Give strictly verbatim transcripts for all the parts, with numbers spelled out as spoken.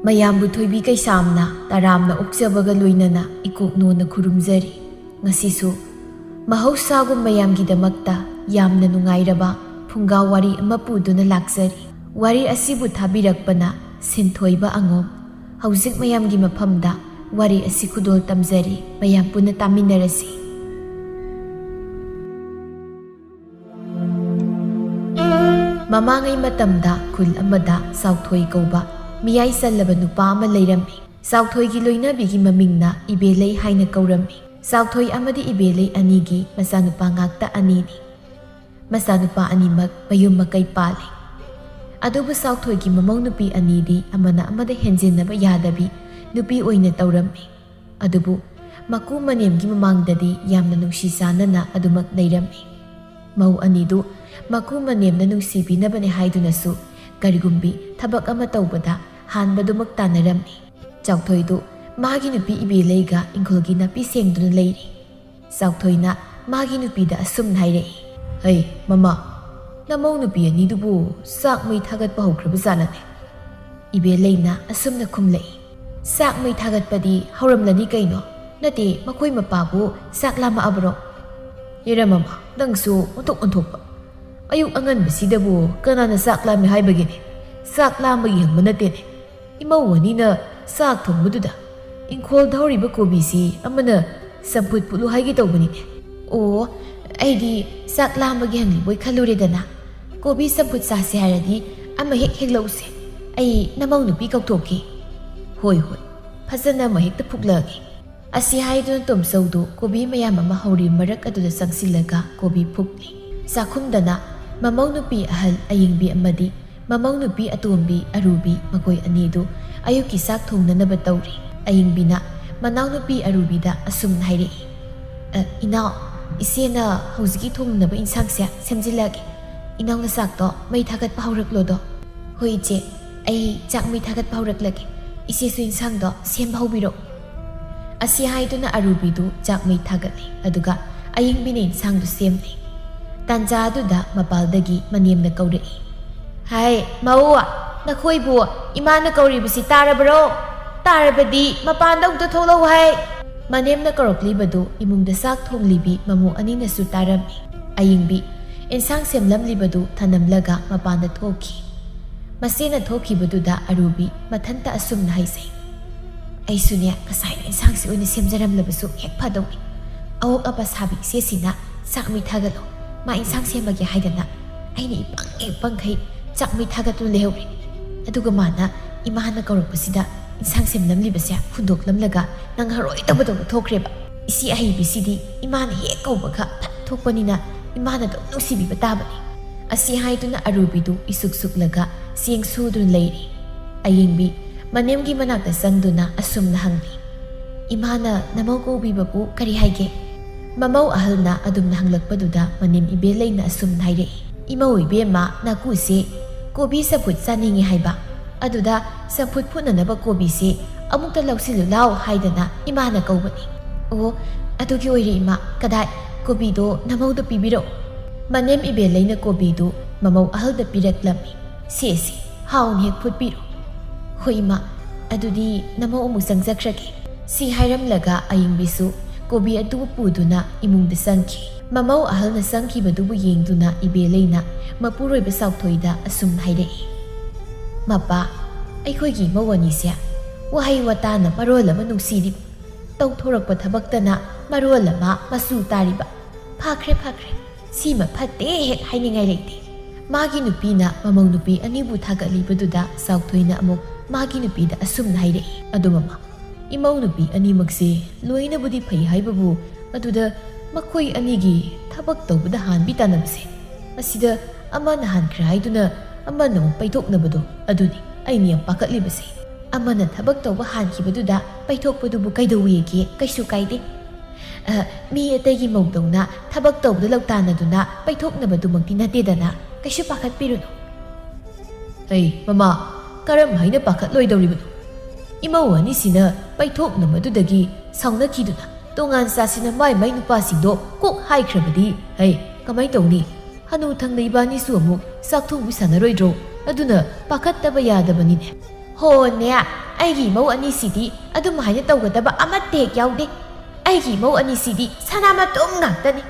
ꯃꯌꯥꯝꯕꯨ ꯊꯣꯏꯕꯤ ꯀꯩꯁꯥꯝꯅ ꯇꯔꯥꯝꯅ ꯑꯣꯛꯆꯕꯒ ꯂꯣꯏꯅꯅ ꯏꯀꯣꯛꯅꯣꯅ ꯈꯨꯔꯨꯝꯖꯔꯤ꯫ ꯉꯁꯤꯁꯨ ꯃꯍꯧꯁꯥꯒꯨꯝ ꯃꯌꯥꯝꯒꯤꯗꯃꯛꯇ ꯌꯥꯝꯅ ꯅꯨꯡꯉꯥꯏꯔꯕ ꯐꯨꯡꯒꯥ ꯋꯥꯔꯤ ꯑꯃ ꯄꯨꯗꯨꯅ ꯂꯥꯛꯆꯔꯤ꯫ ꯋꯥꯔꯤ ꯑꯁꯤꯕꯨ ꯊꯥꯕꯤꯔꯛꯄꯅ ꯁꯤꯟꯊꯣꯏꯕ ꯑꯉꯣꯝ꯫ ꯍꯧꯖꯤꯛ ꯃꯌꯥꯝꯒꯤ ꯃꯐꯝꯗ ꯋꯥꯔꯤ ꯑꯁꯤ ꯈꯨꯗꯣꯜ ꯇꯝꯖꯔꯤ꯫ ꯃꯌꯥꯝ ꯄꯨꯟꯅ ꯇꯥꯃꯤꯟꯅꯔꯁꯤ꯫ ꯃꯃꯥꯡꯉꯩ ꯃꯇꯝꯗ ꯈꯨꯜ ꯑꯃꯗ ꯆꯥꯎꯊꯣꯏ ꯀꯧꯕ ꯃꯤꯌꯥꯏ ꯆꯜꯂꯕ ꯅꯨꯄꯥ ꯑꯃ ꯂꯩꯔꯝꯃꯤ꯫ ꯆꯥꯎꯊꯣꯏꯒꯤ ꯂꯣꯏꯅꯕꯤꯒꯤ ꯃꯃꯤꯡꯅ ꯏꯕꯦꯂꯩ ꯍꯥꯏꯅ ꯀꯧꯔꯝꯃꯤ꯫ ꯆꯥꯎꯊꯣꯏ ꯑꯃꯗꯤ ꯏꯕꯦꯂꯩ ꯑꯅꯤꯒꯤ ꯃꯆꯥꯅꯨꯄꯥ ꯉꯥꯛꯇ ꯑꯅꯤꯅꯤ꯫ ꯃꯆꯥꯅꯨꯄꯥ ꯑꯅꯤꯃꯛ ꯃꯌꯨꯝ ꯃꯀꯩ ꯄꯥꯜꯂꯤ꯫ ꯑꯗꯨꯕꯨ ꯆꯥꯎꯊꯣꯏꯒꯤ ꯃꯃꯧ ꯅꯨꯄꯤ ꯑꯅꯤꯗꯤ ꯑꯃꯅ ꯑꯃꯗ ꯍꯦꯟꯖꯤꯟꯅꯕ ꯌꯥꯗꯕꯤ ꯅꯨꯄꯤ ꯑꯣꯏꯅ ꯇꯧꯔꯝꯃꯤ꯫ ꯑꯗꯨꯕꯨ ꯃꯀꯨ ꯃꯅꯦꯝꯒꯤ ꯃꯃꯥꯡꯗꯗꯤ ꯌꯥꯝꯅ ꯅꯨꯡꯁꯤ ꯆꯥꯟꯅꯅ ꯑꯗꯨꯃꯛ ꯂꯩꯔꯝꯃꯤ꯫ ꯃꯧ ꯑꯅꯤꯗꯨ ꯃꯀꯨ ꯃꯅꯦꯝꯅ ꯅꯨꯡꯁꯤꯕꯤꯅꯕꯅꯦ ꯍꯥꯏꯗꯨꯅꯁꯨ ꯀꯔꯤꯒꯨꯝꯕꯤ ꯊꯕꯛ ꯑꯃ ꯇꯧꯕꯗ ꯍꯥꯟꯕꯗꯨꯃꯛ ꯇꯥꯟꯅꯔꯝꯃꯤ꯫ ꯆꯥꯎꯊꯣꯏꯗꯨ ꯃꯥꯒꯤ ꯅꯨꯄꯤ ꯏꯕꯦꯂꯩꯒ ꯏꯪꯈꯣꯜꯒꯤ ꯅꯥꯄꯤ ꯁꯦꯡꯗꯨꯅ ꯂꯩꯔꯤ꯫ ꯆꯥꯎꯊꯣꯏꯅ ꯃꯥꯒꯤ ꯅꯨꯄꯤꯗ ꯑꯁꯨꯝꯅ ꯍꯥꯏꯔꯛꯏ, "ꯍꯩ, ꯃꯃꯥ, ꯅꯃꯧ ꯅꯨꯄꯤ ꯑꯅꯤꯗꯨꯕꯨ ꯆꯥꯛ ꯃꯩ ꯊꯥꯒꯠꯄ ꯍꯧꯈ꯭ꯔꯕ ꯖꯥꯠꯂꯅꯦ?" ꯏꯕꯦꯂꯩꯅ ꯑꯁꯨꯝꯅ ꯈꯨꯝꯂꯛꯏ, "ꯆꯥꯛ ꯃꯩ ꯊꯥꯒꯠꯄꯗꯤ ꯍꯧꯔꯝꯂꯅꯤ ꯀꯩꯅꯣ? ꯅꯠꯇꯦ, ꯃꯈꯣꯏ ꯃꯄꯥꯕꯨ ꯆꯥꯛ ꯂꯥꯝꯃꯛꯑꯕ꯭ꯔꯣ?" "ꯍꯦꯔꯥ ꯃꯃꯥ, ꯅꯪꯁꯨ ꯑꯣꯟꯊꯣꯛ ꯑꯣꯟꯊꯣꯛꯄ꯫ ꯑꯌꯨꯛ ꯑꯉꯟꯕꯁꯤꯗꯕꯨ ꯀꯅꯥꯅ ꯆꯥꯛ ꯂꯥꯝꯃꯤ ꯍꯥꯏꯕꯒꯦꯅꯦ? ꯆꯥꯛ ꯂꯥꯝꯕꯒꯤ ꯍꯪꯕ ꯅꯠꯇꯦꯅꯦ꯫ ꯏꯃꯧ ꯑꯅꯤꯅ ꯆꯥꯛ ꯊꯣꯡꯕꯗꯨꯗ ꯏꯪꯈꯣꯜꯗ ꯍꯧꯔꯤꯕ ꯀꯣꯕꯤꯁꯤ ꯑꯃꯅ ꯆꯝꯐꯨꯠ ꯐꯨꯠꯂꯨ ꯍꯥꯏꯒꯦ ꯇꯧꯕꯅꯤꯅꯦ꯫ ꯑꯣ, ꯑꯩꯗꯤ ꯆꯥꯛ ꯂꯥꯝꯕꯒꯤ ꯍꯪꯂꯤꯕꯣꯏ ꯈꯜꯂꯨꯔꯦꯗꯅ꯫ ꯀꯣꯕꯤ ꯆꯝꯐꯨꯠ ꯆꯥꯁꯦ ꯍꯥꯏꯔꯗꯤ ꯑꯃ ꯍꯦꯛ ꯍꯦꯛꯂꯛꯎꯁꯦ꯫ ꯑꯩ ꯅꯃꯧ ꯅꯨꯄꯤ ꯀꯧꯊꯣꯛꯀꯦ꯫" "ꯍꯣꯏ, ꯍꯣꯏ, ꯐꯖꯅ ꯑꯃ ꯍꯦꯛꯇ ꯐꯨꯛꯂꯛꯑꯒꯦ꯫" ꯑꯁꯤ ꯍꯥꯏꯗꯨꯅ ꯇꯣꯝꯆꯧꯗꯨ ꯀꯣꯕꯤ ꯃꯌꯥꯝ ꯑꯃ ꯍꯧꯔꯤ ꯃꯔꯛ ꯑꯗꯨꯗ ꯆꯪꯁꯤꯜꯂꯒ ꯀꯣꯕꯤ ꯐꯨꯛꯂꯤ꯫ ꯆꯥꯛꯈꯨꯝꯗꯅ ꯃꯃꯧ ꯅꯨꯄꯤ ꯑꯍꯜ ꯑꯌꯤꯡꯕꯤ ꯑꯃꯗꯤ ꯃꯃꯧ ꯅꯨꯄꯤ ꯑꯇꯣꯝꯕꯤ ꯑꯔꯨꯕꯤ, ꯃꯈꯣꯏ ꯑꯅꯤꯗꯨ ꯑꯌꯨꯛꯀꯤ ꯆꯥꯛ ꯊꯣꯡꯅꯅꯕ ꯇꯧꯔꯤ꯫ ꯑꯌꯤꯡꯕꯤꯅ ꯃꯅꯥꯎꯅꯨꯄꯤ ꯑꯔꯨꯕꯤꯗ ꯑꯁꯨꯝꯅ ꯍꯥꯏꯔꯛꯏ, "ꯑ, ꯏꯅꯥꯎ, ꯏꯆꯦꯅ ꯍꯧꯖꯤꯛꯀꯤ ꯊꯣꯡꯅꯕ ꯏꯟꯁꯥꯡꯁꯦ ꯁꯦꯝꯖꯤꯜꯂꯛꯑꯒꯦ꯫ ꯏꯅꯥꯎꯅ ꯆꯥꯛꯇꯣ ꯃꯩ ꯊꯥꯒꯠꯄ ꯍꯧꯔꯛꯂꯣꯗꯣ꯫" "ꯍꯣꯏ ꯏꯆꯦ, ꯑꯩ ꯆꯥꯛ ꯃꯩ ꯊꯥꯒꯠꯄ ꯍꯧꯔꯛꯂꯒꯦ꯫ ꯏꯆꯦꯁꯨ ꯏꯟꯁꯥꯡꯗꯣ ꯁꯦꯝꯕ ꯍꯧꯕꯤꯔꯣ꯫" ꯑꯁꯤ ꯍꯥꯏꯗꯨꯅ ꯑꯔꯨꯕꯤꯗꯨ ꯆꯥꯛ ꯃꯩ ꯊꯥꯒꯠꯂꯤ, ꯑꯗꯨꯒ ꯑꯌꯤꯡꯕꯤꯅ ꯏꯟꯁꯥꯡꯗꯨ ꯁꯦꯝꯂꯤ꯫ ꯇꯥꯟꯖꯥ ꯑꯗꯨꯗ ꯃꯄꯥꯜꯗꯒꯤ ꯃꯅꯦꯝꯅ ꯀꯧꯔꯛꯏ, "ꯍꯥꯏ, ꯃꯧ, ꯅꯈꯣꯏꯕꯨ "ꯏꯃꯥꯅ ꯀꯧꯔꯤꯕꯁꯤ ꯇꯥꯔꯕ꯭ꯔꯣ? ꯇꯥꯔꯕꯗꯤ ꯃꯄꯥꯟꯗ ꯑꯃꯨꯛꯇ ꯊꯣꯛꯂꯛꯎ ꯍꯥꯏ!" ꯃꯅꯦꯝꯅ ꯀꯧꯔꯛꯂꯤꯕꯗꯨ ꯏꯃꯨꯡꯗ ꯆꯥꯛ ꯊꯣꯡꯂꯤꯕꯤ ꯃꯃꯧ ꯑꯅꯤꯅꯁꯨ ꯇꯥꯔꯝꯃꯤ꯫ ꯑꯌꯤꯡꯕꯤ, ꯏꯟꯁꯥꯡ ꯁꯦꯝꯂꯝꯂꯤꯕꯗꯨ ꯊꯅꯝꯂꯒ ꯃꯄꯥꯟꯗ ꯊꯣꯛꯈꯤ꯫ ꯃꯆꯦꯅ ꯊꯣꯛꯈꯤꯕꯗꯨꯗ ꯑꯔꯨꯕꯤ ꯃꯊꯟꯇ ꯑꯁꯨꯝꯅ ꯍꯥꯏꯖꯩ, "ꯑꯩꯁꯨꯅꯦ, ꯉꯁꯥꯏꯅ ꯏꯟꯁꯥꯡꯁꯤ ꯑꯣꯏꯅ ꯁꯦꯝꯖꯔꯝꯂꯕꯁꯨ ꯍꯦꯛ ꯐꯗꯧꯅꯤ꯫ ꯑꯋꯣꯛ ꯑꯄꯥ ꯁꯥꯕꯤ ꯏꯆꯦꯁꯤꯅ ꯆꯥꯛ ꯃꯩ ꯊꯥꯒꯠꯂꯣ, ꯃꯥ ꯏꯟꯁꯥꯡ ꯁꯦꯝꯃꯒꯦ ꯍꯥꯏꯗꯅ ꯑꯩꯅ ꯏꯄꯪ ꯍꯦꯛ ꯄꯪꯈꯩ ꯆꯥꯛ ꯃꯩ ꯊꯥꯒꯠꯇꯨꯅ ꯂꯩꯍꯧꯔꯦ꯫ ꯑꯗꯨꯒ ꯃꯥꯅ ꯏꯃꯥꯅ ꯀꯧꯔꯛꯄꯁꯤꯗ ꯏꯟꯁꯥꯡ ꯁꯦꯝꯂꯝꯂꯤꯕꯁꯦ ꯍꯨꯟꯗꯣꯛꯂꯝꯂꯒ ꯅꯪ ꯍꯔꯣꯏ ꯇꯧꯕꯗꯧꯅ ꯊꯣꯛꯈ꯭ꯔꯦꯕ꯫ ꯏꯆꯦ ꯑꯍꯩꯕꯤꯁꯤꯗꯤ ꯏꯃꯥꯅ ꯍꯦꯛ ꯀꯧꯕꯒ ꯐꯠ ꯊꯣꯛꯄꯅꯤꯅ ꯏꯃꯥꯅ ꯑꯗꯨꯝ ꯅꯨꯡꯁꯤꯕꯤꯕ ꯇꯥꯕꯅꯤ"꯫ ꯑꯁꯤ ꯍꯥꯏꯗꯨꯅ ꯑꯔꯨꯕꯤꯗꯨ ꯏꯁꯨꯛ ꯁꯨꯛꯂꯒ ꯆꯦꯡ ꯁꯨꯗꯨꯅ ꯂꯩꯔꯤ꯫ ꯑꯌꯤꯡꯕꯤ ꯃꯅꯦꯝꯒꯤ ꯃꯅꯥꯛꯇ ꯆꯪꯗꯨꯅ ꯑꯁꯨꯝꯅ ꯍꯪꯂꯤ, "ꯏꯃꯥꯅ ꯅꯃꯧ ꯀꯧꯕꯤꯕꯕꯨ ꯀꯔꯤ ꯍꯥꯏꯒꯦ?" ꯃꯃꯧ ꯑꯍꯜꯅ ꯑꯗꯨꯝꯅ ꯍꯪꯂꯛꯄꯗꯨꯗ ꯃꯅꯦꯝ ꯏꯕꯦꯜꯂꯩꯅ ꯑꯁꯨꯝꯅ ꯍꯥꯏꯔꯛꯏ, "ꯏꯃꯧ ꯏꯕꯦꯝꯃ, ꯅꯥꯀꯨꯁꯦ ꯀꯣꯕꯤ ꯆꯝꯐꯨꯠ ꯆꯥꯅꯤꯡꯉꯤ ꯍꯥꯏꯕ꯫ ꯑꯗꯨꯗ ꯆꯝꯐꯨꯠ ꯐꯨꯠꯅꯅꯕ ꯀꯣꯕꯤꯁꯦ ꯑꯃꯨꯛꯇ ꯂꯧꯁꯤꯜꯂꯨ ꯂꯥꯎ ꯍꯥꯏꯗꯅ ꯏꯃꯥꯅ ꯀꯧꯕꯅꯤ"꯫ "ꯑꯣ, ꯑꯗꯨꯒꯤ ꯑꯣꯏꯔꯦ ꯏꯃꯥ꯫ ꯀꯗꯥꯏ, ꯀꯣꯕꯤꯗꯣ ꯅꯃꯧꯗ ꯄꯤꯕꯤꯔꯛꯑꯣ"꯫ ꯃꯅꯦꯝ ꯏꯕꯦꯜꯂꯩꯅ ꯀꯣꯕꯤꯗꯨ ꯃꯃꯧ ꯑꯍꯜꯗ ꯄꯤꯔꯛꯂꯝꯃꯤ꯫ "ꯁꯦ, ꯁꯦ, ꯍꯥꯎꯅ ꯍꯦꯛ ꯐꯨꯠꯄꯤꯔꯣ"꯫ "ꯍꯣꯏ ꯏꯃꯥ, ꯑꯗꯨꯗꯤ ꯅꯃꯧ ꯑꯃꯨꯛ ꯆꯪꯖꯈ꯭ꯔꯒꯦ"꯫ ꯁꯤ ꯍꯥꯏꯔꯝꯂꯒ ꯑꯌꯤꯡꯕꯤꯁꯨ ꯀꯣꯕꯤ ꯑꯗꯨꯕꯨ ꯄꯨꯗꯨꯅ ꯏꯃꯨꯡꯗ ꯆꯪꯈꯤ꯫ ꯃꯃꯧ ꯑꯍꯜꯅ ꯆꯪꯈꯤꯕꯗꯨꯕꯨ ꯌꯦꯡꯗꯨꯅ ꯏꯕꯦꯜꯂꯩꯅ ꯃꯄꯨꯔꯣꯏꯕ ꯆꯥꯎꯊꯣꯏꯗ ꯑꯁꯨꯝꯅ ꯍꯥꯏꯔꯛꯏ, "ꯃꯄꯥ, ꯑꯩꯈꯣꯏꯒꯤ ꯏꯃꯧ ꯑꯅꯤꯁꯦ ꯋꯥꯍꯩ ꯋꯥꯇꯥꯅ ꯃꯔꯣꯜ ꯑꯃ ꯅꯨꯡꯁꯤꯔꯤꯕ, ꯇꯧꯊꯣꯔꯛꯄ ꯊꯕꯛꯇꯅ ꯃꯔꯣꯜ ꯑꯃ ꯃꯆꯨ ꯇꯥꯔꯤꯕ꯫ ꯐꯈ꯭ꯔꯦ, ꯐꯈ꯭ꯔꯦ, ꯁꯤꯃ ꯐꯠꯇꯦ ꯍꯦꯛ ꯍꯥꯏꯅꯤꯡꯉꯥꯏ ꯂꯩꯇꯦ"꯫ ꯃꯥꯒꯤ ꯅꯨꯄꯤꯅ ꯃꯃꯧ ꯅꯨꯄꯤ ꯑꯅꯤꯕꯨ ꯊꯥꯒꯠꯂꯤꯕꯗꯨꯗ ꯆꯥꯎꯊꯣꯏꯅ ꯑꯃꯨꯛ ꯃꯥꯒꯤ ꯅꯨꯄꯤꯗ ꯑꯁꯨꯝꯅ ꯍꯥꯏꯔꯛꯏ, "ꯑꯗꯨ ꯃꯃꯥ, ꯏꯃꯧ ꯅꯨꯄꯤ ꯑꯅꯤꯃꯛꯁꯦ ꯂꯣꯏꯅꯕꯨꯗꯤ ꯐꯩ ꯍꯥꯏꯕꯕꯨ, ꯑꯗꯨꯗ ꯃꯈꯣꯏ ꯑꯅꯤꯒꯤ ꯊꯕꯛ ꯇꯧꯕꯗ ꯍꯥꯟꯕꯤ ꯇꯥꯟꯅꯕꯁꯦ, ꯑꯁꯤꯗ ꯑꯃꯅ ꯍꯥꯟꯈ꯭ꯔꯦ ꯍꯥꯏꯗꯨꯅ ꯑꯃꯅ ꯑꯃꯨꯛ ꯄꯩꯊꯣꯛꯅꯕꯗꯣ, ꯑꯗꯨꯅꯤ ꯑꯩꯅ ꯌꯥꯝ ꯄꯥꯈꯠꯂꯤꯕꯁꯦ꯫ ꯑꯃꯅ ꯊꯕꯛ ꯇꯧꯕ ꯍꯥꯟꯈꯤꯕꯗꯨꯗ ꯄꯩꯊꯣꯛꯄꯗꯨꯕꯨ ꯀꯩꯗꯧꯋꯦꯒꯦ? ꯀꯩꯁꯨ ꯀꯥꯏꯗꯦ꯫ ꯑ, ꯃꯤ ꯑꯇꯩꯒꯤ ꯃꯧꯗꯧꯅ ꯊꯕꯛ ꯇꯧꯕꯗ ꯂꯧꯇꯥꯟꯅꯗꯨꯅ ꯄꯩꯊꯣꯛꯅꯕꯗꯨꯃꯛꯇꯤ ꯅꯠꯇꯦꯗꯅ, ꯀꯩꯁꯨ ꯄꯥꯈꯠꯄꯤꯔꯨꯅꯨ"꯫ "ꯑꯩ, ꯃꯃꯥ, ꯀꯔꯝ ꯍꯥꯏꯅ ꯄꯥꯈꯠꯂꯣꯏꯗꯧꯔꯤꯕꯅꯣ? ꯏꯃꯧ ꯑꯅꯤꯁꯤꯅ ꯄꯩꯊꯣꯛꯅꯕꯗꯨꯗꯒꯤ ꯁꯥꯎꯅꯈꯤꯗꯨꯅ ꯇꯣꯉꯥꯟ ꯆꯥꯁꯤꯅ ꯃꯥꯏ ꯃꯥꯏ ꯅꯨꯄꯥꯁꯤꯡꯗꯣ ꯀꯣꯛ ꯍꯥꯏꯈ꯭ꯔꯕꯗꯤ, ꯍꯩ, ꯀꯃꯥꯏ ꯇꯧꯅꯤ? ꯍꯅꯨ ꯊꯪꯅ ꯏꯕꯥꯅꯤꯁꯨ ꯑꯃꯨꯛ ꯆꯥꯛ ꯊꯣꯡꯕꯤ ꯁꯥꯟꯅꯔꯣꯏꯗ꯭ꯔꯣ? ꯑꯗꯨꯅ ꯄꯥꯈꯠꯇꯕ ꯌꯥꯗꯕꯅꯤꯅꯦ"꯫ ꯍꯣꯅꯦ, ꯑꯩꯒꯤ ꯏꯃꯧ ꯑꯅꯤꯁꯤꯗꯤ ꯑꯗꯨꯝ ꯍꯥꯏꯅ ꯇꯧꯒꯗꯕ ꯑꯃꯠꯇ ꯍꯦꯛ ꯌꯥꯎꯗꯦ꯫ ꯑꯩꯒꯤ ꯏꯃꯧ ꯑꯅꯤꯁꯤꯗꯤ ꯁꯅꯥ ꯃꯇꯨꯝ ꯉꯥꯛꯇꯅꯤ꯫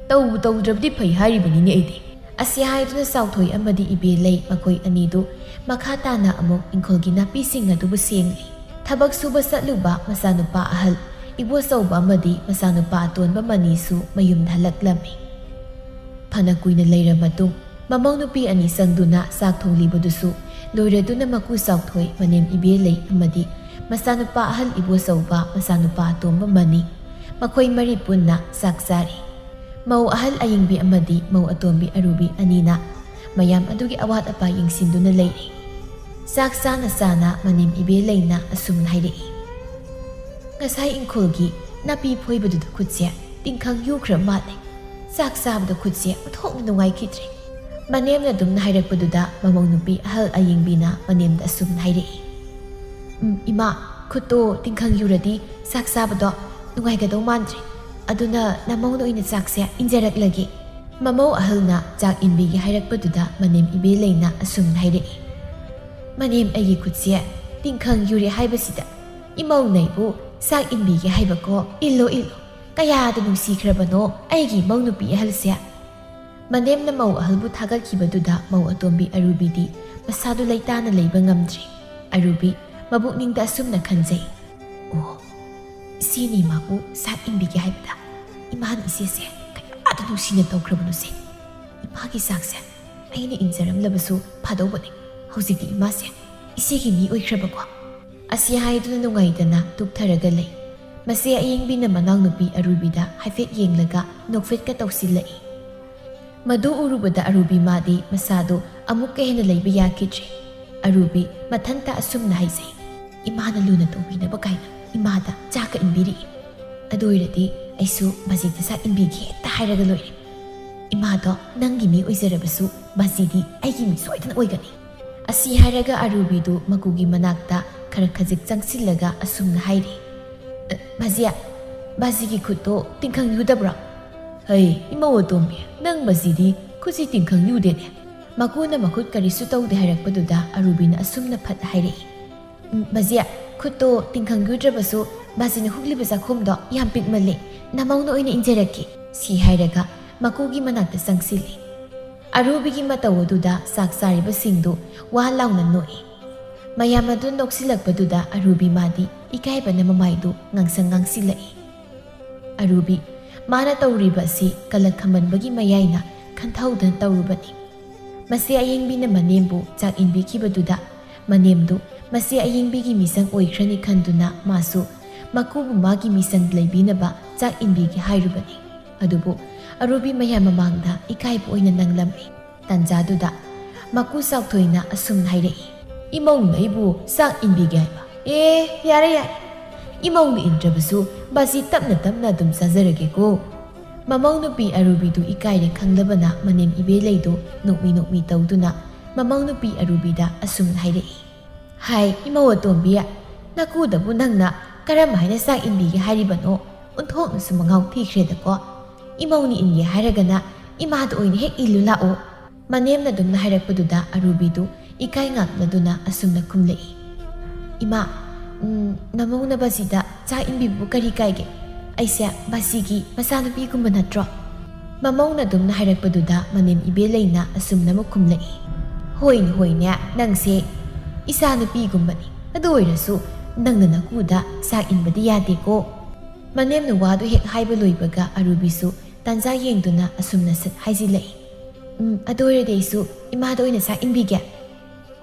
ꯇꯧꯕꯨ ꯇꯧꯗ꯭ꯔꯕꯗꯤ ꯐꯩ ꯍꯥꯏꯔꯤꯕꯅꯤꯅꯦ ꯑꯩꯗꯤ꯫ ꯑꯁꯤ ꯍꯥꯏꯗꯨꯅ ꯆꯥꯎꯊꯣꯏ ꯑꯃꯗꯤ ꯏꯕꯦꯂꯩ ꯃꯈꯣꯏ ꯑꯅꯤꯗꯨ ꯃꯈꯥ ꯇꯥꯅ ꯑꯃꯨꯛ ꯏꯪꯈꯣꯜꯒꯤ ꯅꯥꯄꯤꯁꯤꯡ ꯑꯗꯨꯕꯨ ꯁꯦꯡꯂꯤ꯫ ꯊꯕꯛ ꯁꯨꯕ ꯆꯠꯂꯨꯕ ꯃꯆꯥꯅꯨꯄꯥ ꯑꯍꯜ ꯏꯕꯣꯆꯧꯕ ꯑꯃꯗꯤ ꯃꯆꯥꯅꯨꯄꯥ ꯑꯇꯣꯟꯕ ꯃꯅꯤꯁꯨ ꯃꯌꯨꯝꯗ ꯍꯜꯂꯛꯂꯝꯃꯤ꯫ ꯐꯅ ꯀꯨꯏꯅ ꯂꯩꯔ ꯃꯇꯨꯡ, ꯃꯃꯧ ꯅꯨꯄꯤ ꯑꯅꯤ ꯆꯪꯗꯨꯅ ꯆꯥꯛ ꯊꯣꯡꯂꯤꯕꯗꯨꯁꯨ ꯂꯣꯏꯔꯗꯨꯅ ꯃꯀꯨ ꯆꯥꯎꯊꯣꯏ ꯃꯅꯦꯝ ꯏꯕꯦꯂꯩ ꯑꯃꯗꯤ ꯃꯆꯥꯅꯨꯄꯥ ꯑꯍꯜ ꯏꯕꯣꯆꯧꯕ ꯃꯆꯥꯅꯨꯄꯥ ꯑꯇꯣꯝꯕ ꯃꯅꯤ, ꯃꯈꯣꯏ ꯃꯔꯤ ꯄꯨꯟꯅ ꯆꯥꯛ ꯆꯥꯔꯤ꯫ ꯃꯧ ꯑꯍꯜ ꯑꯌꯤꯡꯕꯤ ꯑꯃꯗꯤ ꯃꯧ ꯑꯇꯣꯝꯕꯤ ꯑꯔꯨꯕꯤ ꯑꯅꯤꯅ ꯃꯌꯥꯝ ꯑꯗꯨꯒꯤ ꯑꯋꯥꯠ ꯑꯄꯥ ꯌꯦꯡꯁꯤꯟꯗꯨꯅ ꯂꯩꯔꯤ꯫ ꯆꯥꯛ ꯆꯥꯅ ꯆꯥꯅ ꯃꯅꯦꯝ ꯏꯕꯦꯂꯩꯅ ꯑꯁꯨꯝꯅ ꯍꯥꯏꯔꯛꯏ, "ꯉꯁꯥꯏ ꯏꯪꯈꯣꯜꯒꯤ ꯅꯥꯄꯤ ꯐꯣꯏꯕꯗꯨꯗ ꯈꯨꯠꯁꯦ ꯇꯤꯡꯈꯪ ꯌꯨꯈ꯭ꯔ ꯃꯥꯜꯂꯦ꯫ ꯆꯥꯛ ꯆꯥꯕꯗ ꯈꯨꯠꯁꯦ ꯑꯣꯟꯊꯣꯛꯅ ꯅꯨꯡꯉꯥꯏꯈꯤꯗ꯭ꯔꯦ꯫" ꯃꯅꯦꯝꯅ ꯑꯗꯨꯝꯅ ꯍꯥꯏꯔꯛꯄꯗꯨꯗ ꯃꯃꯧ ꯅꯨꯄꯤ ꯑꯍꯜ ꯑꯌꯤꯡꯕꯤꯅ ꯃꯅꯦꯝꯗ ꯑꯁꯨꯝꯅ ꯍꯥꯏꯔꯛꯏ, "ꯎꯝ, ꯏꯃꯥ, ꯈꯨꯠꯇꯣ ꯇꯤꯡꯈꯪ ꯌꯨꯔꯗꯤ ꯆꯥꯛ ꯆꯥꯕꯗꯣ ꯅꯨꯡꯉꯥꯏꯒꯗꯧ ꯃꯥꯟꯗ꯭ꯔꯦ꯫ ꯑꯗꯨꯅ ꯅꯃꯧꯅ ꯑꯣꯏꯅ ꯆꯥꯛꯁꯦ ꯏꯟꯖꯔꯛꯂꯒꯦ꯫" ꯃꯃꯧ ꯑꯍꯜꯅ ꯆꯥꯛ ꯏꯟꯕꯤꯒꯦ ꯍꯥꯏꯔꯛꯄꯗꯨꯗ ꯃꯅꯦꯝ ꯏꯕꯦꯂꯩꯅ ꯑꯁꯨꯝꯅ ꯍꯥꯏꯔꯛꯏ, "ꯃꯅꯦꯝ, ꯑꯩꯒꯤ ꯈꯨꯠꯁꯦ ꯇꯤꯡꯈꯪ ꯌꯨꯔꯦ ꯍꯥꯏꯕꯁꯤꯗ ꯏꯃꯧꯅ ꯑꯩꯕꯨ ꯆꯥꯛ ꯏꯟꯕꯤꯒꯦ ꯍꯥꯏꯕꯀꯣ꯫ ꯏꯜꯂꯣ, ꯏꯜꯂꯣ꯫ ꯀꯌꯥꯗ ꯅꯨꯡꯁꯤꯈ꯭ꯔꯕꯅꯣ ꯑꯩꯒꯤ ꯏꯃꯧ ꯅꯨꯄꯤ ꯑꯍꯜꯁꯦ꯫" ꯃꯅꯦꯝꯅ ꯃꯧ ꯑꯍꯜꯕꯨ ꯊꯥꯒꯠꯈꯤꯕꯗꯨꯗ ꯃꯧ ꯑꯇꯣꯝꯕꯤ ꯑꯔꯨꯕꯤꯗꯤ ꯃꯁꯥꯗꯨ ꯂꯩꯇꯥꯅ ꯂꯩꯕ ꯉꯝꯗ꯭ꯔꯦ꯫ ꯑꯔꯨꯕꯤ ꯃꯕꯨꯛꯅꯤꯡꯗ ꯑꯁꯨꯝꯅ ꯈꯟꯖꯩ, "ꯑꯣ, ꯏꯆꯦꯅ ꯏꯃꯥꯕꯨ ꯆꯥꯛ ꯏꯟꯕꯤꯒꯦ ꯍꯥꯏꯕꯗ ꯏꯃꯥꯅ ꯏꯆꯦꯁꯦ ꯀꯌꯥꯗ ꯅꯨꯡꯁꯤꯅ ꯇꯧꯈ꯭ꯔꯕꯅꯣꯁꯦ꯫ ꯏꯃꯥꯒꯤ ꯆꯥꯛꯁꯦ ꯑꯩꯅ ꯏꯟꯖꯔꯝꯂꯕꯁꯨ ꯐꯥꯗꯧꯕꯅꯤ꯫ ꯍꯧꯖꯤꯛꯇꯤ ꯏꯃꯥꯁꯦ ꯏꯆꯦꯒꯤ ꯃꯤ ꯑꯣꯏꯈ꯭ꯔꯕꯀꯣ꯫" ꯑꯁꯤ ꯍꯥꯏꯗꯨꯅ ꯅꯨꯡꯉꯥꯏꯇꯅ ꯇꯨꯛꯊꯔꯒ ꯂꯩ꯫ ꯃꯁꯤ ꯑꯌꯤꯡꯕꯤꯅ ꯃꯅꯥꯎꯅꯨꯄꯤ ꯑꯔꯨꯕꯤꯗ ꯍꯥꯏꯐꯦꯠ ꯌꯦꯡꯂꯒ ꯅꯣꯛꯐꯦꯠꯀ ꯇꯧꯁꯤꯜꯂꯛꯏ꯫ ꯃꯗꯨ ꯎꯔꯨꯕꯗ ꯑꯔꯨꯕꯤ ꯃꯥꯗꯤ ꯃꯁꯥꯗꯨ ꯑꯃꯨꯛꯀ ꯍꯦꯟꯅ ꯂꯩꯕ ꯌꯥꯈꯤꯗ꯭ꯔꯦ꯫ ꯑꯔꯨꯕꯤ ꯃꯊꯟꯇ ꯑꯁꯨꯝꯅ ꯍꯥꯏꯖꯩ, "ꯏꯃꯥꯅ ꯂꯨꯅ ꯇꯧꯕꯤꯅꯕ ꯀꯥꯏꯅ ꯏꯃꯥꯗ ꯆꯥꯛꯀ ꯏꯟꯕꯤꯔꯛꯏ꯫ ꯑꯗꯨ ꯑꯣꯏꯔꯗꯤ ꯑꯩꯁꯨ ꯕꯖꯤꯗ ꯆꯥꯛ ꯏꯟꯕꯤꯒꯦ ꯍꯦꯛꯇ ꯍꯥꯏꯔꯒ ꯂꯣꯏꯔꯦ꯫ ꯏꯃꯥꯗꯣ ꯅꯪꯒꯤ ꯃꯤ ꯑꯣꯏꯖꯔꯕꯁꯨ ꯕꯖꯤꯗꯤ ꯑꯩꯒꯤ ꯃꯤ ꯁꯣꯏꯗꯅ ꯑꯣꯏꯒꯅꯤ꯫" ꯑꯁꯤ ꯍꯥꯏꯔꯒ ꯑꯔꯨꯕꯤꯗꯨ ꯃꯀꯨꯒꯤ ꯃꯅꯥꯛꯇ ꯈꯔ ꯈꯖꯤꯛ ꯆꯪꯁꯤꯜꯂꯒ ꯑꯁꯨꯝꯅ ꯍꯥꯏꯔꯤ, "ꯑ, ꯕꯖꯤ, ꯕꯖꯤꯒꯤ ꯈꯨꯠꯇꯣ ꯇꯤꯡꯈꯪ ꯌꯨꯗꯕ꯭ꯔꯣ?" "ꯍꯩ, ꯏꯃꯧ ꯑꯇꯣꯝꯕꯤ, ꯅꯪ ꯕꯖꯤꯗꯤ ꯈꯨꯠꯁꯤ ꯇꯤꯡꯈꯪ ꯌꯨꯗꯦꯅꯦ꯫ ꯃꯀꯨꯅ ꯃꯈꯨꯠ ꯀꯔꯤꯁꯨ ꯇꯧꯗꯦ ꯍꯥꯏꯔꯛꯄꯗꯨꯗ ꯑꯔꯨꯕꯤꯅ ꯑꯁꯨꯝꯅ ꯐꯠ ꯍꯥꯏꯔꯛꯏ, "ꯎꯝ, ꯕꯥꯖꯤ, ꯈꯨꯠꯇꯣ ꯇꯤꯡꯈꯪꯒꯤꯗ꯭ꯔꯕꯁꯨ ꯕꯥꯖꯤꯅ ꯍꯨꯛꯂꯤꯕ ꯆꯥꯛꯈꯨꯝꯗꯣ ꯌꯥꯝ ꯄꯤꯛꯃꯜꯂꯦ, ꯅꯃꯧꯅ ꯑꯣꯏꯅ ꯏꯟꯖꯔꯛꯀꯦ," ꯁꯤ ꯍꯥꯏꯔꯒ ꯃꯀꯨꯒꯤ ꯃꯅꯥꯛꯇ ꯆꯪꯁꯤꯜꯂꯤ꯫ ꯑꯔꯨꯕꯤꯒꯤ ꯃꯇꯧ ꯑꯗꯨꯗ ꯆꯥꯛ ꯆꯥꯔꯤꯕꯁꯤꯡꯗꯨ ꯋꯥ ꯂꯥꯎꯅ ꯅꯣꯛꯏ꯫ ꯃꯌꯥꯝ ꯑꯗꯨ ꯅꯣꯛꯁꯤꯜꯂꯛꯄꯗꯨꯗ ꯑꯔꯨꯕꯤ ꯃꯥꯗꯤ ꯏꯀꯥꯏꯕꯅ ꯃꯃꯥꯏꯗꯨ ꯉꯥꯡꯁꯪ ꯉꯥꯡꯁꯤꯜꯂꯛꯏ꯫ ꯑꯔꯨꯕꯤ ꯃꯥꯅ ꯇꯧꯔꯤꯕ ꯑꯁꯤ ꯀꯂꯛ ꯈꯝꯕꯟꯕꯒꯤ ꯃꯌꯥꯏꯅ ꯈꯟꯊꯍꯧꯗꯅ ꯇꯧꯔꯨꯕꯅꯤ꯫ ꯃꯁꯤ ꯑꯌꯦꯡꯕꯤꯅ ꯃꯅꯦꯝꯕꯨ ꯆꯥꯛ ꯏꯟꯕꯤꯈꯤꯕꯗꯨꯗ ꯃꯅꯦꯝꯗꯨ ꯃꯁꯤ ꯑꯌꯦꯡꯕꯤꯒꯤ ꯃꯤꯁꯪ ꯑꯣꯏꯈ꯭ꯔꯅꯤ ꯈꯟꯗꯨꯅ ꯃꯥꯁꯨ ꯃꯀꯨꯕꯨ ꯃꯥꯒꯤ ꯃꯤꯁꯪ ꯂꯩꯕꯤꯅꯕ ꯆꯥꯛ ꯏꯟꯕꯤꯒꯦ ꯍꯥꯏꯔꯨꯕꯅꯤ꯫ ꯑꯗꯨꯕꯨ ꯑꯔꯨꯕꯤ ꯃꯌꯥꯝ ꯃꯃꯥꯡꯗ ꯏꯀꯥꯏꯕ ꯑꯣꯏꯅ ꯅꯪꯂꯝꯃꯤ꯫ ꯇꯟꯖꯥꯗꯨꯗ ꯃꯀꯨ ꯆꯥꯎꯊꯣꯏꯅ ꯑꯁꯨꯝꯅ ꯍꯥꯏꯔꯛꯏ, "ꯏꯃꯧꯅ ꯑꯩꯕꯨ ꯆꯥꯛ ꯏꯟꯕꯤꯒꯦ ꯍꯥꯏꯕ? ꯑꯦ, ꯌꯥꯔꯦ, ꯌꯥꯔꯦ꯫ ꯏꯃꯧꯅ ꯏꯟꯗ꯭ꯔꯕꯁꯨ ꯕꯥꯖꯤ ꯇꯞꯅ ꯇꯞꯅ ꯑꯗꯨꯝ ꯆꯥꯖꯔꯒꯦꯀꯣ꯫" ꯃꯃꯧ ꯅꯨꯄꯤ ꯑꯔꯨꯕꯤꯗꯨ ꯏꯀꯥꯏꯔꯦ ꯈꯪꯂꯕꯅ ꯃꯅꯦꯝ ꯏꯕꯦꯂꯩꯗꯨ ꯅꯣꯛꯃꯤ ꯅꯣꯛꯃꯤ ꯇꯧꯗꯨꯅ ꯃꯃꯧ ꯅꯨꯄꯤ ꯑꯔꯨꯕꯤꯗ ꯑꯁꯨꯝꯅ ꯍꯥꯏꯔꯛꯏ, "ꯍꯥꯏ, ꯏꯃꯧ ꯑꯇꯣꯝꯕꯤ, ꯅꯀꯨꯗꯕꯨ ꯅꯪꯅ ꯀꯔꯝ ꯍꯥꯏꯅ ꯆꯥꯛ ꯏꯟꯕꯤꯒꯦ ꯍꯥꯏꯔꯤꯕꯅꯣ? ꯑꯣꯟꯊꯣꯛꯅꯁꯨ ꯃꯉꯥꯎ ꯊꯤꯈ꯭ꯔꯦꯗꯀꯣ꯫ ꯏꯃꯧꯅ ꯏꯟꯒꯦ ꯍꯥꯏꯔꯒꯅ ꯏꯃꯥꯗ ꯑꯣꯏꯅ ꯍꯦꯛ ꯏꯜꯂꯨ ꯂꯥꯛꯑꯣ꯫" ꯃꯅꯦꯝꯅ ꯑꯗꯨꯝꯅ ꯍꯥꯏꯔꯛꯄꯗꯨꯗ ꯑꯔꯨꯕꯤꯗꯨ ꯏꯀꯥꯏ ꯉꯥꯛꯅꯗꯨꯅ ꯑꯁꯨꯝꯅ ꯈꯨꯝꯂꯛꯏ, "ꯏꯃꯥ, ꯎꯝ, ꯅꯃꯧꯅ ꯕꯥꯖꯤꯗ ꯆꯥꯛ ꯏꯟꯕꯤꯕꯕꯨ ꯀꯔꯤ ꯀꯥꯏꯒꯦ? ꯑꯩꯁꯦ ꯕꯥꯖꯤꯒꯤ ꯃꯆꯥꯅꯨꯄꯤꯒꯨꯝꯕ ꯅꯠꯇ꯭ꯔꯣ?" ꯃꯃꯧꯅ ꯑꯗꯨꯝꯅ ꯍꯥꯏꯔꯛꯄꯗꯨꯗ ꯃꯅꯦꯝ ꯏꯕꯦꯂꯩꯅ ꯑꯁꯨꯝꯅ ꯑꯃꯨꯛ ꯈꯨꯝꯂꯛꯏ, "ꯍꯣꯏꯅꯦ, ꯍꯣꯏꯅꯦ, ꯅꯪꯁꯦ ꯏꯆꯥꯅꯨꯄꯤꯒꯨꯝꯕꯅꯤ꯫ ꯑꯗꯨ ꯑꯣꯏꯔꯁꯨ ꯅꯪꯅ ꯅꯀꯨꯗ ꯆꯥꯛ ꯏꯟꯕꯗꯤ ꯌꯥꯗꯦꯀꯣ꯫" ꯃꯅꯦꯝꯅ ꯋꯥꯗꯨ ꯍꯦꯛ ꯍꯥꯏꯕ ꯂꯣꯏꯕꯒ ꯑꯔꯨꯕꯤꯁꯨ ꯇꯥꯟꯖꯥ ꯌꯦꯡꯗꯨꯅ ꯑꯁꯨꯝꯅ ꯁꯠ ꯍꯥꯏꯖꯤꯜꯂꯛꯏ, "ꯎꯝ, ꯑꯗꯨ ꯑꯣꯏꯔꯗꯤ ꯑꯩꯁꯨ ꯏꯃꯥꯗ ꯑꯣꯏꯅ ꯆꯥꯛ ꯏꯟꯕꯤꯒꯦ꯫"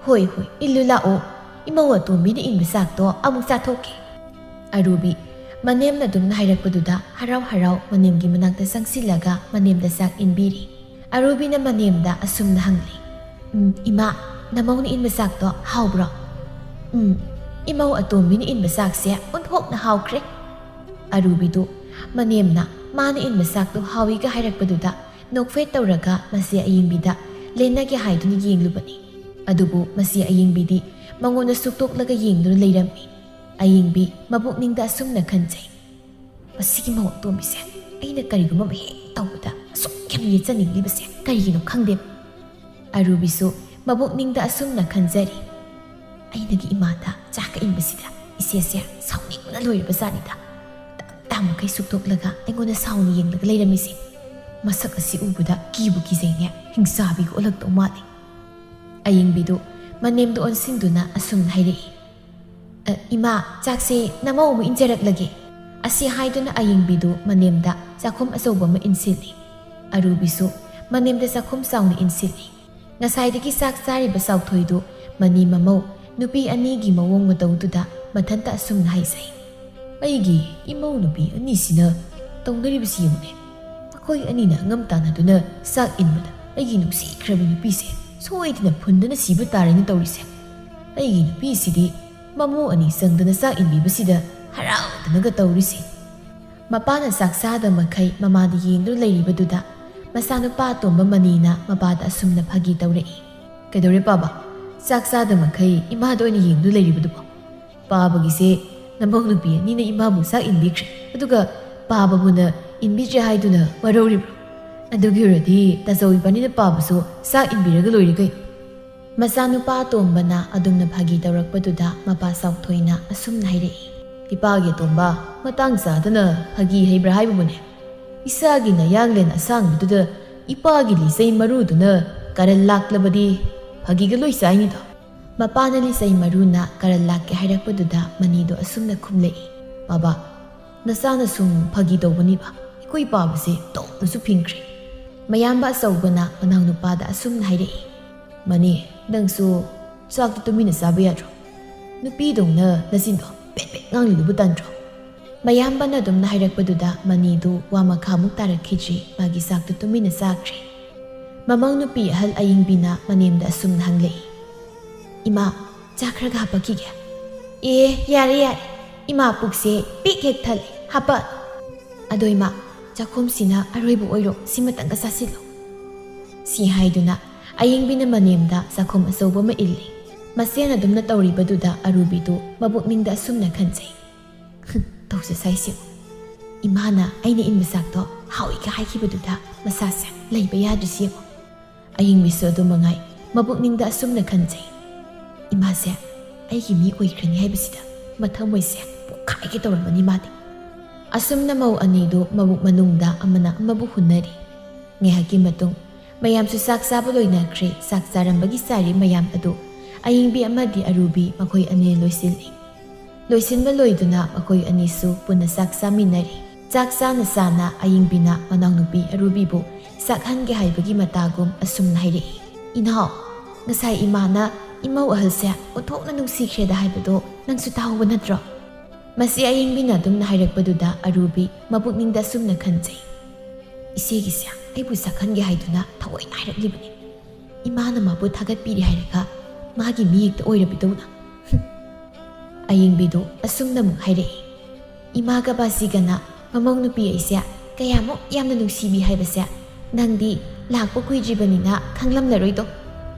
"ꯍꯣꯏ, ꯍꯣꯏ, ꯏꯜꯂꯨ ꯂꯥꯛꯑꯣ꯫ ꯏꯃꯧ ꯑꯇꯣꯝꯕꯤꯅ ꯏꯟꯕ ꯆꯥꯛꯇꯣ ꯑꯃꯨꯛ ꯆꯥꯊꯣꯛꯀꯦ꯫" ꯑꯔꯨꯕꯤ ꯃꯅꯦꯝꯅ ꯑꯗꯨꯝꯅ ꯍꯥꯏꯔꯛꯄꯗꯨꯗ ꯍꯔꯥꯎ ꯍꯔꯥꯎ ꯃꯅꯦꯝꯒꯤ ꯃꯅꯥꯛꯇ ꯆꯪꯁꯤꯜꯂꯒ ꯃꯅꯦꯝꯗ ꯆꯥꯛ ꯏꯟꯕꯤꯔꯤ꯫ ꯑꯔꯨꯕꯤꯅ ꯃꯅꯦꯝꯗ ꯑꯁꯨꯝꯅ ꯍꯪꯂꯤ, "ꯎꯝ, ꯏꯃꯥ, ꯅꯃꯧꯅ ꯏꯟꯕ ꯆꯥꯛꯇꯣ ꯍꯥꯎꯕ꯭ꯔꯣ?" "ꯎꯝ, ꯏꯃꯧ ꯑꯇꯣꯝꯕꯤꯅ ꯏꯟꯕ ꯆꯥꯛꯁꯦ ꯑꯣꯟꯊꯣꯛꯅ ꯍꯥꯎꯈ꯭ꯔꯦ꯫" ꯑꯔꯨꯕꯤꯗꯨ ꯃꯅꯦꯝꯅ ꯃꯥꯅ ꯏꯟꯕ ꯆꯥꯛꯇꯨ ꯍꯥꯎꯏꯒ ꯍꯥꯏꯔꯛꯄꯗꯨꯗ ꯅꯣꯛꯐꯦꯠ ꯇꯧꯔꯒ ꯃꯁꯤ ꯑꯌꯦꯡꯕꯤꯗ ꯂꯦꯟꯅꯒꯦ ꯍꯥꯏꯗꯨꯅ ꯌꯦꯡꯂꯨꯕꯅꯤ꯫ ꯑꯗꯨꯕꯨ ꯃꯁꯤ ꯑꯌꯦꯡꯕꯤꯗꯤ ꯃꯉꯣꯟꯗ ꯁꯨꯛꯇꯣꯛꯂꯒ ꯌꯦꯡꯗꯨꯅ ꯂꯩꯔꯝꯃꯤ꯫ ꯑꯌꯦꯡꯕꯤ ꯃꯄꯨꯛꯅꯤꯡꯗ ꯑꯁꯨꯝꯅ ꯈꯟꯖꯩ, "ꯃꯁꯤꯒꯤ ꯃꯧ ꯑꯇꯣꯝꯕꯤꯁꯦ ꯑꯩꯅ ꯀꯔꯤꯒꯨꯝꯕ ꯑꯃ ꯍꯦꯛ ꯇꯧꯕꯗ ꯑꯁꯨꯛ ꯌꯥꯝ ꯌꯦꯠꯆꯅꯤꯡꯂꯤꯕꯁꯦ ꯀꯔꯤꯒꯤꯅꯣ ꯈꯪꯗꯦ꯫" ꯑꯔꯨꯕꯤꯁꯨ ꯃꯕꯨꯛꯅꯤꯡꯗ ꯑꯁꯨꯝꯅ ꯈꯟꯖꯔꯤ, "ꯑꯩꯅꯒꯤ ꯏꯃꯥꯗ ꯆꯥꯛꯀ ꯏꯟꯕꯁꯤꯗ ꯏꯆꯦꯁꯦ ꯁꯥꯎꯅꯤꯡꯕꯅ ꯂꯣꯏꯔꯕꯖꯥꯠꯅꯤꯗ꯫ ꯇꯞ ꯇꯥꯃꯈꯩ ꯁꯨꯛꯇꯣꯛꯂꯒ ꯑꯩꯉꯣꯟꯗ ꯁꯥꯎꯅ ꯌꯦꯡꯂꯒ ꯂꯩꯔꯝꯃꯤꯁꯦ꯫ ꯃꯁꯛ ꯑꯁꯤ ꯎꯕꯗ ꯀꯤꯕꯨ ꯀꯤꯖꯩꯅꯦ, ꯍꯤꯡꯆꯥꯕꯤꯒ ꯑꯣꯜꯂꯛꯇꯧ ꯃꯥꯜꯂꯤ"꯫ ꯑꯌꯤꯡꯕꯤꯗꯨ ꯃꯅꯦꯝꯗ ꯑꯣꯟꯁꯤꯟꯗꯨꯅ ꯑꯁꯨꯝꯅ ꯍꯥꯏꯔꯛꯏ, "ꯑ, ꯏꯃꯥ, ꯆꯥꯛꯁꯦ ꯅꯃꯧ ꯑꯃꯨꯛ ꯏꯟꯖꯔꯛꯂꯒꯦ"꯫ ꯑꯁꯤ ꯍꯥꯏꯗꯨꯅ ꯑꯌꯤꯡꯕꯤꯗꯨ ꯃꯅꯦꯝꯗ ꯆꯥꯛꯈꯨꯝ ꯑꯆꯧꯕ ꯑꯃ ꯏꯟꯁꯤꯜꯂꯤ꯫ ꯑꯔꯨꯕꯤꯁꯨ ꯃꯅꯦꯝꯗ ꯆꯥꯛꯈꯨꯝ ꯆꯥꯎꯅ ꯏꯟꯁꯤꯜꯂꯤ꯫ ꯉꯁꯥꯏꯗꯒꯤ ꯆꯥꯛ ꯆꯥꯔꯤꯕ ꯆꯥꯎꯊꯣꯏꯗꯨ ꯃꯅꯤ ꯃꯃꯧ ꯅꯨꯄꯤ ꯑꯅꯤꯒꯤ ꯃꯑꯣꯡ ꯃꯇꯧꯗꯨꯗ ꯃꯊꯟꯇ ꯑꯁꯨꯝꯅ ꯍꯥꯏꯖꯩ, "ꯑꯩꯒꯤ ꯏꯃꯧ ꯅꯨꯄꯤ ꯑꯅꯤꯁꯤꯅ ꯇꯧꯅꯔꯤꯕꯁꯤ ꯌꯦꯡꯉꯨꯅꯦ꯫ ꯃꯈꯣꯏ ꯑꯅꯤꯅ ꯑꯉꯝ ꯇꯥꯟꯅꯗꯨꯅ ꯆꯥꯛ ꯏꯟꯕꯗ ꯑꯩꯒꯤ ꯅꯨꯡꯁꯤꯈ꯭ꯔꯕ ꯅꯨꯄꯤꯁꯦ ꯁꯣꯏꯗꯅ ꯐꯨꯟꯗꯅ ꯁꯤꯕ ꯇꯥꯔꯦꯅ ꯇꯧꯔꯤꯁꯦ꯫ ꯑꯩꯒꯤ ꯅꯨꯄꯤꯁꯤꯗꯤ ꯃꯃꯧ ꯑꯅꯤ ꯆꯪꯗꯅ ꯆꯥꯛ ꯏꯟꯕꯤꯕꯁꯤꯗ ꯍꯔꯥꯎꯗꯅꯒ ꯇꯧꯔꯤꯁꯤ"꯫ ꯃꯄꯥꯅ ꯆꯥꯛ ꯆꯥꯗ ꯃꯈꯩ ꯃꯃꯥꯗ ꯌꯦꯡꯗꯨꯅ ꯂꯩꯔꯤꯕꯗꯨꯗ ꯃꯆꯥꯅꯨꯄꯥ ꯑꯇꯣꯝꯕ ꯃꯅꯤꯅ ꯃꯄꯥꯗ ꯑꯁꯨꯝꯅ ꯐꯥꯒꯤ ꯇꯧꯔꯛꯏ, "ꯀꯩꯗꯧꯔꯦ ꯄꯥꯕ? ꯆꯥꯛ ꯆꯥꯗ ꯃꯈꯩ ꯏꯃꯥꯗ ꯑꯣꯏꯅ ꯌꯦꯡꯗꯨꯅ ꯂꯩꯔꯤꯕꯗꯨꯕꯣ? ꯄꯥꯕꯒꯤꯁꯦ ꯅꯃꯧ ꯅꯨꯄꯤ ꯑꯅꯤꯅ ꯏꯃꯥꯕꯨ ꯆꯥꯛ ꯏꯟꯕꯤꯈ꯭ꯔꯦ, ꯑꯗꯨꯒ ꯄꯥꯕꯕꯨꯅ ꯏꯟꯕꯤꯗ꯭ꯔꯦ ꯍꯥꯏꯗꯨꯅ ꯋꯥꯔꯧꯔꯤꯕ꯭ꯔꯣ? ꯑꯗꯨꯒꯤ ꯑꯣꯏꯔꯗꯤ ꯇꯥꯆꯧ ꯏꯕꯥꯅꯤꯅ ꯄꯥꯕꯁꯨ ꯆꯥꯛ ꯏꯟꯕꯤꯔꯒ ꯂꯣꯏꯔꯦ ꯀꯩꯅꯣ"꯫ ꯃꯆꯥꯅꯨꯄꯥ ꯑꯇꯣꯝꯕꯅ ꯑꯗꯨꯝꯅ ꯐꯥꯒꯤ ꯇꯧꯔꯛꯄꯗꯨꯗ ꯃꯄꯥ ꯆꯥꯎꯊꯣꯏꯅ ꯑꯁꯨꯝꯅ ꯍꯥꯏꯔꯛꯏ, "ꯏꯄꯥꯒꯤ ꯑꯇꯣꯝꯕ, ꯃꯇꯥꯡ ꯆꯥꯗꯅ ꯐꯥꯒꯤ ꯍꯩꯕ꯭ꯔꯥ ꯍꯥꯏꯕꯕꯨꯅꯦ? ꯏꯆꯥꯒꯤ ꯅꯌꯥꯡꯂꯦꯟ ꯑꯁꯥꯡꯕꯗꯨꯗ ꯏꯄꯥꯒꯤ ꯂꯤꯆꯩ ꯃꯔꯨꯗꯨꯅ ꯀꯔꯟ ꯂꯥꯛꯂꯕꯗꯤ ꯐꯥꯒꯤꯒ ꯂꯣꯏ ꯆꯥꯏꯅꯤꯗꯣ"꯫ ꯃꯄꯥꯅ ꯂꯤꯆꯩ ꯃꯔꯨꯅ ꯀꯔꯟ ꯂꯥꯛꯀꯦ ꯍꯥꯏꯔꯛꯄꯗꯨꯗ ꯃꯅꯤꯗꯣ ꯑꯁꯨꯝꯅ ꯈꯨꯝꯂꯛꯏ, "ꯕꯥꯕꯥ, ꯅꯆꯥꯅ ꯁꯨꯝ ꯐꯥꯒꯤ ꯇꯧꯕꯅꯤꯕ, ꯑꯩꯈꯣꯏ ꯄꯥꯕꯁꯦ ꯇꯣꯛꯅꯁꯨ ꯐꯤꯡꯈ꯭ꯔꯦ"꯫ ꯃꯌꯥꯝꯕ ꯑꯆꯧꯕꯅ ꯃꯅꯥꯎꯅꯨꯄꯥꯗ ꯑꯁꯨꯝꯅ ꯍꯥꯏꯔꯛꯏ, "ꯃꯅꯤ, ꯅꯪꯁꯨ ꯆꯥꯛꯇꯨ ꯇꯨꯃꯤꯟꯅ ꯆꯥꯕ ꯌꯥꯗ꯭ꯔꯣ? ꯅꯨꯄꯤꯗꯧꯅ ꯅꯆꯤꯟꯗꯣ ꯄꯦꯠ ꯄꯦꯠ ꯉꯥꯡꯂꯤꯗꯨꯕꯨ ꯇꯟꯗ꯭ꯔꯣ?" ꯃꯌꯥꯝꯕꯅ ꯑꯗꯨꯝꯅ ꯍꯥꯏꯔꯛꯄꯗꯨꯗ ꯃꯅꯤꯗꯨ ꯋꯥ ꯃꯈꯥꯃꯨꯛ ꯇꯥꯔꯛꯈꯤꯗ꯭ꯔꯤ, ꯃꯥꯒꯤ ꯆꯥꯛꯇꯨ ꯇꯨꯃꯤꯟꯅ ꯆꯥꯈ꯭ꯔꯦ꯫ ꯃꯃꯧ ꯅꯨꯄꯤ ꯑꯍꯜ ꯑꯌꯤꯡꯕꯤꯅ ꯃꯅꯦꯝꯗ ꯑꯁꯨꯝꯅ ꯍꯪꯂꯛꯏ, "ꯏꯃꯥ, ꯆꯥꯛ ꯈꯔꯒ ꯍꯥꯄꯛꯈꯤꯒꯦ"꯫ "ꯑꯦ, ꯌꯥꯔꯦ, ꯌꯥꯔꯦ, ꯏꯃꯥ ꯄꯨꯛꯁꯦ ꯄꯤꯛ ꯍꯦꯛ ꯊꯜꯂꯦ, ꯍꯥꯄꯛ"꯫ "ꯑꯗꯣ ꯏꯃꯥ, ꯆꯥꯛꯈꯨꯝꯁꯤꯅ ꯑꯔꯣꯏꯕ ꯑꯣꯏꯔꯣ, ꯁꯤꯃꯇꯪꯒ ꯆꯥꯁꯤꯜꯂꯣ"꯫ ꯁꯤ ꯍꯥꯏꯗꯨꯅ ꯑꯌꯤꯡꯕꯤꯅ ꯃꯅꯦꯝꯗ ꯆꯥꯛꯈꯨꯝ ꯑꯆꯧꯕ ꯑꯃ ꯏꯜꯂꯤ꯫ ꯃꯁꯦꯟ ꯑꯗꯨꯝꯅ ꯇꯧꯔꯤꯕꯗꯨꯗ ꯑꯔꯨꯕꯤꯗꯨ ꯃꯕꯨꯛꯅꯤꯡꯗ ꯑꯁꯨꯝꯅ ꯈꯟꯖꯩ, "ꯇꯧꯁꯦ ꯁꯥꯏꯁꯦ, ꯏꯃꯥꯅ ꯑꯩꯅ ꯏꯟꯕ ꯆꯥꯛꯇꯣ ꯍꯥꯎꯏꯒ ꯍꯥꯏꯈꯤꯕꯗꯨꯗ ꯃꯁꯥꯁꯦ ꯂꯩꯕ ꯌꯥꯗ꯭ꯔꯤꯁꯤ ꯌꯦꯡꯉꯣ"꯫ ꯑꯌꯤꯡꯕꯤꯁꯨ ꯑꯗꯨ ꯃꯉꯥꯏ, ꯃꯄꯨꯛꯅꯤꯡꯗ ꯑꯁꯨꯝꯅ ꯈꯟꯖꯩ, "ꯏꯃꯥꯁꯦ ꯑꯩꯒꯤ ꯃꯤ ꯑꯣꯏꯈ꯭ꯔꯅꯤ ꯍꯥꯏꯕꯁꯤꯗ ꯃꯊꯃꯣꯏꯁꯦ ꯄꯣꯛꯈꯥꯏꯒꯦ ꯇꯧꯔꯝꯃꯅꯤ ꯃꯥꯗꯤ"꯫ ꯑꯁꯨꯝꯅ ꯃꯧ ꯑꯅꯤꯗꯨ ꯃꯕꯨꯛ ꯃꯅꯨꯡꯗ ꯑꯃꯅ ꯑꯃꯕꯨ ꯍꯨꯟꯅꯔꯤ꯫ ꯉꯥꯏꯍꯥꯛꯀꯤ ꯃꯇꯨꯡ ꯃꯌꯥꯝꯁꯨ ꯆꯥꯛ ꯆꯥꯕ ꯂꯣꯏꯅꯈ꯭ꯔꯦ꯫ ꯆꯥꯛ ꯆꯥꯔꯝꯕꯒꯤ ꯆꯥꯔꯤ ꯃꯌꯥꯝ ꯑꯗꯨ ꯑꯌꯤꯡꯕꯤ ꯑꯃꯗꯤ ꯑꯔꯨꯕꯤ ꯃꯈꯣꯏ ꯑꯅꯤ ꯂꯣꯏꯁꯤꯜꯂꯤ꯫ ꯂꯣꯏꯁꯤꯟꯕ ꯂꯣꯏꯗꯨꯅ ꯃꯈꯣꯏ ꯑꯅꯤꯁꯨ ꯄꯨꯟꯅ ꯆꯥꯛ ꯆꯥꯃꯤꯟꯅꯔꯤ꯫ ꯆꯥꯛ ꯆꯥꯅ ꯆꯥꯅ ꯑꯌꯤꯡꯕꯤꯅ ꯃꯅꯥꯎꯅꯨꯄꯤ ꯑꯔꯨꯕꯤꯕꯨ ꯆꯥꯛꯍꯟꯒꯦ ꯍꯥꯏꯕꯒꯤ ꯃꯇꯥꯒꯨꯝ ꯑꯁꯨꯝꯅ ꯍꯥꯏꯔꯛꯏ, "ꯏꯅꯥꯎ, ꯉꯁꯥꯏ ꯏꯃꯥꯅ ꯏꯃꯧ ꯑꯍꯜꯁꯦ ꯑꯣꯟꯊꯣꯛꯅ ꯅꯨꯡꯁꯤꯈ꯭ꯔꯦꯗ ꯍꯥꯏꯕꯗꯣ ꯅꯪꯁꯨ ꯇꯥꯍꯧꯕ ꯅꯠꯇ꯭ꯔꯣ?" ꯃꯁꯤ ꯑꯌꯤꯡꯕꯤꯅ ꯑꯗꯨꯝꯅ ꯍꯥꯏꯔꯛꯄꯗꯨꯗ ꯑꯔꯨꯕꯤ ꯃꯄꯨꯛꯅꯤꯡꯗ ꯑꯁꯨꯝꯅ ꯈꯟꯖꯩ, "ꯏꯆꯦꯒꯤꯁꯦ ꯑꯩꯕꯨ ꯆꯥꯛꯍꯟꯒꯦ ꯍꯥꯏꯗꯨꯅ ꯊꯑꯣꯏꯅ ꯍꯥꯏꯔꯛꯂꯤꯕꯅꯤ꯫ ꯏꯃꯥꯅ ꯃꯥꯕꯨ ꯊꯥꯒꯠꯄꯤꯔꯤ ꯍꯥꯏꯔꯒ ꯃꯥꯒꯤ ꯃꯤ ꯍꯦꯛꯇ ꯑꯣꯏꯔꯕꯤꯗꯧꯅ"꯫ ꯑꯌꯤꯡꯕꯤꯗꯨ ꯑꯁꯨꯝꯅ ꯑꯃꯨꯛ ꯍꯥꯏꯔꯛꯏ, "ꯏꯃꯥꯒ ꯕꯥꯖꯤꯒꯅ ꯃꯃꯧ ꯅꯨꯄꯤ ꯑꯩꯁꯦ ꯀꯌꯥꯃꯨꯛ ꯌꯥꯝꯅ ꯅꯨꯡꯁꯤꯕꯤ ꯍꯥꯏꯕꯁꯦ ꯅꯪꯗꯤ ꯂꯥꯛꯄ ꯀꯨꯏꯗ꯭ꯔꯤꯕꯅꯤꯅ ꯈꯪꯂꯝꯂꯔꯣꯏꯗꯣ꯫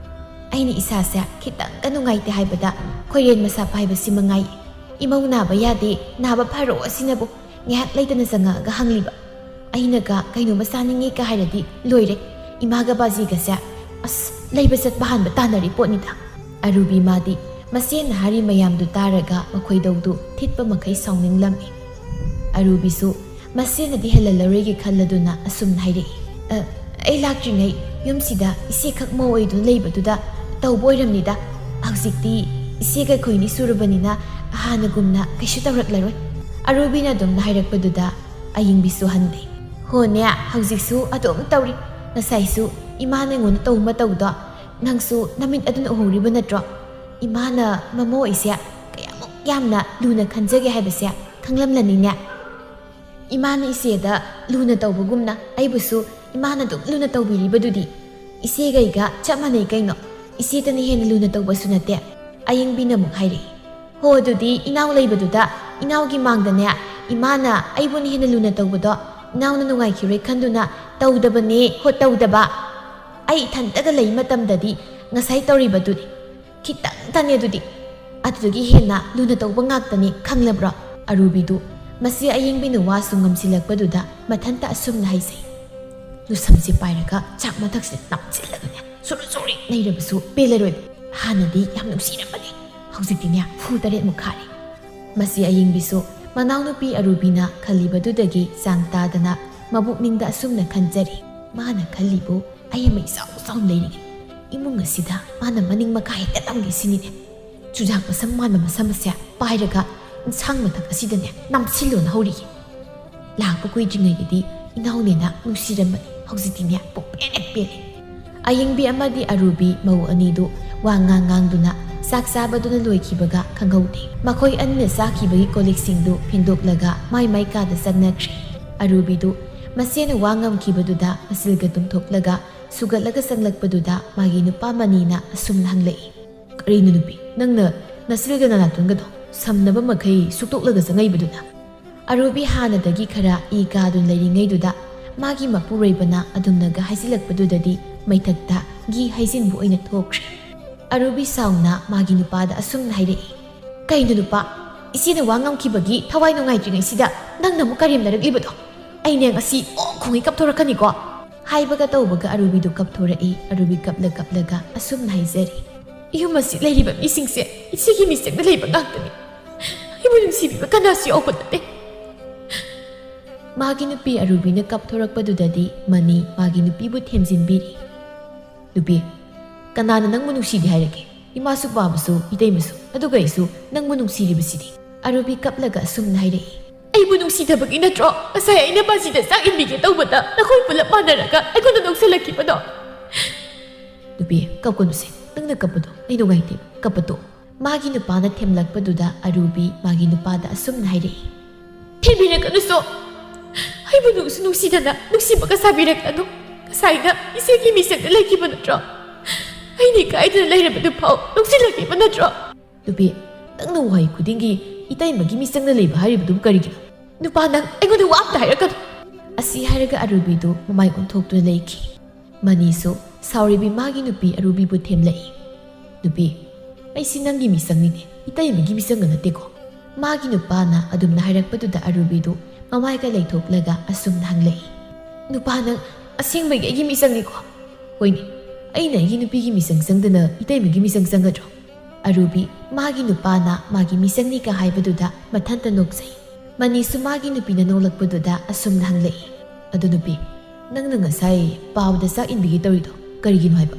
ꯑꯩꯅ ꯏꯁꯥꯁꯦ ꯈꯤꯇꯪꯒ ꯅꯨꯡꯉꯥꯏꯇꯦ ꯍꯥꯏꯕꯗ ꯈꯣꯏꯔꯦꯟ ꯃꯁꯥ ꯄꯥꯏꯕꯁꯤ ꯃꯉꯥꯏ꯫ ꯏꯃꯧ ꯅꯥꯕ ꯌꯥꯗꯦ, ꯅꯥꯕ ꯐꯔꯣ ꯑꯁꯤꯅꯕꯨ ꯉꯥꯏꯍꯥꯛ ꯂꯩꯇꯅ ꯆꯪꯉꯛꯑꯒ ꯍꯪꯂꯤꯕ꯫ ꯑꯩꯅꯒ ꯀꯩꯅꯣꯝꯃ ꯆꯥꯅꯤꯡꯉꯦꯒ ꯍꯥꯏꯔꯗꯤ ꯂꯣꯏꯔꯦ, ꯏꯃꯥꯒ ꯕꯥꯖꯤꯒꯁꯦ ꯑꯁ ꯂꯩꯕ ꯆꯠꯄ ꯍꯥꯟꯕ ꯇꯥꯟꯅꯔꯤ ꯄꯣꯠꯅꯤꯗ"꯫ ꯑꯔꯨꯕꯤ ꯃꯥꯗꯤ ꯃꯆꯦꯅ ꯍꯥꯏꯔꯤ ꯃꯌꯥꯝꯗꯨ ꯇꯥꯔꯒ ꯃꯈꯣꯏꯗꯧꯗꯨ ꯊꯤꯠꯄ ꯃꯈꯩ ꯁꯥꯎꯅꯤꯡꯂꯝꯃꯤ꯫ ꯑꯔꯨꯕꯤꯁꯨ ꯃꯆꯦꯅꯗꯤ ꯍꯦꯜꯍꯜꯂꯔꯣꯏꯒꯦ ꯈꯜꯂꯗꯨꯅ ꯑꯁꯨꯝꯅ ꯍꯥꯏꯔꯛꯏ, "ꯑ, ꯑꯩ ꯂꯥꯛꯇ꯭ꯔꯤꯉꯩ ꯌꯨꯝꯁꯤꯗ ꯏꯆꯦꯈꯛ ꯃꯧ ꯑꯣꯏꯗꯨꯅ ꯂꯩꯕꯗꯨꯗ ꯇꯧꯕ ꯑꯣꯏꯔꯝꯅꯤꯗ꯫ ꯍꯧꯖꯤꯛꯇꯤ ꯏꯆꯦꯒ ꯑꯩꯈꯣꯏꯅꯤ ꯁꯨꯔꯕꯅꯤꯅ ꯍꯥꯟꯅꯒꯨꯝꯅ ꯀꯩꯁꯨ ꯇꯧꯔꯛꯂꯔꯣꯏ"꯫ ꯑꯔꯨꯕꯤꯅ ꯑꯗꯨꯝꯅ ꯍꯥꯏꯔꯛꯄꯗꯨꯗ ꯑꯌꯤꯡꯕꯤꯁꯨ ꯍꯟꯗꯦ꯫ "ꯍꯣꯅꯦ, ꯍꯧꯖꯤꯛꯁꯨ ꯑꯗꯨꯝ ꯇꯧꯔꯤ꯫ ꯉꯁꯥꯏꯁꯨ ꯏꯃꯥꯅ ꯑꯩꯉꯣꯟꯗ ꯇꯧꯕ ꯃꯇꯧꯗꯣ ꯅꯪꯁꯨ ꯅꯃꯤꯠ ꯑꯗꯨꯅ ꯎꯍꯧꯔꯤꯕ ꯅꯠꯇ꯭ꯔꯣ? ꯏꯃꯥꯅ ꯃꯃꯧ ꯑꯩꯁꯦ ꯀꯌꯥꯃꯨꯛ ꯌꯥꯝꯅ ꯂꯨꯅ ꯈꯟꯖꯒꯦ ꯍꯥꯏꯕꯁꯦ ꯈꯪꯂꯝꯂꯅꯤꯅꯦ꯫ ꯏꯃꯥꯅ ꯏꯆꯦꯗ ꯂꯨꯅ ꯇꯧꯕꯒꯨꯝꯅ ꯑꯩꯕꯨꯁꯨ ꯏꯃꯥꯅ ꯑꯗꯨꯝ ꯂꯨꯅ ꯇꯧꯕꯤꯔꯤꯕꯗꯨꯗꯤ꯫ ꯏꯆꯦꯒ ꯑꯩꯒ ꯆꯞ ꯃꯥꯟꯅꯩ ꯀꯩꯅꯣ꯫ ꯏꯆꯦꯇꯅ ꯍꯦꯟꯅ ꯂꯨꯅ ꯇꯧꯕꯁꯨ ꯅꯠꯇꯦ"꯫ ꯑꯌꯤꯡꯕꯤꯅ ꯑꯃꯨꯛ ꯍꯥꯏꯔꯛꯏ, "ꯍꯣ, ꯑꯗꯨꯗꯤ ꯏꯅꯥꯎ ꯂꯩꯕꯗꯨꯗ ꯏꯅꯥꯎꯒꯤ ꯃꯥꯡꯗꯅꯦ ꯏꯃꯥꯅ ꯑꯩꯕꯨꯅ ꯍꯦꯟꯅ ꯂꯨꯅ ꯇꯧꯕꯗꯣ ꯏꯅꯥꯎꯅ ꯅꯨꯡꯉꯥꯏꯈꯤꯔꯣꯏ ꯈꯟꯗꯨꯅ ꯇꯧꯗꯕꯅꯦ꯫ ꯍꯣ, ꯇꯧꯗꯕ꯫ ꯑꯩ ꯏꯊꯟꯇꯒ ꯂꯩ ꯃꯇꯝꯗꯗꯤ ꯉꯁꯥꯏ ꯇꯧꯔꯤꯕꯗꯨꯅꯤ꯫ ꯈꯤꯇꯪꯇꯅꯦ ꯑꯗꯨꯗꯤ꯫ ꯑꯗꯨꯗꯒꯤ ꯍꯦꯟꯅ ꯂꯨꯅ ꯇꯧꯕ ꯉꯥꯛꯇꯅꯤ, ꯈꯪꯂꯕ꯭ꯔꯣ?" ꯑꯔꯨꯕꯤꯗꯨ ꯃꯁꯤ ꯑꯌꯤꯡꯕꯤꯅ ꯋꯥꯁꯨ ꯉꯝꯁꯤꯜꯂꯛꯄꯗꯨꯗ ꯃꯊꯟꯇ ꯑꯁꯨꯝꯅ ꯍꯥꯏꯖꯩ, ꯂꯨꯁꯝꯁꯦ ꯄꯥꯏꯔꯒ ꯆꯥꯛ ꯃꯊꯛꯁꯤꯗ ꯅꯞꯁꯤꯜꯂꯒꯅꯦ ꯁꯨꯔꯨ ꯁꯨꯔꯤ ꯂꯩꯔꯕꯁꯨ ꯄꯦꯜꯂꯔꯣꯏ꯫ ꯍꯥꯟꯅꯗꯤ ꯌꯥꯝ ꯅꯨꯡꯁꯤꯔꯝꯕꯅꯦ, ꯍꯧꯖꯤꯛꯇꯤꯅꯦ ꯐꯨ ꯇꯔꯦꯠꯃꯨꯛ ꯈꯥꯔꯦ꯫ ꯃꯁꯤ ꯑꯌꯤꯡꯕꯤꯁꯨ ꯃꯅꯥꯎꯅꯨꯄꯤ ꯑꯔꯨꯕꯤꯅ ꯈꯜꯂꯤꯕꯗꯨꯗꯒꯤ ꯆꯥꯡ ꯇꯥꯗꯅ ꯃꯕꯨꯛꯅꯤꯡꯗ ꯑꯁꯨꯝꯅ ꯈꯟꯖꯔꯤ, ꯃꯥꯅ ꯈꯜꯂꯤꯕꯨ ꯑꯩ ꯑꯃ ꯏꯆꯥꯎ ꯆꯥꯎꯅ ꯂꯩꯔꯤꯉꯩ ꯏꯃꯨꯡ ꯑꯁꯤꯗ ꯃꯥꯅ ꯃꯅꯤꯡ ꯃꯈꯥ ꯍꯦꯛꯇ ꯇꯝꯒꯦ ꯁꯤꯅꯤꯅꯦ꯫ ꯆꯨꯖꯥꯛ ꯃꯁꯝ ꯃꯥꯟꯕ ꯃꯁꯝ ꯑꯁꯦ ꯄꯥꯏꯔꯒ ꯏꯟꯁꯥꯡ ꯃꯊꯛ ꯑꯁꯤꯗꯅꯦ ꯅꯝꯁꯤꯜꯂꯣꯅ ꯍꯧꯔꯤꯌꯦ꯫ ꯂꯥꯛꯄ ꯀꯨꯏꯗ꯭ꯔꯤꯉꯩꯗꯗꯤ ꯏꯅꯥꯎꯅꯦꯅ ꯅꯨꯡꯁꯤꯔꯝꯕꯅꯤ, ꯍꯧꯖꯤꯛꯇꯤꯅꯦ ꯄꯨꯡꯄꯦꯟ ꯍꯦꯛ ꯄꯦꯜꯂꯦ꯫ ꯑꯌꯤꯡꯕꯤ ꯑꯃꯗꯤ ꯑꯔꯨꯕꯤ ꯃꯧ ꯑꯅꯤꯗꯨ ꯋꯥ ꯉꯥꯡ ꯉꯥꯡꯗꯨꯅ ꯆꯥꯛ ꯆꯥꯕꯗꯨꯅ ꯂꯣꯏꯈꯤꯕꯒ ꯈꯪꯍꯧꯗꯦ꯫ ꯃꯈꯣꯏ ꯑꯅꯤꯅ ꯆꯥꯈꯤꯕꯒꯤ ꯀꯣꯜꯂꯤꯛꯁꯤꯡꯗꯨ ꯐꯦꯡꯗꯣꯛꯂꯒ ꯃꯥꯏ ꯃꯥꯏ ꯀꯥꯗ ꯆꯪꯅꯈ꯭ꯔꯦ꯫ ꯑꯔꯨꯕꯤꯗꯨ ꯃꯆꯦꯅ ꯋꯥ ꯉꯝꯈꯤꯕꯗꯨꯗ ꯃꯆꯤꯜꯒ ꯇꯨꯝꯊꯣꯛꯂꯒ ꯁꯨꯒꯠꯂꯒ ꯆꯪꯂꯛꯄꯗꯨꯗ ꯃꯥꯒꯤ ꯅꯨꯄꯥ ꯃꯅꯤꯅ ꯑꯁꯨꯝꯅ ꯍꯪꯂꯛꯏ, "ꯀꯔꯤꯅꯣ ꯅꯨꯄꯤ, ꯅꯪꯅ ꯅꯆꯤꯜꯒ ꯅꯅꯥꯇꯣꯟꯒꯗꯣ ꯁꯝꯅꯕ ꯃꯈꯩ ꯁꯨꯛꯇꯣꯛꯂꯒ ꯆꯪꯉꯛꯏꯕꯗꯨꯅ?" ꯑꯔꯨꯕꯤ ꯍꯥꯟꯅꯗꯒꯤ ꯈꯔ ꯏ ꯀꯥꯗꯨꯅ ꯂꯩꯔꯤꯉꯩꯗꯨꯗ ꯃꯥꯒꯤ ꯃꯄꯨꯔꯣꯏꯕꯅ ꯑꯗꯨꯝꯅꯒ ꯍꯥꯏꯖꯤꯜꯂꯛꯄꯗꯨꯗꯗꯤ ꯃꯩꯊꯛꯇ ꯘꯤ ꯍꯩꯖꯤꯟꯕ ꯑꯣꯏꯅ ꯊꯣꯛꯈ꯭ꯔꯦ꯫ ꯑꯔꯨꯕꯤ ꯁꯥꯎꯅ ꯃꯥꯒꯤ ꯅꯨꯄꯥꯗ ꯑꯁꯨꯝꯅ ꯍꯥꯏꯔꯛꯏ, "ꯀꯩꯅꯣ ꯅꯨꯄꯥ, ꯏꯆꯦꯅ ꯋꯥ ꯉꯝꯈꯤꯕꯒꯤ ꯊꯋꯥꯏ ꯅꯨꯡꯉꯥꯏꯇ꯭ꯔꯤꯉꯩꯁꯤꯗ ꯅꯪꯅ ꯑꯃꯨꯛ ꯀꯔꯦꯝꯅꯔꯛꯂꯤꯕꯗꯣ? ꯑꯩꯅꯦ ꯉꯁꯤ ꯑꯣ ꯈꯣꯡꯉꯩ ꯀꯞꯊꯣꯔꯛꯀꯅꯤꯀꯣ!" ꯍꯥꯏꯕꯒ ꯇꯧꯕꯒ ꯑꯔꯨꯕꯤꯗꯨ ꯀꯞꯊꯣꯔꯛꯏ꯫ ꯑꯔꯨꯕꯤ ꯀꯞꯂ ꯀꯞꯂꯒ ꯑꯁꯨꯝꯅ ꯍꯥꯏꯖꯔꯤ, "ꯌꯨꯝ ꯑꯁꯤ ꯂꯩꯔꯤꯕ ꯃꯤꯁꯤꯡꯁꯦ ꯏꯆꯦꯒꯤ ꯃꯤꯆꯪꯗ ꯂꯩꯕ ꯉꯥꯛꯇꯅꯤ꯫ ꯑꯩꯕꯨ ꯅꯨꯡꯁꯤꯕꯤꯕ ꯀꯅꯥꯁꯨ ꯌꯥꯎꯕ ꯅꯠꯇꯦ꯫" ꯃꯥꯒꯤ ꯅꯨꯄꯤ ꯑꯔꯨꯕꯤꯅ ꯀꯞꯊꯣꯔꯛꯄꯗꯨꯗꯗꯤ ꯃꯅꯤ ꯃꯥꯒꯤ ꯅꯨꯄꯤꯕꯨ ꯊꯦꯝꯖꯤꯟꯕꯤꯔꯤ꯫ "ꯅꯨꯄꯤ, ꯀꯅꯥꯅ ꯅꯪꯕꯨ ꯅꯨꯡꯁꯤꯗꯦ ꯍꯥꯏꯔꯒꯦ? ꯏꯃꯥꯁꯨ ꯄꯥꯕꯁꯨ ꯏꯇꯩꯃꯁꯨ, ꯑꯗꯨꯒ ꯑꯩꯁꯨ ꯅꯪꯕꯨ ꯅꯨꯡꯁꯤꯔꯤꯕꯁꯤꯗꯤ?" ꯑꯔꯨꯕꯤ ꯀꯞꯂꯒ ꯑꯁꯨꯝꯅ ꯍꯥꯏꯔꯛꯏ, "ꯑꯩꯕꯨ ꯅꯨꯡꯁꯤꯗꯕꯒꯤ ꯅꯠꯇ꯭ꯔꯣ ꯉꯁꯥꯏ ꯑꯩꯅ ꯕꯥꯖꯤꯗ ꯆꯥꯛ ꯏꯟꯕꯤꯒꯦ ꯇꯧꯕꯗ ꯅꯈꯣꯏ ꯄꯨꯂꯞ ꯃꯥꯟꯅꯔꯒ ꯑꯩꯉꯣꯟꯗ ꯅꯣꯛꯁꯜꯂꯛꯈꯤꯕꯗꯣ?" "ꯅꯨꯄꯤ, ꯀꯞꯀꯅꯨꯁꯦ, ꯅꯪꯅ ꯀꯞꯄꯗꯣ ꯑꯩ ꯅꯨꯡꯉꯥꯏꯇꯦ, ꯀꯞꯄ ꯇꯣꯛꯑꯣ꯫" ꯃꯥꯒꯤ ꯅꯨꯄꯥꯅ ꯊꯦꯝꯂꯛꯄꯗꯨꯗ ꯑꯔꯨꯕꯤ ꯃꯥꯒꯤ ꯅꯨꯄꯥꯗ ꯑꯁꯨꯝꯅ ꯍꯥꯏꯔꯛꯏ, "ꯊꯦꯝꯕꯤꯔꯛꯀꯅꯨꯁꯨ, ꯑꯩꯕꯨ ꯅꯨꯡꯁꯨ ꯅꯨꯡꯁꯤꯗꯅ ꯅꯨꯡꯁꯤꯕꯒ ꯁꯥꯕꯤꯔꯛꯀꯅꯨ꯫ ꯉꯁꯥꯏꯅ ꯏꯆꯦꯒꯤ ꯃꯤꯆꯪꯗ ꯂꯩꯈꯤꯕ ꯅꯠꯇ꯭ꯔꯣ? ꯑꯩꯅ ꯏꯀꯥꯏꯗꯅ ꯂꯩꯔꯕꯗꯨ ꯐꯥꯎ ꯅꯣꯛꯁꯤꯜꯂꯛꯈꯤꯕ ꯅꯠꯇ꯭ꯔꯣ?" "ꯅꯨꯄꯤ, ꯅꯪꯅ ꯋꯥꯍꯩ ꯈꯨꯗꯤꯡꯒꯤ ꯏꯇꯩꯃꯒꯤ ꯃꯤꯆꯪꯗ ꯂꯩꯕ ꯍꯥꯏꯔꯤꯕꯗꯨꯕꯨ ꯀꯔꯤꯒꯤꯅꯣ?" "ꯅꯨꯄꯥ, ꯅꯪ ꯑꯩꯉꯣꯟꯗ ꯋꯥ ꯑꯝꯇ ꯍꯥꯏꯔꯛꯀꯅꯨ꯫" ꯑꯁꯤ ꯍꯥꯏꯔꯒ ꯑꯔꯨꯕꯤꯗꯨ ꯃꯃꯥꯏ ꯑꯣꯟꯊꯣꯛꯇꯨꯅ ꯂꯩꯈꯤ꯫ ꯃꯅꯤꯁꯨ ꯁꯥꯎꯔꯤꯕꯤ ꯃꯥꯒꯤ ꯅꯨꯄꯤ ꯑꯔꯨꯕꯤꯕꯨ ꯊꯦꯝꯂꯛꯏ꯫ "ꯅꯨꯄꯤ, ꯑꯩꯁꯤ ꯅꯪꯒꯤ ꯃꯤꯆꯪꯅꯤꯅꯦ, ꯏꯇꯩꯃꯒꯤ ꯃꯤꯆꯪꯒ ꯅꯠꯇꯦꯀꯣ꯫" ꯃꯥꯒꯤ ꯅꯨꯄꯥꯅ ꯑꯗꯨꯝꯅ ꯍꯥꯏꯔꯛꯄꯗꯨꯗ ꯑꯔꯨꯕꯤꯗꯨ ꯃꯃꯥꯏꯒ ꯂꯩꯊꯣꯛꯂꯒ ꯑꯁꯨꯝꯅ ꯍꯪꯂꯛꯏ, "ꯅꯨꯄꯥ, ꯅꯪ "ꯑꯁꯦꯡꯕꯒꯤ ꯑꯩꯒꯤ ꯃꯤꯆꯪꯅꯤꯀꯣ?" "ꯍꯣꯏꯅꯦ, ꯑꯩꯅ ꯑꯩꯒꯤ ꯅꯨꯄꯤꯒꯤ ꯃꯤꯆꯪ ꯆꯪꯗꯅ ꯏꯇꯩꯃꯒꯤ ꯃꯤꯆꯪ ꯆꯪꯒꯗ꯭ꯔꯣ?" ꯑꯔꯨꯕꯤ ꯃꯥꯒꯤ ꯅꯨꯄꯥꯅ ꯃꯥꯒꯤ ꯃꯤꯆꯪꯅꯤꯒ ꯍꯥꯏꯕꯗꯨꯗ ꯃꯊꯟꯇ ꯅꯣꯛꯆꯩ꯫ ꯃꯅꯤꯁꯨ ꯃꯥꯒꯤ ꯅꯨꯄꯤꯅ ꯅꯣꯛꯂꯛꯄꯗꯨꯗ ꯑꯁꯨꯝꯅ ꯍꯪꯂꯛꯏ, "ꯑꯗꯨ ꯅꯨꯄꯤ, ꯅꯪꯅ ꯉꯁꯥꯏ ꯄꯥꯎꯗ ꯆꯥꯛ ꯏꯟꯕꯤꯒꯦ ꯇꯧꯔꯤꯗꯣ ꯀꯔꯤꯒꯤꯅꯣ ꯍꯥꯏꯕ?"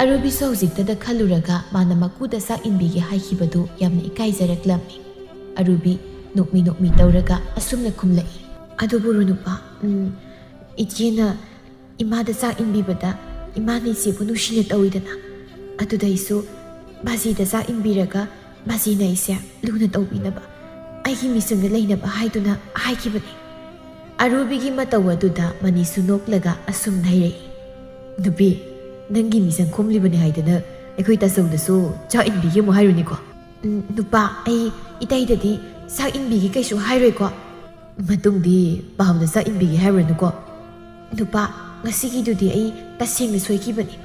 ꯑꯔꯨꯕꯤꯁꯨ ꯍꯧꯖꯤꯛꯇꯗ ꯈꯜꯂꯨꯔꯒ ꯃꯥꯅ ꯃꯀꯨꯗ ꯆꯥꯛ ꯏꯟꯕꯤꯒꯦ ꯍꯥꯏꯈꯤꯕꯗꯨ ꯌꯥꯝꯅ ꯏꯀꯥꯏꯖꯔꯛꯂꯝꯃꯤ꯫ ꯑꯔꯨꯕꯤ ꯅꯣꯛꯃꯤ ꯅꯣꯛꯃꯤ ꯇꯧꯔꯒ ꯑꯁꯨꯝꯅ ꯈꯨꯝꯂꯛꯏ, "ꯑꯗꯨꯕꯨ ꯔꯣꯅꯨꯄꯥ, ꯎꯝ, ꯏꯆꯦꯅ ꯏꯃꯥꯗ ꯆꯥꯛ ꯏꯟꯕꯤꯕꯗ ꯏꯃꯥꯅ ꯏꯆꯦꯕꯨ ꯅꯨꯡꯁꯤꯅ ꯇꯧꯏꯗꯅ, ꯑꯗꯨꯗ ꯑꯩꯁꯨ ꯕꯥꯖꯤꯗ ꯆꯥꯛ ꯏꯟꯕꯤꯔꯒ ꯕꯥꯖꯤꯅ ꯑꯩꯁꯦ ꯂꯨꯅ ꯇꯧꯕꯤꯅꯕ ꯑꯩꯒꯤ ꯃꯤꯆꯪꯗ ꯂꯩꯅꯕ ꯍꯥꯏꯗꯨꯅ ꯍꯥꯏꯈꯤꯕꯅꯤ꯫" ꯑꯔꯨꯕꯤꯒꯤ ꯃꯇꯧ ꯑꯗꯨꯗ ꯃꯅꯤꯁꯨ ꯅꯣꯛꯂꯒ ꯑꯁꯨꯝꯅ ꯍꯥꯏꯔꯛꯏ, "ꯅꯨꯄꯤ, ꯅꯪꯒꯤ ꯃꯤꯆꯪ ꯈꯨꯝꯂꯤꯕꯅꯤ ꯍꯥꯏꯗꯅ ꯑꯩꯈꯣꯏ ꯇꯥꯆꯧꯗꯁꯨ ꯆꯥꯛ ꯏꯟꯕꯤꯒꯦ ꯑꯃꯨꯛ ꯍꯥꯏꯔꯨꯅꯤꯀꯣ?" "ꯎꯝ, ꯅꯨꯄꯥ, ꯑꯩ ꯏꯇꯩꯗꯗꯤ ꯆꯥꯛ ꯏꯟꯕꯤꯒꯦ ꯀꯩꯁꯨ ꯍꯥꯏꯔꯣꯏꯀꯣ꯫ ꯃꯇꯨꯡꯗꯤ ꯄꯥꯎꯗ ꯆꯥꯛ ꯏꯟꯕꯤꯒꯦ ꯍꯥꯏꯔꯨꯔꯅꯨꯀꯣ꯫ ꯅꯨꯄꯥ, ꯉꯁꯤꯒꯤꯗꯨꯗꯤ ꯑꯩ ꯇꯁꯦꯡꯅ ꯁꯣꯏꯈꯤꯕꯅꯤ꯫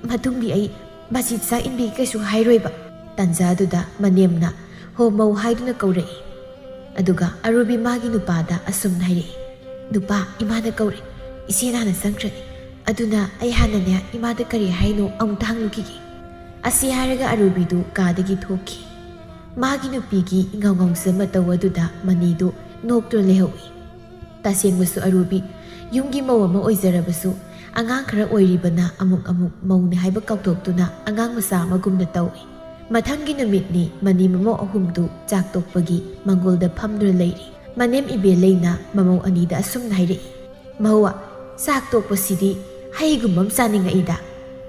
ꯃꯇꯨꯡꯗꯤ ꯑꯩ ꯕꯥꯖꯤꯗ ꯆꯥꯛ ꯏꯟꯕꯤꯒꯦ ꯀꯩꯁꯨ ꯍꯥꯏꯔꯣꯏꯕ꯫" ꯇꯥꯟꯖꯥꯗꯨꯗ ꯃꯅꯦꯝꯅ "ꯍꯣ ꯃꯧ" ꯍꯥꯏꯗꯨꯅ ꯀꯧꯔꯛꯏ꯫ ꯑꯗꯨꯒ ꯑꯔꯨꯕꯤ ꯃꯥꯒꯤ ꯅꯨꯄꯥꯗ ꯑꯁꯨꯝꯅ ꯍꯥꯏꯔꯛꯏ, "ꯅꯨꯄꯥ, ꯏꯃꯥꯅ ꯀꯧꯔꯦ꯫ ꯏꯆꯦ ꯍꯥꯟꯅ ꯆꯪꯈ꯭ꯔꯅꯤ꯫ ꯑꯗꯨꯅ ꯑꯩ ꯍꯥꯟꯅꯅꯦ ꯏꯃꯥꯗ ꯀꯔꯤ ꯍꯥꯏꯅꯣ ꯑꯃꯨꯛꯇ ꯍꯪꯂꯨꯈꯤꯒꯦ꯫" ꯑꯁꯤ ꯍꯥꯏꯔꯒ ꯑꯔꯨꯕꯤꯗꯨ ꯀꯥꯗꯒꯤ ꯊꯣꯛꯈꯤ꯫ ꯃꯥꯒꯤ ꯅꯨꯄꯤꯒꯤ ꯏꯉꯥꯎ ꯉꯥꯎꯖ ꯃꯇꯧ ꯑꯗꯨꯗ ꯃꯅꯤꯗꯨ ꯅꯣꯛꯇꯨꯅ ꯂꯩꯍꯧꯏ꯫ ꯇꯁꯦꯡꯕꯁꯨ ꯑꯔꯨꯕꯤ ꯌꯨꯝꯒꯤ ꯃꯧ ꯑꯃ ꯑꯣꯏꯖꯔꯕꯁꯨ, ꯑꯉꯥꯡ ꯈꯔ ꯑꯣꯏꯔꯤꯕꯅ ꯑꯃꯨꯛ ꯑꯃꯨꯛ ꯃꯧꯅꯦ ꯍꯥꯏꯕ ꯀꯥꯎꯊꯣꯛꯇꯨꯅ ꯑꯉꯥꯡ ꯃꯆꯥ ꯑꯃꯒꯨꯝꯅ ꯇꯧꯏ꯫ ꯃꯊꯪꯒꯤ ꯅꯨꯃꯤꯠꯅꯤ ꯃꯅꯤ ꯃꯃꯧ ꯑꯍꯨꯝꯗꯨ ꯆꯥꯛ ꯇꯣꯛꯄꯒꯤ ꯃꯪꯒꯣꯜꯗ ꯐꯝꯗꯨꯅ ꯂꯩꯔꯤ꯫ ꯃꯅꯦꯝ ꯏꯕꯦꯜꯂꯩꯅ ꯃꯃꯧ ꯑꯅꯤꯗ ꯑꯁꯨꯝꯅ ꯍꯥꯏꯔꯛꯏ, "ꯃꯧ, ꯆꯥꯛ ꯇꯣꯛꯄꯁꯤꯗꯤ ꯍꯩꯒꯨꯝꯕ ꯑꯃ ꯆꯥꯅꯤꯡꯉꯛꯏꯗ꯫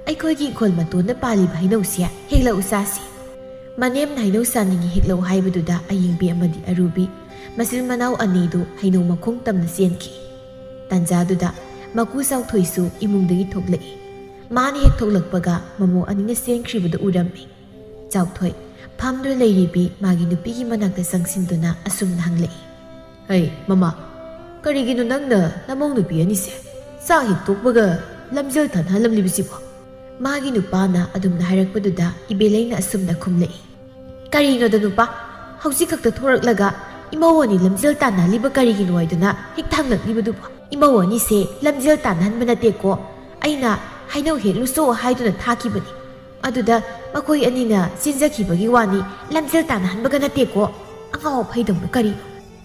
ꯑꯩꯈꯣꯏꯒꯤ ꯏꯪꯈꯣꯜ ꯃꯇꯣꯟꯗ ꯄꯥꯜꯂꯤꯕ ꯍꯩꯅꯧꯁꯦ ꯍꯦꯛꯂꯛꯎ ꯆꯥꯁꯤ꯫" ꯃꯅꯦꯝꯅ ꯍꯩꯅꯧ ꯆꯥꯅꯤꯡꯉꯤ ꯍꯦꯛꯂꯛꯎ ꯍꯥꯏꯕꯗꯨꯗ ꯑꯌꯤꯡꯕꯤ ꯑꯃꯗꯤ ꯑꯔꯨꯕꯤ ꯃꯆꯤꯟ ꯃꯅꯥꯎ ꯑꯅꯤꯗꯨ ꯍꯩꯅꯧ ꯃꯈꯣꯡ ꯇꯝꯅ ꯆꯦꯟꯈꯤ꯫ ꯇꯥꯟꯖꯥꯗꯨꯗ ꯃꯀꯨ ꯆꯥꯎꯊꯣꯏꯁꯨ ꯏꯃꯨꯡꯗꯒꯤ ꯊꯣꯛꯂꯛꯏ꯫ ꯃꯥꯅ ꯍꯦꯛ ꯊꯣꯛꯂꯛꯄꯒ ꯃꯃꯧ ꯑꯅꯤꯅ ꯆꯦꯟꯈ꯭ꯔꯤꯕꯗꯨ ꯎꯔꯝꯃꯤ꯫ ꯆꯥꯎꯊꯣꯏ ꯐꯝꯗꯨꯅ ꯂꯩꯔꯤꯕꯤ ꯃꯥꯒꯤ ꯅꯨꯄꯤꯒꯤ ꯃꯅꯥꯛꯇ ꯆꯪꯁꯤꯟꯗꯨꯅ ꯑꯁꯨꯝꯅ ꯍꯪꯂꯛꯏ, "ꯍꯩ ꯃꯃꯥ, ꯀꯔꯤꯒꯤꯅꯣ ꯅꯪꯅ ꯅꯃꯧ ꯅꯨꯄꯤ ꯑꯅꯤꯁꯦ ꯆꯥꯛ ꯍꯦꯛ ꯇꯣꯛꯄꯒ ꯂꯝꯖꯦꯜ ꯊꯥꯅꯍꯜꯂꯝꯂꯤꯕꯁꯤꯕꯣ?" ꯃꯥꯒꯤ ꯅꯨꯄꯥꯅ ꯑꯗꯨꯝꯅ ꯍꯥꯏꯔꯛꯄꯗꯨꯗ ꯏꯕꯦꯂꯩꯅ ꯑꯁꯨꯝꯅ ꯈꯨꯝꯂꯛꯏ, "ꯀꯔꯤꯅꯣꯗ ꯅꯨꯄꯥ, ꯍꯧꯖꯤꯛ ꯈꯛꯇ ꯊꯣꯔꯛꯂꯒ "ꯏꯃꯧ ꯑꯅꯤ ꯂꯝꯖꯦꯜ ꯇꯥꯟꯅꯍꯜꯂꯤꯕ ꯀꯔꯤꯒꯤꯅꯣ?" ꯍꯥꯏꯗꯨꯅ ꯍꯦꯛ ꯊꯥꯡꯂꯛꯂꯤꯕꯗꯨꯕꯨ? "ꯏꯃꯧ ꯑꯅꯤꯁꯦ ꯂꯝꯖꯦꯜ ꯇꯥꯟꯅꯍꯟꯕ ꯅꯠꯇꯦꯀꯣ, ꯑꯩꯅ ꯍꯩꯅꯧ ꯍꯦꯛꯂꯨꯆꯣ ꯍꯥꯏꯗꯨꯅ ꯊꯥꯈꯤꯕꯅꯤ꯫ ꯑꯗꯨꯗ ꯃꯈꯣꯏ ꯑꯅꯤꯅ ꯆꯦꯟꯖꯈꯤꯕꯒꯤ ꯋꯥꯅꯤ, ꯂꯝꯖꯦꯜ ꯇꯥꯟꯅꯍꯟꯕꯒ ꯅꯠꯇꯦꯀꯣ꯫ ꯑꯉꯥꯎ ꯑꯐꯩꯗꯧꯅ ꯀꯔꯤꯅꯣ?"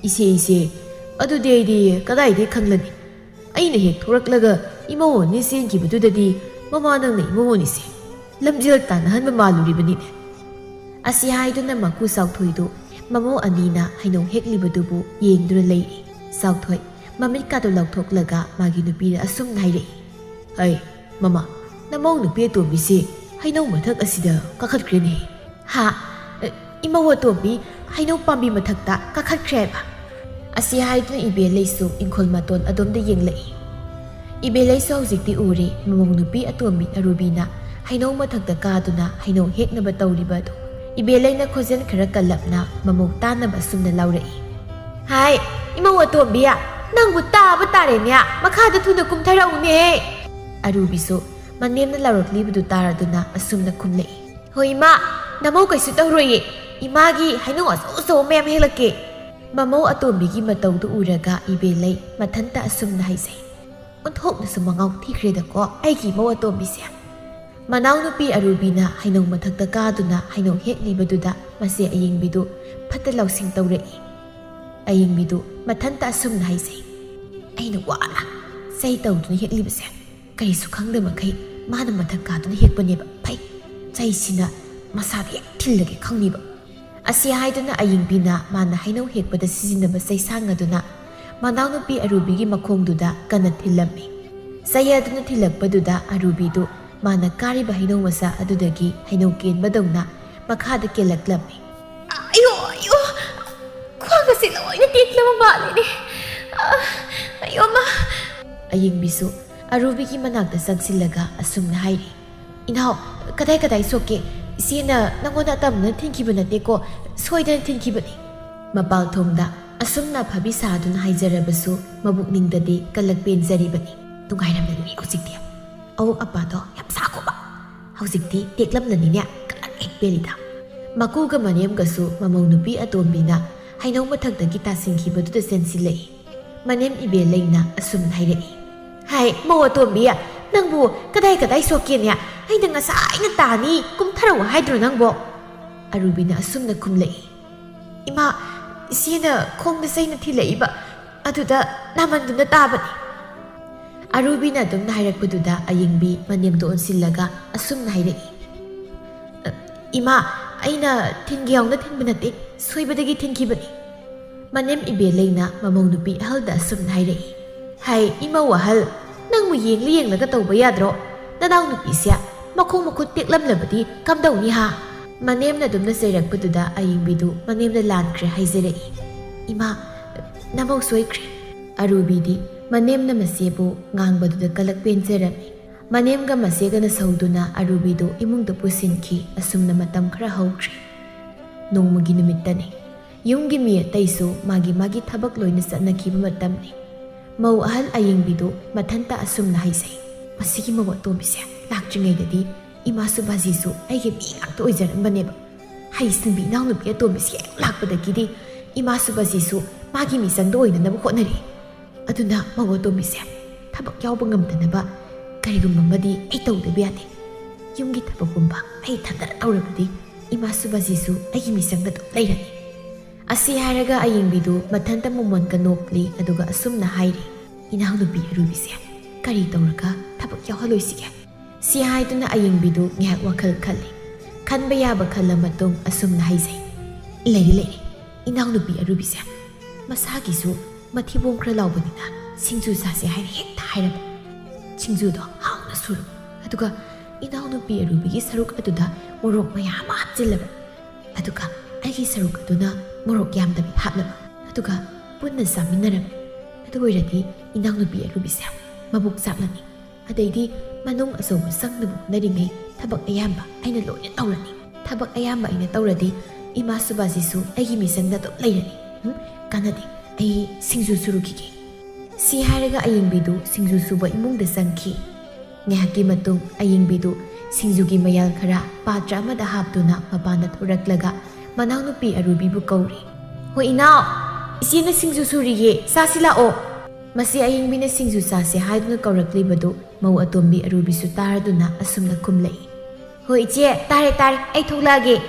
"ꯏꯆꯦ, ꯏꯆꯦ, ꯑꯗꯨꯗꯤ ꯑꯩꯗꯤ ꯀꯗꯥꯏꯗꯩ ꯈꯪꯂꯅꯤ? ꯑꯩꯅ ꯍꯦꯛ ꯊꯣꯔꯛꯂꯒ ꯏꯃꯧ ꯑꯅꯤ ꯆꯦꯟꯈꯤꯕꯗꯨꯗꯗꯤ ꯃꯃꯥ ꯅꯪꯅ ꯏꯃꯧ ꯑꯅꯤꯁꯦ ꯂꯝꯖꯦꯜ ꯇꯥꯟꯅꯍꯟꯕ ꯃꯥꯜꯂꯨꯔꯤꯕꯅꯤꯅꯦ꯫" ꯑꯁꯤ ꯍꯥꯏꯗꯨꯅ ꯃꯀꯨ ꯆꯥꯎꯊꯣꯏꯗꯨ ꯃꯃꯧ ꯑꯅꯤꯅ ꯍꯩꯅꯧ ꯍꯦꯛꯂꯤꯕꯗꯨꯕꯨ ꯌꯦꯡꯗꯨꯅ ꯂꯩꯔꯤ꯫ ꯆꯥꯎꯊꯣꯏ ꯃꯃꯤꯠꯀꯥꯗꯨ ꯂꯥꯎꯊꯣꯛꯂꯒ ꯃꯥꯒꯤ ꯅꯨꯄꯤꯗ ꯑꯁꯨꯝꯅ ꯍꯥꯏꯔꯛꯏ, "ꯍꯩ, ꯃꯃꯥ, ꯅꯃꯧ ꯅꯨꯄꯤ ꯑꯇꯣꯝꯕꯤꯁꯦ ꯍꯩꯅꯧ ꯃꯊꯛ ꯑꯁꯤꯗ ꯀꯥꯈꯠꯈ꯭ꯔꯦꯅꯦ꯫" "ꯍꯥ? ꯑ, ꯏꯃꯧ ꯑꯇꯣꯝꯕꯤ ꯍꯩꯅꯧ ꯄꯥꯝꯕꯤ ꯃꯊꯛꯇ ꯀꯥꯈꯠꯈ꯭ꯔꯦ ꯍꯥꯏꯕ?" ꯑꯁꯤ ꯍꯥꯏꯗꯨꯅ ꯏꯕꯦꯂꯩꯁꯨ ꯏꯪꯈꯣꯜ ꯃꯇꯣꯟ ꯑꯗꯣꯝꯗ ꯌꯦꯡꯂꯛꯏ꯫ ꯏꯕꯦꯂꯩꯁꯨ ꯍꯧꯖꯤꯛꯇꯤ ꯎꯔꯦ, ꯃꯃꯧ ꯅꯨꯄꯤ ꯑꯇꯣꯝꯕꯤ ꯑꯔꯨꯕꯤꯅ ꯍꯩꯅꯧ ꯃꯊꯛꯇ ꯀꯥꯗꯨꯅ ꯍꯩꯅꯧ ꯍꯦꯛꯅꯕ ꯇꯧꯔꯤꯕ ꯑꯗꯨ꯫ ꯏꯕꯦꯂꯩꯅ ꯈꯣꯟꯖꯦꯜ ꯈꯔ ꯀꯜꯂꯞꯅ ꯃꯃꯧ ꯇꯥꯅꯕ ꯑꯁꯨꯝꯅ ꯂꯥꯎꯔꯛꯏ, "ꯍꯥꯏ, ꯏꯃꯧ ꯑꯇꯣꯝꯕꯤ, ꯅꯪꯕꯨ ꯇꯥꯕ ꯇꯥꯔꯦꯅꯦ, ꯃꯈꯥꯗ ꯊꯨꯅ ꯀꯨꯝꯊꯔꯛꯎꯅꯦ꯫" ꯑꯔꯨꯕꯤꯁꯨ ꯃꯅꯦꯝꯅ ꯂꯥꯎꯔꯛꯂꯤꯕꯗꯨ ꯇꯥꯔꯗꯨꯅ ꯑꯁꯨꯝꯅ ꯈꯨꯝꯂꯛꯏ, "ꯍꯣꯏ ꯏꯃꯥ, ꯅꯃꯧ ꯀꯩꯁꯨ ꯇꯧꯔꯣꯏꯌꯦ, ꯏꯃꯥꯒꯤ ꯍꯩꯅꯧ ꯑꯆꯧ ꯑꯆꯧꯕ ꯃꯌꯥꯝ ꯍꯦꯛꯂꯛꯀꯦ꯫" ꯃꯃꯧ ꯑꯇꯣꯝꯕꯤꯒꯤ ꯃꯇꯧꯗꯨ ꯎꯔꯒ ꯏꯕꯦꯂꯩ ꯃꯊꯟꯇ ꯑꯁꯨꯝꯅ ꯍꯥꯏꯖꯩ, "ꯑꯣꯟꯊꯣꯛꯅꯁꯨ ꯃꯉꯥꯎ ꯊꯤꯈ꯭ꯔꯦꯗꯀꯣ ꯑꯩꯒꯤ ꯏꯃꯧ ꯑꯇꯣꯝꯕꯤꯁꯦ꯫" ꯃꯅꯥꯎꯅꯨꯄꯤ ꯑꯔꯨꯕꯤꯅ ꯍꯩꯅꯧ ꯃꯊꯛꯇ ꯀꯥꯗꯨꯅ ꯍꯩꯅꯧ ꯍꯦꯛꯂꯤꯕꯗꯨꯗ ꯃꯆꯦ ꯑꯌꯤꯡꯕꯤꯗꯨ ꯐꯠꯇ ꯂꯥꯎꯁꯤꯡ ꯇꯧꯔꯛꯏ꯫ ꯑꯌꯤꯡꯕꯤꯗꯨ ꯃꯊꯟꯇ ꯑꯁꯨꯝꯅ ꯍꯥꯏꯖꯩ, "ꯑꯩꯅ ꯋꯥꯅ ꯆꯩ ꯇꯧꯗꯨꯅ ꯍꯦꯛꯂꯤꯕꯁꯦ ꯀꯔꯤꯁꯨ ꯈꯪꯗꯕ ꯃꯈꯩ ꯃꯥꯅ ꯃꯊꯛ ꯀꯥꯗꯨꯅ ꯍꯦꯛꯄꯅꯦꯕ꯫ ꯐꯩ, ꯆꯩꯁꯤꯅ ꯃꯁꯥꯗ ꯍꯦꯛ ꯊꯤꯜꯂꯒꯦ ꯈꯪꯅꯤꯕ꯫" ꯑꯁꯤ ꯍꯥꯏꯗꯨꯅ ꯑꯌꯤꯡꯕꯤꯅ ꯃꯥꯅ ꯍꯩꯅꯧ ꯍꯦꯛꯄꯗ ꯁꯤꯖꯤꯟꯅꯕ ꯆꯩꯁꯥꯡ ꯑꯗꯨꯅ ꯃꯅꯥꯎꯅꯨꯄꯤ ꯑꯔꯨꯕꯤꯒꯤ ꯃꯈꯣꯡꯗꯨꯗ ꯀꯟꯅ ꯊꯤꯜꯂꯝꯃꯤ꯫ ꯆꯩ ꯑꯗꯨꯅ ꯊꯤꯜꯂꯛꯄꯗꯨꯗ ꯑꯔꯨꯕꯤꯗꯨ ꯃꯥꯅ ꯀꯥꯔꯤꯕ ꯍꯩꯅꯧ ꯃꯆꯥ ꯑꯗꯨꯗꯒꯤ ꯍꯩꯅꯧ ꯀꯦꯟꯕꯗꯧꯅ ꯃꯈꯥꯗ ꯀꯦꯜꯂꯛꯂꯝꯃꯤ꯫ "ꯑꯌꯣ, ꯑꯌꯣ, ꯈ꯭ꯋꯥꯡ ꯑꯁꯤ ꯂꯣꯏꯅ ꯇꯦꯛꯂꯕ ꯃꯥꯜꯂꯤꯅꯦ꯫ ꯑ, ꯑꯌꯣ ꯃꯥ!" ꯑꯌꯤꯡꯕꯤꯁꯨ ꯑꯔꯨꯕꯤꯒꯤ ꯃꯅꯥꯛꯇ ꯆꯪꯁꯤꯜꯂꯒ ꯑꯁꯨꯝꯅ ꯍꯥꯏꯔꯤ, "ꯏꯅꯥꯎ, ꯀꯗꯥꯏ ꯀꯗꯥꯏ ꯁꯣꯛꯀꯦ? ꯏꯆꯦꯅ ꯅꯪꯉꯣꯟꯗ ꯑꯇꯝꯅꯅ ꯊꯤꯟꯈꯤꯕ ꯅꯠꯇꯦꯀꯣ, ꯁꯣꯏꯗꯅ ꯊꯤꯟꯈꯤꯕꯅꯤ꯫" ꯃꯄꯥꯜ ꯊꯣꯡꯗ ꯑꯁꯨꯝꯅ ꯑꯐꯕꯤ ꯁꯥꯗꯨꯅ ꯍꯥꯏꯖꯔꯕꯁꯨ ꯃꯕꯨꯛꯅꯤꯡꯗꯗꯤ ꯀꯂꯛ ꯄꯦꯟꯖꯔꯤꯕꯅꯤ꯫ ꯅꯨꯡꯉꯥꯏꯔꯝꯂꯅꯤ ꯍꯧꯖꯤꯛꯇꯤ꯫ ꯑꯋꯣꯛ ꯑꯄꯥꯗꯣ ꯌꯥꯝ ꯁꯥꯈꯣꯕ꯫ ꯍꯧꯖꯤꯛꯇꯤ ꯇꯦꯛꯂꯝꯂꯅꯤꯅꯦ, ꯀꯂꯛ ꯍꯦꯛ ꯄꯦꯜꯂꯤꯗ꯫ ꯃꯀꯨꯒ ꯃꯅꯦꯝꯒꯁꯨ ꯃꯃꯧ ꯅꯨꯄꯤ ꯑꯇꯣꯝꯕꯤꯅ ꯍꯩꯅꯧ ꯃꯊꯛꯇꯒꯤ ꯇꯥꯁꯤꯟꯈꯤꯕꯗꯨꯗ ꯆꯦꯟꯁꯤꯜꯂꯛꯏ꯫ ꯃꯅꯦꯝ ꯏꯕꯦꯜꯂꯩꯅ ꯑꯁꯨꯝꯅ ꯍꯥꯏꯔꯛꯏ, "ꯍꯥꯏ, ꯃꯧ ꯑꯇꯣꯝꯕꯤ, ꯅꯪꯕꯨ ꯀꯗꯥꯏ ꯀꯗꯥꯏ ꯁꯣꯛꯀꯦꯅꯦ? ꯑꯩꯅ ꯉꯁꯥꯏꯅ ꯇꯥꯅꯤ, ꯀꯨꯝꯊꯔꯛꯎ ꯍꯥꯏꯗ꯭ꯔꯣ ꯅꯪꯕꯣ?" ꯑꯔꯨꯕꯤꯅ ꯑꯁꯨꯝꯅ ꯈꯨꯝꯂꯛꯏ, "ꯏꯃꯥ, ꯏꯆꯦꯅ ꯈꯣꯡꯗ ꯆꯩꯅ ꯊꯤꯜꯂꯛꯏꯕ ꯑꯗꯨꯗ ꯅꯥꯃꯟꯗꯨꯅ ꯇꯥꯕꯅꯤ꯫" ꯑꯔꯨꯕꯤꯅ ꯑꯗꯨꯝꯅ ꯍꯥꯏꯔꯛꯄꯗꯨꯗ ꯑꯌꯤꯡꯕꯤ ꯃꯅꯦꯝꯗ ꯑꯣꯟꯁꯤꯜꯂꯒ ꯑꯁꯨꯝꯅ ꯍꯥꯏꯔꯛꯏ, "ꯏꯃꯥ, ꯑꯩꯅ ꯊꯤꯟꯒꯦ ꯌꯥꯎꯅ ꯊꯤꯟꯕ ꯅꯠꯇꯦ, ꯁꯣꯏꯕꯗꯒꯤ ꯊꯤꯟꯈꯤꯕꯅꯤ꯫" ꯃꯅꯦꯝ ꯏꯕꯦꯜꯂꯩꯅ ꯃꯃꯧ ꯅꯨꯄꯤ ꯑꯍꯜꯗ ꯑꯁꯨꯝꯅ ꯍꯥꯏꯔꯛꯏ, "ꯍꯥꯏ, ꯏꯃꯧ ꯑꯍꯜ, ꯅꯪꯕꯨ ꯌꯦꯡꯂ ꯌꯦꯡꯂꯒ ꯇꯧꯕ ꯌꯥꯗ꯭ꯔꯣ? ꯅꯅꯥꯎ ꯅꯨꯄꯤꯁꯦ ꯃꯈꯣꯡ ꯃꯈꯨꯠ ꯇꯦꯛꯂꯝꯂꯕꯗꯤ ꯀꯝꯗꯧꯅꯤ ꯍꯥ?" ꯃꯅꯦꯝꯅ ꯑꯗꯨꯝꯅ ꯆꯩꯔꯛꯄꯗꯨꯗ ꯑꯌꯤꯡꯕꯤꯗꯨ ꯃꯅꯦꯝꯗ ꯂꯥꯟꯈ꯭ꯔꯦ ꯍꯥꯏꯖꯔꯛꯏ, "ꯏꯃꯥ, ꯅꯃꯧ ꯁꯣꯏꯈ꯭ꯔꯦ꯫" ꯑꯔꯨꯕꯤꯗꯤ ꯃꯅꯦꯝꯅ ꯃꯆꯦꯕꯨ ꯉꯥꯡꯕꯗꯨꯗ ꯀꯂꯛ ꯄꯦꯟꯖꯔꯝꯃꯤ꯫ ꯃꯅꯦꯝꯒ ꯃꯆꯦꯒꯅ ꯁꯧꯗꯨꯅ ꯑꯔꯨꯕꯤꯗꯨ ꯏꯃꯨꯡꯗ ꯄꯨꯁꯤꯟꯈꯤ꯫ ꯑꯁꯨꯝꯅ ꯃꯇꯝ ꯈꯔ ꯍꯧꯈ꯭ꯔꯦ꯫ ꯅꯣꯡꯃꯒꯤ ꯅꯨꯃꯤꯠꯇꯅꯤ꯫ ꯌꯨꯝꯒꯤ ꯃꯤ ꯑꯇꯩꯁꯨ ꯃꯥꯒꯤ ꯃꯥꯒꯤ ꯊꯕꯛ ꯂꯣꯏꯅ ꯆꯠꯅꯈꯤꯕ ꯃꯇꯝꯅꯤ꯫ ꯃꯧ ꯑꯍꯜ ꯑꯌꯤꯡꯕꯤꯗꯨ ꯃꯊꯟꯇ ꯑꯁꯨꯝꯅ ꯍꯥꯏꯖꯩ, "ꯃꯁꯤꯒꯤ ꯃꯧ ꯑꯇꯣꯝꯕꯤꯁꯦ ꯂꯥꯛꯇ꯭ꯔꯤꯉꯩꯗꯗꯤ ꯏꯃꯥꯁꯨ ꯕꯥꯖꯤꯁꯨ ꯑꯩꯒꯤ ꯃꯤ ꯉꯥꯛꯇ ꯑꯣꯏꯖꯔꯝꯕꯅꯦꯕ꯫ ꯍꯩꯁꯤꯡꯕꯤ ꯏꯅꯥꯎꯅꯨꯄꯤ ꯑꯇꯣꯝꯕꯤꯁꯤ ꯍꯦꯛ ꯂꯥꯛꯄꯗꯒꯤꯗꯤ ꯏꯃꯥꯁꯨ ꯕꯥꯖꯤꯁꯨ ꯃꯥꯒꯤ ꯃꯤꯆꯪꯗ ꯑꯣꯏꯅꯅꯕ ꯍꯣꯠꯅꯔꯤ꯫ ꯑꯗꯨꯅ ꯃꯧ ꯑꯇꯣꯝꯕꯤꯁꯦ ꯊꯕꯛ ꯌꯥꯎꯕ ꯉꯝꯗꯅꯕ ꯀꯔꯤꯒꯨꯝꯕ ꯑꯃꯗꯤ ꯑꯩ ꯇꯧꯗꯕ ꯌꯥꯗꯦ꯫ ꯌꯨꯝꯒꯤ ꯊꯕꯛ ꯄꯨꯝꯕ ꯑꯩ ꯏꯊꯟꯇꯅ ꯇꯧꯔꯕꯗꯤ ꯏꯃꯥꯁꯨ ꯕꯥꯖꯤꯁꯨ ꯑꯩꯒꯤ ꯃꯤꯆꯪꯗ ꯑꯗꯨꯝ ꯂꯩꯔꯅꯤ꯫" ꯑꯁꯤ ꯍꯥꯏꯔꯒ ꯑꯌꯤꯡꯕꯤꯗꯨ ꯃꯊꯟꯇ ꯃꯃꯣꯟꯒ ꯅꯣꯛꯂꯤ, ꯑꯗꯨꯒ ꯑꯁꯨꯝꯅ ꯍꯥꯏꯔꯤ, "ꯏꯅꯥꯎꯅꯨꯄꯤ ꯑꯔꯨꯕꯤꯁꯦ ꯀꯔꯤ ꯇꯧꯔꯒ ꯊꯕꯛ ꯌꯥꯎꯍꯜꯂꯣꯏꯁꯤꯒꯦ?" ꯁꯤ ꯍꯥꯏꯗꯨꯅ ꯑꯌꯤꯡꯕꯤꯗꯨ ꯉꯥꯏꯍꯥꯛ ꯋꯥꯈꯜ ꯈꯜꯂꯤ꯫ ꯈꯟꯕ ꯌꯥꯕ ꯈꯜꯂ ꯃꯇꯨꯡ ꯑꯁꯨꯝꯅ ꯍꯥꯏꯖꯩ, "ꯂꯩꯔꯦ, ꯂꯩꯔꯦ, ꯏꯅꯥꯎꯅꯨꯄꯤ ꯑꯔꯨꯕꯤꯁꯦ ꯃꯁꯥꯒꯤꯁꯨ ꯃꯊꯤꯕꯣꯡ ꯈꯔ ꯂꯥꯎꯕꯅꯤꯅ ꯁꯤꯡꯖꯨ ꯆꯥꯁꯦ ꯍꯥꯏꯅ ꯍꯦꯛꯇ ꯍꯥꯏꯔꯕ꯫ ꯁꯤꯡꯖꯨꯗꯣ ꯍꯥꯎꯅ ꯁꯨꯔꯕ, ꯑꯗꯨꯒ ꯏꯅꯥꯎꯅꯨꯄꯤ ꯑꯔꯨꯕꯤꯒꯤ ꯁꯔꯨꯛ ꯑꯗꯨꯗ ꯃꯣꯔꯣꯛ ꯃꯌꯥꯝ ꯑꯃ ꯍꯥꯞꯆꯤꯜꯂꯕ, ꯑꯗꯨꯒ ꯑꯩꯒꯤ ꯁꯔꯨꯛ ꯑꯗꯨꯅ ꯃꯣꯔꯣꯛ ꯌꯥꯝꯗꯕꯤ ꯍꯥꯞꯂꯕ, ꯑꯗꯨꯒ ꯄꯨꯟꯅ ꯆꯥꯃꯤꯟꯅꯔꯕ꯫ ꯑꯗꯨ ꯑꯣꯏꯔꯗꯤ ꯏꯅꯥꯎꯅꯨꯄꯤ ꯑꯔꯨꯕꯤꯁꯦ ꯃꯕꯨꯛ ꯆꯥꯛꯂꯅꯤ꯫ ꯑꯗꯩꯗꯤ ꯃꯅꯨꯡ ꯑꯆꯧꯕ ꯆꯪꯅꯕ ꯍꯣꯠꯅꯔꯤꯉꯩ ꯊꯕꯛ ꯑꯌꯥꯝꯕ ꯑꯩꯅ ꯂꯣꯏꯅ ꯇꯧꯔꯅꯤ꯫ ꯊꯕꯛ ꯑꯌꯥꯝꯕ ꯑꯩꯅ ꯇꯧꯔꯗꯤ ꯏꯃꯥ ꯁꯨꯕꯥꯁꯤꯁꯨ ꯑꯩꯒꯤ ꯃꯤꯆꯪꯗ ꯑꯗꯨꯝ ꯂꯩꯔꯅꯤ꯫ ꯎꯝ, ꯀꯥꯟꯅꯗꯦ, ꯑꯩ ꯁꯤꯡꯖꯨ ꯁꯨꯔꯨꯈꯤꯒꯦ꯫" ꯁꯤ ꯍꯥꯏꯔꯒ ꯑꯌꯤꯡꯕꯤꯗꯨ ꯁꯤꯡꯖꯨ ꯁꯨꯕ ꯏꯃꯨꯡꯗ ꯆꯪꯈꯤ꯫ ꯉꯥꯏꯍꯥꯛꯀꯤ ꯃꯇꯨꯡ ꯑꯌꯤꯡꯕꯤꯗꯨ ꯁꯤꯡꯖꯨꯒꯤ ꯃꯌꯥꯜ ꯈꯔ ꯄꯥꯇ꯭ꯔ ꯑꯃꯗ ꯍꯥꯞꯇꯨꯅ ꯃꯄꯥꯟꯗ ꯊꯣꯔꯛꯂꯒ ꯃꯅꯥꯎꯅꯨꯄꯤ ꯑꯔꯨꯕꯤꯕꯨ ꯀꯧꯔꯤ꯫ "ꯍꯣꯏ ꯏꯅꯥꯎ, ꯏꯆꯦꯅ ꯁꯤꯡꯖꯨ ꯁꯨꯔꯤꯌꯦ, ꯆꯥꯁꯤ ꯂꯥꯛꯑꯣ꯫" ꯃꯁꯤ ꯑꯌꯤꯡꯕꯤꯅ ꯁꯤꯡꯖꯨ ꯆꯥꯁꯦ ꯍꯥꯏꯗꯨꯅ ꯀꯧꯔꯛꯂꯤꯕꯗꯨ ꯃꯧ ꯑꯇꯣꯝꯕꯤ ꯑꯔꯨꯕꯤꯁꯨ ꯇꯥꯔꯗꯨꯅ ꯑꯁꯨꯝꯅ ꯈꯨꯝꯂꯛꯏ, "ꯍꯣꯏ ꯏꯆꯦ, ꯇꯥꯔꯦ ꯇꯥꯔꯦ, ꯑꯩ ꯊꯣꯛꯂꯛꯑꯒꯦ꯫"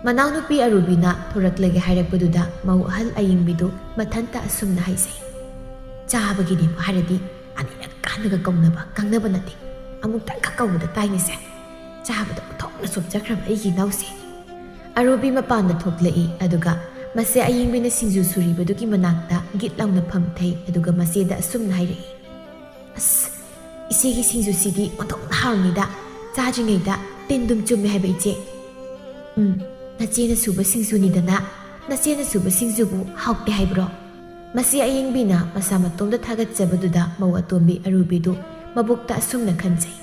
ꯃꯅꯥꯎꯅꯨꯄꯤ ꯑꯔꯨꯕꯤꯅ ꯊꯣꯔꯛꯂꯒꯦ ꯍꯥꯏꯔꯛꯄꯗꯨꯗ ꯃꯧ ꯑꯍꯜ ꯑꯌꯤꯡꯕꯤꯗꯨ ꯃꯊꯟꯇ ꯑꯁꯨꯝꯅ ꯍꯥꯏꯖꯩ, "ꯆꯥꯕꯒꯤꯅꯦꯕꯨ ꯍꯥꯏꯔꯗꯤ ꯑꯅꯤꯔꯛ ꯍꯟꯅꯒ ꯀꯧꯅꯕ ꯀꯪꯅꯕ ꯅꯠꯇꯦ꯫ ꯑꯃꯨꯛꯇꯪꯈꯛ ꯀꯧꯕꯗ ꯇꯥꯏꯅꯤꯁꯦ꯫ ꯆꯥꯕꯗ ꯑꯣꯟꯊꯣꯛꯅ ꯆꯣꯞꯆꯈ꯭ꯔꯕ ꯑꯩꯒꯤ ꯏꯅꯥꯎꯁꯦ꯫" ꯑꯔꯨꯕꯤ ꯃꯄꯥꯟꯗ ꯊꯣꯛꯂꯛꯏ, ꯑꯗꯨꯒ ꯃꯁꯤ ꯑꯌꯤꯡꯕꯤꯅ ꯁꯤꯡꯖꯨ ꯁꯨꯔꯤꯕꯗꯨꯒꯤ ꯃꯅꯥꯛꯇ ꯒꯤꯠ ꯂꯥꯎꯅ ꯐꯝꯊꯩ, ꯑꯗꯨꯒ ꯃꯆꯦꯗ ꯑꯁꯨꯝꯅ ꯍꯥꯏꯔꯛꯏ, "ꯑꯁ, ꯏꯆꯦꯒꯤ ꯁꯤꯡꯖꯨꯁꯤꯗꯤ ꯑꯣꯟꯊꯣꯛꯅ ꯍꯥꯎꯔꯅꯤꯗ꯫ ꯆꯥꯗ꯭ꯔꯤꯉꯩꯗ ꯇꯤꯟ ꯗꯨꯝ ꯆꯨꯝꯃꯦ ꯍꯥꯏꯕ ꯏꯆꯦ꯫" "ꯎꯝ, ꯅꯆꯦꯅ ꯁꯨꯕ ꯁꯤꯡꯖꯨꯅꯤꯗꯅ꯫ ꯅꯆꯦꯅ ꯁꯨꯕ ꯁꯤꯡꯖꯨꯕꯨ ꯍꯥꯎꯇꯦ ꯍꯥꯏꯕ꯭ꯔꯣ?" ꯃꯁꯤ ꯑꯌꯤꯡꯕꯤꯅ ꯃꯁꯥ ꯃꯇꯣꯝꯗ ꯊꯥꯒꯠꯆꯕꯗꯨꯗ ꯃꯧ ꯑꯇꯣꯝꯕꯤ ꯑꯔꯨꯕꯤꯗꯨ ꯃꯕꯨꯛꯇ ꯑꯁꯨꯝꯅ ꯈꯟꯖꯩ,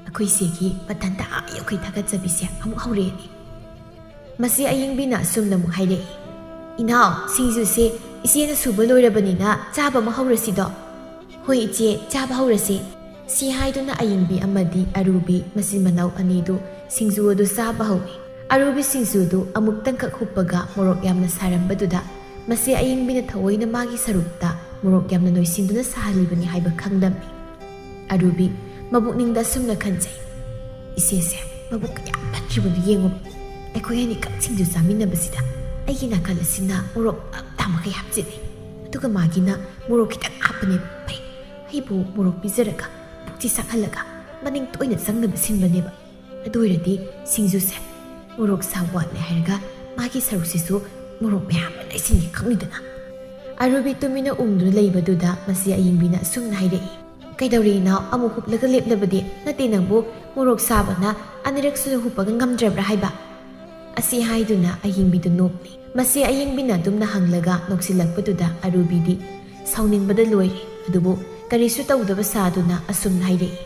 "ꯑꯩꯈꯣꯏ ꯏꯆꯦꯒꯤ ꯃꯊꯟꯇ ꯑꯥ ꯌꯧꯈꯩ ꯊꯥꯒꯠꯆꯕꯤꯁꯦ ꯑꯃꯨꯛ ꯍꯧꯔꯛꯑꯦꯅꯦ꯫" ꯃꯁꯤ ꯑꯌꯤꯡꯕꯤꯅ ꯑꯁꯨꯝꯅ ꯑꯃꯨꯛ ꯍꯥꯏꯔꯛꯏ, "ꯏꯅꯥꯎ, ꯁꯤꯡꯖꯨꯁꯦ ꯏꯆꯦꯅ ꯁꯨꯕ ꯂꯣꯏꯔꯕꯅꯤꯅ ꯆꯥꯕ ꯑꯃ ꯍꯧꯔꯁꯤꯗꯣ?" "ꯍꯣꯏ ꯏꯆꯦ, ꯆꯥꯕ ꯍꯧꯔꯁꯤ꯫" ꯁꯤ ꯍꯥꯏꯗꯨꯅ ꯑꯌꯤꯡꯕꯤ ꯑꯃꯗꯤ ꯑꯔꯨꯕꯤ ꯃꯆꯤꯟ ꯃꯅꯥꯎ ꯑꯅꯤꯗꯨ ꯁꯤꯡꯖꯨ ꯑꯗꯨ ꯆꯥꯕ ꯍꯧꯏ꯫ ꯑꯔꯨꯕꯤ ꯁꯤꯡꯖꯨꯗꯨ ꯑꯃꯨꯛꯇꯪꯈꯛ ꯍꯨꯞꯄꯒ ꯃꯣꯔꯣꯛ ꯌꯥꯝꯅ ꯁꯥꯔꯝꯕꯗꯨꯗ ꯃꯁꯤ ꯑꯌꯤꯡꯕꯤꯅ ꯊꯑꯣꯏꯅ ꯃꯥꯒꯤ ꯁꯔꯨꯛꯇ ꯃꯣꯔꯣꯛ ꯌꯥꯝꯅ ꯅꯣꯏꯁꯤꯟꯗꯨꯅ ꯁꯥꯍꯜꯂꯤꯕꯅꯤ ꯍꯥꯏꯕ ꯈꯪꯂꯝꯃꯤ꯫ ꯑꯔꯨꯕꯤ ꯃꯕꯨꯛꯅꯤꯡꯗ ꯑꯁꯨꯝꯅ ꯈꯟꯖꯩ, "ꯏꯆꯦꯁꯦ ꯃꯕꯨꯛ ꯀꯌꯥꯝ ꯐꯠꯇ꯭ꯔꯤꯕꯅꯣ ꯌꯦꯡꯉꯨ꯫ ꯑꯩꯈꯣꯏ ꯑꯅꯤꯈꯛ ꯁꯤꯡꯖꯨ ꯆꯥꯃꯤꯟꯅꯕꯁꯤꯗ ꯑꯩꯒꯤ ꯅꯥꯀꯜ ꯑꯁꯤꯅ ꯃꯣꯔꯣꯛ ꯑꯞꯇꯥ ꯃꯈꯩ ꯍꯥꯞꯆꯤꯜꯂꯤ, ꯑꯗꯨꯒ ꯃꯥꯒꯤꯅ ꯃꯣꯔꯣꯛ ꯈꯤꯇꯪ ꯍꯥꯞꯄꯅꯦꯕ꯫ ꯐꯩ, ꯑꯩꯕꯨ ꯃꯣꯔꯣꯛ ꯄꯤꯖꯔꯒ ꯄꯨꯛꯁꯤ ꯁꯥꯍꯜꯂꯒ ꯃꯅꯤꯡ ꯇꯣꯏꯅ ꯆꯪꯅꯕ ꯁꯤꯟꯕꯅꯦꯕ꯫ ꯑꯗꯨ ꯑꯣꯏꯔꯗꯤ ꯁꯤꯡꯖꯨꯁꯦ ꯃꯣꯔꯣꯛ ꯁꯥ ꯋꯥꯠꯂꯦ ꯍꯥꯏꯔꯒ ꯃꯥꯒꯤ ꯁꯔꯨꯛꯁꯤꯁꯨ ꯃꯣꯔꯣꯛ ꯃꯌꯥꯝ ꯑꯃ ꯂꯩꯁꯤꯟꯒꯦ ꯈꯪꯉꯤꯗꯅ꯫" ꯑꯔꯨꯕꯤ ꯇꯨꯃꯤꯟꯅ ꯎꯪꯗꯨꯅ ꯂꯩꯕꯗꯨꯗ ꯃꯁꯤ ꯑꯌꯤꯡꯕꯤꯅ ꯑꯁꯨꯝꯅ ꯍꯥꯏꯔꯛꯏ, "ꯀꯩꯗꯧꯔꯦ ꯏꯅꯥꯎ, ꯑꯃꯨꯛ ꯍꯨꯞꯂꯒ ꯂꯦꯞꯂꯕꯗꯤ? ꯅꯠꯇꯦ ꯅꯪꯕꯨ ꯃꯣꯔꯣꯛ ꯁꯥꯕꯅ ꯑꯅꯤꯔꯛ ꯁꯨꯅ ꯍꯨꯞꯄꯒ ꯉꯝꯗ꯭ꯔꯕ꯭ꯔꯥ ꯍꯥꯏꯕ?" ꯑꯁꯤ ꯍꯥꯏꯗꯨꯅ ꯑꯌꯤꯡꯕꯤꯗꯨ ꯅꯣꯛꯂꯤ꯫ ꯃꯁꯤ ꯑꯌꯤꯡꯕꯤꯅ ꯑꯗꯨꯝꯅ ꯍꯪꯂꯒ ꯅꯣꯛꯁꯤꯜꯂꯛꯄꯗꯨꯗ ꯑꯔꯨꯕꯤꯗꯤ ꯁꯥꯎꯅꯤꯡꯕꯗ ꯂꯣꯏꯔꯦ꯫ ꯑꯗꯨꯕꯨ ꯀꯔꯤꯁꯨ ꯇꯧꯗꯕ ꯁꯥꯗꯨꯅ ꯑꯁꯨꯝꯅ ꯍꯥꯏꯔꯛꯏ,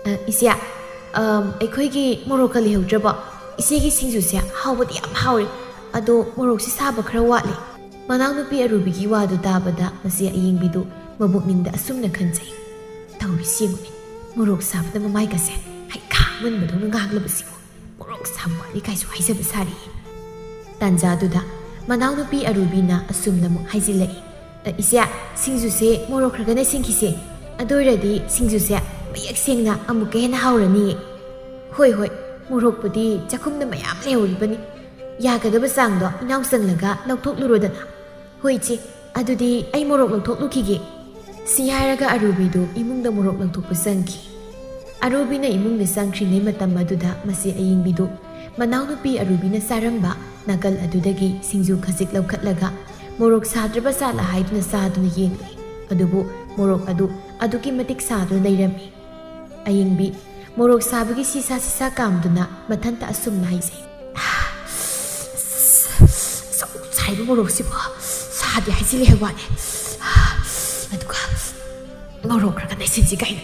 "ꯑ, ꯏꯆꯦ, ꯑꯝ, ꯑꯩꯈꯣꯏꯒꯤ ꯃꯣꯔꯣꯛꯀ ꯂꯩꯍꯧꯗ꯭ꯔꯕꯣ? ꯏꯆꯦꯒꯤ ꯁꯤꯡꯖꯨꯁꯦ ꯍꯥꯎꯕꯗꯤ ꯌꯥꯝ ꯍꯥꯎꯔꯦ, ꯑꯗꯣ ꯃꯣꯔꯣꯛꯁꯤ ꯁꯥꯕ ꯈꯔ ꯋꯥꯠꯂꯦ꯫" ꯃꯅꯥꯎꯅꯨꯄꯤ ꯑꯔꯨꯕꯤꯒꯤ ꯋꯥꯗꯨ ꯇꯥꯕꯗ ꯃꯁꯤ ꯑꯌꯤꯡꯕꯤꯗꯨ ꯃꯕꯨꯛꯅꯤꯡꯗ ꯑꯁꯨꯝꯅ ꯈꯟꯖꯩ, "ꯇꯧꯔꯤꯁꯤ ꯌꯦꯡꯉꯨꯅꯦ, ꯃꯣꯔꯣꯛ ꯁꯥꯕꯗ ꯃꯃꯥꯏꯒꯁꯦ ꯍꯩꯈꯥ ꯑꯃꯨꯟꯕꯗꯧꯅ ꯉꯥꯡꯂꯕꯁꯤꯕꯨ꯫ ꯃꯣꯔꯣꯛ ꯁꯥꯕ ꯋꯥꯠꯂꯤ ꯀꯥꯏꯁꯨ ꯍꯥꯏꯖꯕ ꯁꯥꯔꯤꯌꯦ꯫" ꯇꯥꯟꯖꯥꯗꯨꯗ ꯃꯅꯥꯎꯅꯨꯄꯤ ꯑꯔꯨꯕꯤꯅ ꯑꯁꯨꯝꯅ ꯑꯃꯨꯛ ꯍꯥꯏꯖꯤꯜꯂꯛꯏ, "ꯑ, ꯏꯆꯦ, ꯁꯤꯡꯖꯨꯁꯦ ꯃꯣꯔꯣꯛ ꯈꯔꯒ ꯅꯩꯁꯤꯟꯈꯤꯁꯦ꯫ ꯑꯗꯨ ꯑꯣꯏꯔꯗꯤ ꯁꯤꯡꯖꯨꯁꯦ ꯃꯌꯦꯛ ꯁꯦꯡꯅ ꯑꯃꯨꯛꯀ ꯍꯦꯟꯅ ꯍꯥꯎꯔꯅꯤꯌꯦ꯫" "ꯍꯣꯏ, ꯍꯣꯏ, ꯃꯣꯔꯣꯛꯄꯨꯗꯤ ꯆꯥꯛꯈꯨꯝꯗ ꯃꯌꯥꯝ ꯂꯩꯍꯧꯔꯤꯕꯅꯤ꯫ ꯌꯥꯒꯗꯕ ꯆꯥꯡꯗꯣ ꯏꯅꯥꯎ ꯆꯪꯂꯒ ꯂꯧꯊꯣꯛꯂꯨꯔꯣꯗꯅ꯫" "ꯍꯣꯏ ꯏꯆꯦ, ꯑꯗꯨꯗꯤ ꯑꯩ ꯃꯣꯔꯣꯛ ꯂꯧꯊꯣꯛꯂꯨꯈꯤꯒꯦ꯫" ꯁꯤ ꯍꯥꯏꯔꯒ ꯑꯔꯨꯕꯤꯗꯨ ꯏꯃꯨꯡꯗ ꯃꯣꯔꯣꯛ ꯂꯧꯊꯣꯛꯄ ꯆꯪꯈꯤ꯫ ꯑꯔꯨꯕꯤꯅ ꯏꯃꯨꯡꯗ ꯆꯪꯈ꯭ꯔꯤꯉꯩ ꯃꯇꯝ ꯑꯗꯨꯗ ꯃꯁꯤ ꯑꯌꯤꯡꯕꯤꯗꯨ ꯃꯅꯥꯎꯅꯨꯄꯤ ꯑꯔꯨꯕꯤꯅ ꯆꯥꯔꯝꯕ ꯅꯥꯀꯜ ꯑꯗꯨꯗꯒꯤ ꯁꯤꯡꯖꯨ ꯈꯖꯤꯛ ꯂꯧꯈꯠꯂꯒ ꯃꯣꯔꯣꯛ ꯁꯥꯗ꯭ꯔꯕ ꯖꯥꯠꯂ ꯍꯥꯏꯗꯨꯅ ꯆꯥꯗꯨꯅ ꯌꯦꯡꯂꯨꯏ꯫ ꯑꯗꯨꯕꯨ ꯃꯣꯔꯣꯛ ꯑꯗꯨ ꯑꯗꯨꯛꯀꯤ ꯃꯇꯤꯛ ꯁꯥꯗꯨꯅ ꯂꯩꯔꯝꯃꯤ꯫ ꯑꯌꯤꯡꯕꯤ ꯃꯣꯔꯣꯛ ꯁꯥꯕꯒꯤ ꯁꯤꯁꯥ ꯁꯤꯁꯥ ꯀꯥꯝꯗꯨꯅ ꯃꯊꯟꯇ ꯑꯁꯨꯝꯅ ꯍꯥꯏꯖꯩ, "ꯑꯁꯨꯛ ꯁꯥꯏꯕ ꯃꯣꯔꯣꯛꯁꯤꯕꯨ ꯁꯥꯗꯦ ꯍꯥꯏꯖꯤꯜꯂꯦ ꯍꯥꯏꯕ ꯋꯥꯅꯤ꯫ ꯑꯗꯨꯒ ꯃꯣꯔꯣꯛ ꯈꯔꯒ ꯅꯩꯁꯤꯟꯁꯤ ꯀꯩꯅꯣ꯫"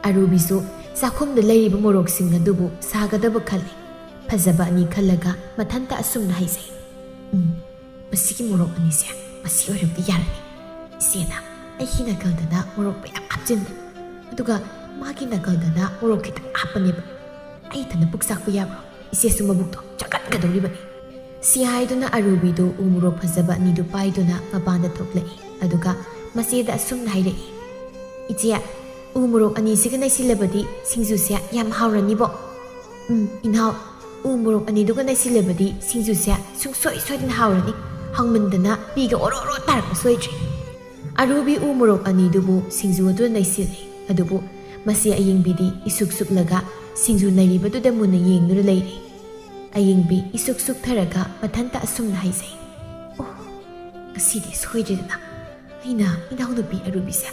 ꯑꯔꯨꯕꯤꯁꯨ ꯆꯥꯛꯈꯨꯝꯗ ꯂꯩꯔꯤꯕ ꯃꯣꯔꯣꯛꯁꯤꯡ ꯑꯗꯨꯕꯨ ꯁꯥꯒꯗꯕ ꯈꯜꯂꯤ꯫ ꯐꯖꯕ ꯑꯅꯤ ꯈꯜꯂꯒ ꯃꯊꯟꯇ ꯑꯁꯨꯝꯅ ꯍꯥꯏꯖꯩ, "ꯎꯝ, ꯃꯁꯤꯒꯤ ꯃꯣꯔꯣꯛ ꯑꯅꯤꯁꯦ ꯃꯁꯤ ꯑꯣꯏꯔꯕꯗꯤ ꯌꯥꯔꯅꯤ꯫ ꯏꯆꯦꯅ ꯑꯩꯒꯤ ꯅꯥꯀꯜꯗꯅ ꯃꯣꯔꯣꯛ ꯃꯌꯥꯝ ꯍꯥꯞꯆꯤꯟꯕ, ꯑꯗꯨꯒ ꯃꯥꯒꯤ ꯅꯥꯀꯜꯗꯅ ꯃꯣꯔꯣꯛ ꯈꯤꯇꯪ ꯍꯥꯞꯄꯅꯦꯕ꯫ ꯑꯩ ꯏꯊꯟꯗ ꯄꯨꯛ ꯆꯥꯛꯄ ꯌꯥꯕ꯭ꯔꯣ? ꯏꯆꯦꯁꯨ ꯃꯕꯨꯛꯇꯣ ꯆꯥꯛꯀꯠꯀꯗꯧꯔꯤꯕꯅꯤ꯫" ꯁꯤ ꯍꯥꯏꯗꯨꯅ ꯑꯔꯨꯕꯤꯗꯨ ꯎ ꯃꯣꯔꯣꯛ ꯐꯖꯕ ꯑꯅꯤꯗꯨ ꯄꯥꯏꯗꯨꯅ ꯃꯄꯥꯟꯗ ꯊꯣꯛꯂꯛꯏ꯫ ꯑꯗꯨꯒ ꯃꯆꯦꯗ ꯑꯁꯨꯝꯅ ꯍꯥꯏꯔꯛꯏ, "ꯏꯆꯦ, ꯎ ꯃꯣꯔꯣꯛ ꯑꯅꯤꯁꯤꯒ ꯅꯩꯁꯤꯜꯂꯕꯗꯤ ꯁꯤꯡꯖꯨꯁꯦ ꯌꯥꯝ ꯍꯥꯎꯔꯅꯤꯕꯣ꯫ ꯎꯝ, ꯏꯅꯥꯎ, ꯎ ꯃꯣꯔꯣꯛ ꯑꯅꯤꯗꯨꯒ ꯅꯩꯁꯤꯜꯂꯕꯗꯤ ꯁꯤꯡꯖꯨꯁꯦ ꯁꯨꯡꯁꯣꯏ ꯁꯣꯏꯗꯅ ꯍꯥꯎꯔꯅꯤ꯫ ꯍꯥꯎꯃꯟꯗꯅ ꯄꯤꯒ ꯑꯣꯔꯣ ꯑꯣꯔꯣ ꯇꯥꯔꯛꯄ ꯁꯣꯏꯗ꯭ꯔꯦ꯫" ꯑꯔꯨꯕꯤ ꯎ ꯃꯣꯔꯣꯛ ꯑꯅꯤꯗꯨꯕꯨ ꯁꯤꯡꯖꯨ ꯑꯗꯨ ꯅꯩꯁꯤꯜꯂꯤ꯫ ꯑꯗꯨꯕꯨ ꯃꯁꯤ ꯑꯌꯤꯡꯕꯤꯗꯤ ꯏꯁꯨꯛ ꯁꯨꯛꯂꯒ ꯁꯤꯡꯖꯨ ꯅꯩꯔꯤꯕꯗꯨꯗ ꯃꯨꯟꯅ ꯌꯦꯡꯗꯨꯅ ꯂꯩꯔꯤ꯫ ꯑꯌꯤꯡꯕꯤ ꯏꯁꯨꯛ ꯁꯨꯛꯊꯔꯒ ꯃꯊꯟꯇ ꯑꯁꯨꯝꯅ ꯍꯥꯏꯖꯩ, "ꯑꯣ, ꯉꯁꯤꯗꯤ ꯁꯣꯏꯗ꯭ꯔꯦꯗꯅ꯫ ꯑꯩꯅ ꯏꯅꯥꯎꯅꯨꯄꯤ ꯑꯔꯨꯕꯤꯁꯦ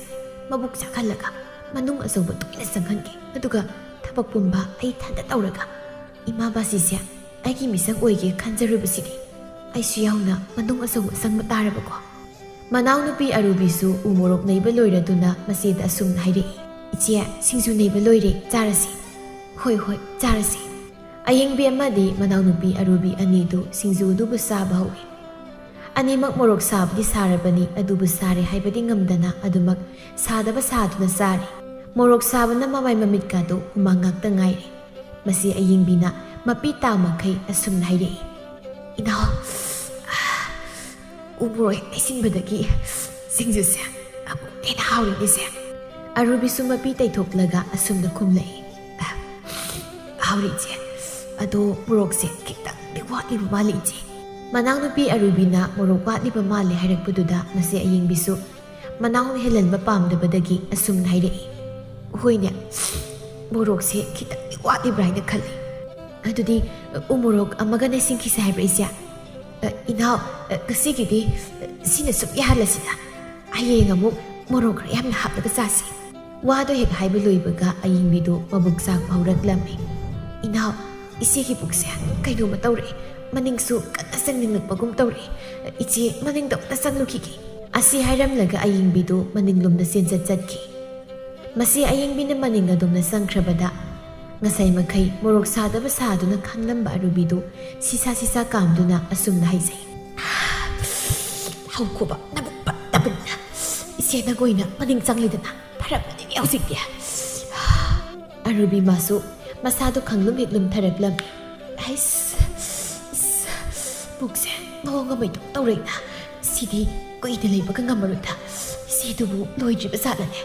ꯃꯕꯨꯛ ꯆꯥꯛꯍꯜꯂꯒ ꯃꯅꯨꯡ ꯑꯆꯧꯕ ꯇꯣꯏꯅ ꯆꯪꯍꯟꯒꯦ꯫ ꯑꯗꯨꯒ ꯊꯕꯛ ꯄꯨꯝꯕ ꯑꯩ ꯏꯊꯟꯇ ꯇꯧꯔꯒ ꯏꯃꯥ ꯕꯥꯁꯤꯁꯦ ꯑꯩꯒꯤ ꯃꯤꯁꯛ ꯑꯣꯏꯒꯦ ꯈꯟꯖꯔꯨꯕꯁꯤꯗꯤ ꯑꯩꯁꯨ ꯌꯥꯎꯅ ꯃꯅꯨꯡ ꯑꯆꯧꯕ ꯆꯪꯕ ꯇꯥꯔꯕꯀꯣ꯫" ꯃꯅꯥꯎꯅꯨꯄꯤ ꯑꯔꯨꯕꯤꯁꯨ ꯎ ꯃꯣꯔꯣꯛ ꯅꯩꯕ ꯂꯣꯏꯔꯗꯨꯅ ꯃꯆꯦꯗ ꯑꯁꯨꯝꯅ ꯍꯥꯏꯔꯛꯏ, "ꯏꯆꯦ, ꯁꯤꯡꯖꯨ ꯅꯩꯕ ꯂꯣꯏꯔꯦ, ꯆꯥꯔꯁꯤ꯫" "ꯍꯣꯏ, ꯍꯣꯏ, ꯆꯥꯔꯁꯤ꯫" ꯑꯌꯤꯡꯕꯤ ꯑꯃꯗꯤ ꯃꯅꯥꯎꯅꯨꯄꯤ ꯑꯔꯨꯕꯤ ꯑꯅꯤꯗꯨ ꯁꯤꯡꯖꯨ ꯑꯗꯨꯕꯨ ꯆꯥꯕ ꯍꯧꯏ꯫ ꯑꯅꯤꯃꯛ ꯃꯣꯔꯣꯛ ꯁꯥꯕꯗꯤ ꯁꯥꯔꯕꯅꯤ, ꯑꯗꯨꯕꯨ ꯁꯥꯔꯦ ꯍꯥꯏꯕꯗꯤ ꯉꯝꯗꯅ ꯑꯗꯨꯃꯛ ꯁꯥꯗꯕ ꯁꯥꯗꯨꯅ ꯆꯥꯔꯤ꯫ ꯃꯣꯔꯣꯛ ꯁꯥꯕꯅ ꯃꯃꯥꯏ ꯃꯃꯤꯠꯀꯥꯗꯨ ꯍꯨꯃꯥꯡ ꯉꯥꯛꯇ ꯉꯥꯏꯔꯦ꯫ ꯃꯁꯤ ꯑꯌꯤꯡꯕꯤꯅ ꯃꯄꯤ ꯇꯥ ꯃꯈꯩ ꯑꯁꯨꯝꯅ ꯍꯥꯏꯔꯛꯏ, "ꯏꯅꯥꯎ, ꯎ ꯃꯣꯔꯣꯛ ꯍꯦꯛ ꯂꯩꯁꯤꯟꯕꯗꯒꯤ ꯁꯤꯡꯖꯨꯁꯦ ꯑꯃꯨꯛ ꯍꯦꯟꯅ ꯍꯥꯎꯔꯤꯅꯦꯁꯦ"꯫ ꯑꯔꯨꯕꯤꯁꯨ ꯃꯄꯤ ꯇꯩꯊꯣꯛꯂꯒ ꯑꯁꯨꯝꯅ ꯈꯨꯝꯂꯛꯏ, "ꯍꯥꯎꯔꯤ ꯏꯆꯦ, ꯑꯗꯣ ꯃꯣꯔꯣꯛꯁꯦ ꯈꯤꯇꯪꯗꯤ ꯋꯥꯠꯂꯤꯕ ꯃꯥꯜꯂꯤ ꯏꯆꯦ"꯫ ꯃꯅꯥꯎꯅꯨꯄꯤ ꯑꯔꯨꯕꯤꯅ ꯃꯣꯔꯣꯛ ꯋꯥꯠꯂꯤꯕ ꯃꯥꯜꯂꯦ ꯍꯥꯏꯔꯛꯄꯗꯨꯗ ꯃꯆꯦ ꯑꯌꯤꯡꯕꯤꯁꯨ ꯃꯅꯥꯎꯅ ꯍꯦꯜꯍꯟꯕ ꯄꯥꯝꯗꯕꯗꯒꯤ ꯑꯁꯨꯝꯅ ꯍꯥꯏꯔꯛꯏ, "ꯍꯣꯏꯅꯦ, ꯃꯣꯔꯣꯛꯁꯦ ꯈꯤꯇꯪꯗꯤ ꯋꯥꯠꯂꯤꯕ꯭ꯔꯥ ꯍꯥꯏꯅ ꯈꯜꯂꯤ꯫ ꯑꯗꯨꯗꯤ ꯎ ꯃꯣꯔꯣꯛ ꯑꯃꯒ ꯅꯩꯁꯤꯟꯈꯤꯁꯦ ꯍꯥꯏꯕ꯭ꯔꯥ ꯏꯆꯦ?" "ꯑ, ꯏꯅꯥꯎ, ꯑ, ꯉꯁꯤꯒꯤꯗꯤ, ꯑ, ꯁꯤꯅ ꯁꯨꯝ ꯌꯥꯍꯜꯂꯁꯤꯗ꯫ ꯍꯌꯦꯡ ꯑꯃꯨꯛ ꯃꯣꯔꯣꯛ ꯈꯔ ꯌꯥꯝꯅ ꯍꯥꯞꯂꯒ ꯆꯥꯁꯤ"꯫ ꯋꯥꯗꯣ ꯍꯦꯛ ꯍꯥꯏꯕ ꯂꯣꯏꯕꯒ ꯑꯌꯤꯡꯕꯤꯗꯨ ꯃꯕꯨꯛ ꯆꯥꯛꯄ ꯍꯧꯔꯛꯂꯝꯃꯤ꯫ "ꯏꯅꯥꯎ, ꯏꯆꯦꯒꯤ ꯄꯨꯛꯁꯦ ꯀꯩꯅꯣꯝꯃ ꯇꯧꯔꯛꯑꯦ꯫ ꯃꯅꯤꯡꯁꯨ ꯀꯟꯅ ꯆꯪꯅꯤꯡꯂꯛꯄꯒꯨꯝ ꯇꯧꯔꯛꯑꯦ꯫ ꯏꯆꯦ, ꯃꯅꯤꯡꯗ ꯑꯝꯇ ꯆꯪꯂꯨꯈꯤꯒꯦ"꯫ ꯑꯁꯤ ꯍꯥꯏꯔꯝꯂꯒ ꯑꯌꯤꯡꯕꯤꯗꯨ ꯃꯅꯤꯡꯂꯣꯝꯗ ꯆꯦꯟꯆꯠ ꯆꯠꯈꯤ꯫ ꯃꯁꯤ ꯑꯌꯤꯡꯕꯤꯅ ꯃꯅꯤꯡ ꯑꯗꯣꯝꯗ ꯆꯪꯈ꯭ꯔꯕꯗ, ꯉꯁꯥꯏ ꯃꯈꯩ ꯃꯣꯔꯣꯛ ꯁꯥꯗꯕ ꯁꯥꯗꯨꯅ ꯈꯥꯡꯂꯝꯕ ꯑꯔꯨꯕꯤꯗꯨ ꯁꯤꯁꯥ ꯁꯤꯁꯥ ꯀꯥꯝꯗꯨꯅ ꯑꯁꯨꯝꯅ ꯍꯥꯏꯖꯩ, "ꯍꯧꯈꯣꯕ ꯅꯕꯨꯛ ꯐꯠꯇꯕꯅꯤꯅ ꯏꯆꯦ ꯅꯪ ꯑꯣꯏꯅ ꯃꯅꯤꯡ ꯆꯪꯂꯤꯗꯅ ꯐꯔꯛꯄꯅꯤꯅꯦ ꯍꯧꯖꯤꯛꯇꯤ"꯫ ꯑꯔꯨꯕꯤ ꯃꯥꯁꯨ ꯃꯁꯥꯗꯨ ꯈꯪꯂꯨꯝ ꯍꯦꯛ ꯂꯨꯝꯊꯔꯛꯂꯝꯃꯤ꯫ "ꯍꯩꯁ, ꯏꯁ, ꯄꯨꯛꯁꯦ ꯃꯑꯣꯡ ꯑꯃ ꯏꯇꯧ ꯇꯧꯔꯛꯏꯅ, ꯁꯤꯗꯤ ꯀꯨꯏꯅ ꯂꯩꯕꯒ ꯉꯝꯃꯔꯣꯏꯗ꯫ ꯏꯆꯦꯗꯨꯕꯨ ꯂꯣꯏꯗ꯭ꯔꯤꯕ ꯖꯥꯠꯂꯅꯦ"꯫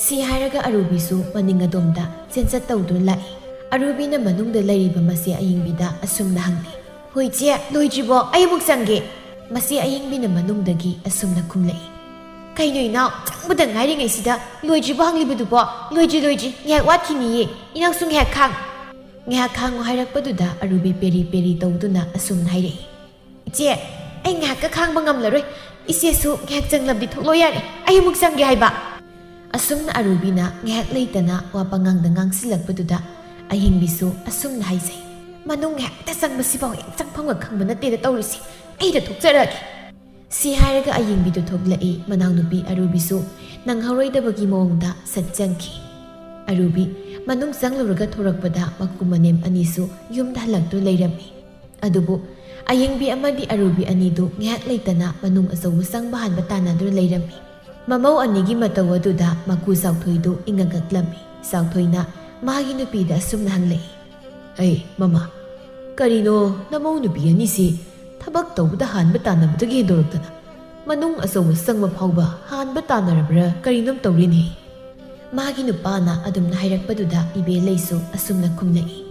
ꯁꯤ ꯍꯥꯏꯔꯒ ꯑꯔꯨꯕꯤꯁꯨ ꯃꯅꯤꯡ ꯑꯗꯣꯝꯗ ꯆꯦꯟꯆꯠ ꯇꯧꯗꯨꯅ ꯂꯥꯛꯏ꯫ ꯑꯔꯨꯕꯤꯅ ꯃꯅꯨꯡꯗ ꯂꯩꯔꯤꯕ ꯃꯆꯦ ꯑꯌꯤꯡꯕꯤꯗ ꯑꯁꯨꯝꯅ ꯍꯪꯂꯤ, "ꯍꯣꯏ ꯏꯆꯦ, ꯂꯣꯏꯗ꯭ꯔꯤꯕꯣ? ꯑꯩ ꯑꯃꯨꯛ ꯆꯪꯒꯦ"꯫ ꯃꯆꯦ ꯑꯌꯤꯡꯕꯤꯅ ꯃꯅꯨꯡꯗꯒꯤ ꯑꯁꯨꯝꯅ ꯈꯨꯝꯂꯛꯏ, "ꯀꯩꯅꯣ ꯏꯅꯥꯎ, ꯆꯪꯕꯗ ꯉꯥꯏꯔꯤꯉꯩꯁꯤꯗ ꯂꯣꯏꯗ꯭ꯔꯤꯕꯣ ꯍꯪꯂꯤꯕꯗꯨꯕꯣ? ꯂꯣꯏꯗ꯭ꯔꯤ, ꯂꯣꯏꯗ꯭ꯔꯤ, ꯉꯥꯏꯍꯥꯛ ꯋꯥꯠꯈꯤꯅꯤꯌꯦ꯫ ꯏꯅꯥꯎꯁꯨ ꯉꯥꯏꯍꯥꯛ ꯈꯥꯡ"꯫ "ꯉꯥꯏꯍꯥꯛ ꯈꯥꯡꯉꯨ" ꯍꯥꯏꯔꯛꯄꯗꯨꯗ ꯑꯔꯨꯕꯤ ꯄꯦꯔꯤ ꯄꯦꯔꯤ ꯇꯧꯗꯨꯅ ꯑꯁꯨꯝꯅ ꯍꯥꯏꯔꯛꯏ, "ꯏꯆꯦ, ꯑꯩ ꯉꯥꯏꯍꯥꯛꯀ ꯈꯥꯡꯕ ꯉꯝꯂꯔꯣꯏ꯫ ꯏꯆꯦꯁꯨ ꯉꯥꯏꯍꯥꯛ ꯆꯪꯂꯕꯗꯤ ꯊꯣꯛꯂꯣ ꯌꯥꯔꯦ꯫ ꯑꯩ ꯑꯃꯨꯛ ꯆꯪꯒꯦ ꯍꯥꯏꯕ"꯫ ꯑꯁꯨꯝꯅ ꯑꯔꯨꯕꯤꯅ ꯉꯥꯏꯍꯥꯛ ꯂꯩꯇꯅ ꯋꯥ ꯄꯉꯥꯡꯗ ꯉꯥꯡꯁꯤꯜꯂꯛꯄꯗꯨꯗ ꯑꯍꯤꯡꯕꯤꯁꯨ ꯑꯁꯨꯝꯅ ꯍꯥꯏꯖꯩ, "ꯃꯅꯨꯡ ꯉꯥꯏꯍꯥꯛꯇ ꯆꯪꯕꯁꯤꯐꯥꯎ ꯍꯦꯛ ꯆꯪꯐꯝꯒ ꯈꯪꯕ ꯅꯠꯇꯦꯗ ꯇꯧꯔꯤꯁꯤ꯫ ꯑꯩꯗ ꯊꯣꯛꯆꯔꯛꯑꯒꯦ"꯫ ꯁꯤ ꯍꯥꯏꯔꯒ ꯑꯌꯤꯡꯕꯤꯗꯨ ꯊꯣꯛꯂꯛꯏ꯫ ꯃꯅꯥꯎꯅꯨꯄꯤ ꯑꯔꯨꯕꯤꯁꯨ ꯅꯪꯍꯧꯔꯣꯏꯗꯕꯒꯤ ꯃꯑꯣꯡꯗ ꯁꯠ ꯆꯪꯈꯤ꯫ ꯑꯔꯨꯕꯤ ꯃꯅꯨꯡ ꯆꯪꯂꯨꯔꯒ ꯊꯣꯔꯛꯄꯗ ꯃꯀꯨ ꯃꯅꯦꯝ ꯑꯅꯤꯁꯨ ꯌꯨꯝꯗ ꯍꯜꯂꯛꯇꯨꯅ ꯂꯩꯔꯝꯃꯤ꯫ ꯑꯗꯨꯕꯨ ꯑꯌꯤꯡꯕꯤ ꯑꯃꯗꯤ ꯑꯔꯨꯕꯤ ꯑꯅꯤꯗꯨ ꯉꯥꯏꯍꯥꯛ ꯂꯩꯇꯅ ꯃꯅꯨꯡ ꯑꯆꯧꯕ ꯆꯪꯕ ꯍꯥꯟꯕ ꯇꯥꯟꯅꯗꯨꯅ ꯂꯩꯔꯝꯃꯤ꯫ ꯃꯃꯧ ꯑꯅꯤꯒꯤ ꯃꯇꯧ ꯑꯗꯨꯗ ꯃꯀꯨ ꯆꯥꯎꯊꯣꯏꯗꯨ ꯏꯉꯛꯉꯛꯂꯝꯃꯤ꯫ ꯆꯥꯎꯊꯣꯏꯅ ꯃꯥꯒꯤ ꯅꯨꯄꯤꯗ ꯑꯁꯨꯝꯅ ꯍꯪꯂꯛꯏ, "ꯑꯩ ꯃꯃꯥ, "ꯀꯔꯤꯅꯣ, ꯅꯃꯧ ꯅꯨꯄꯤ ꯑꯅꯤꯁꯤ ꯊꯕꯛ ꯇꯧꯕꯗ ꯍꯥꯟꯕ ꯇꯥꯟꯅꯕꯗꯒꯤ ꯍꯦꯟꯗꯣꯔꯛꯇꯅ ꯃꯅꯨꯡ ꯑꯆꯧꯕ ꯆꯪꯕ ꯐꯥꯎꯕ ꯍꯥꯟꯕ ꯇꯥꯟꯅꯔꯕ꯭ꯔꯥ, ꯀꯔꯤꯅꯣꯝ ꯇꯧꯔꯦꯅꯦ?" ꯃꯥꯒꯤ ꯅꯨꯄꯥꯅ ꯑꯗꯨꯝꯅ ꯍꯥꯏꯔꯛꯄꯗꯨꯗ ꯏꯕꯦꯂꯩꯁꯨ ꯑꯁꯨꯝꯅ ꯈꯨꯝꯂꯛꯏ,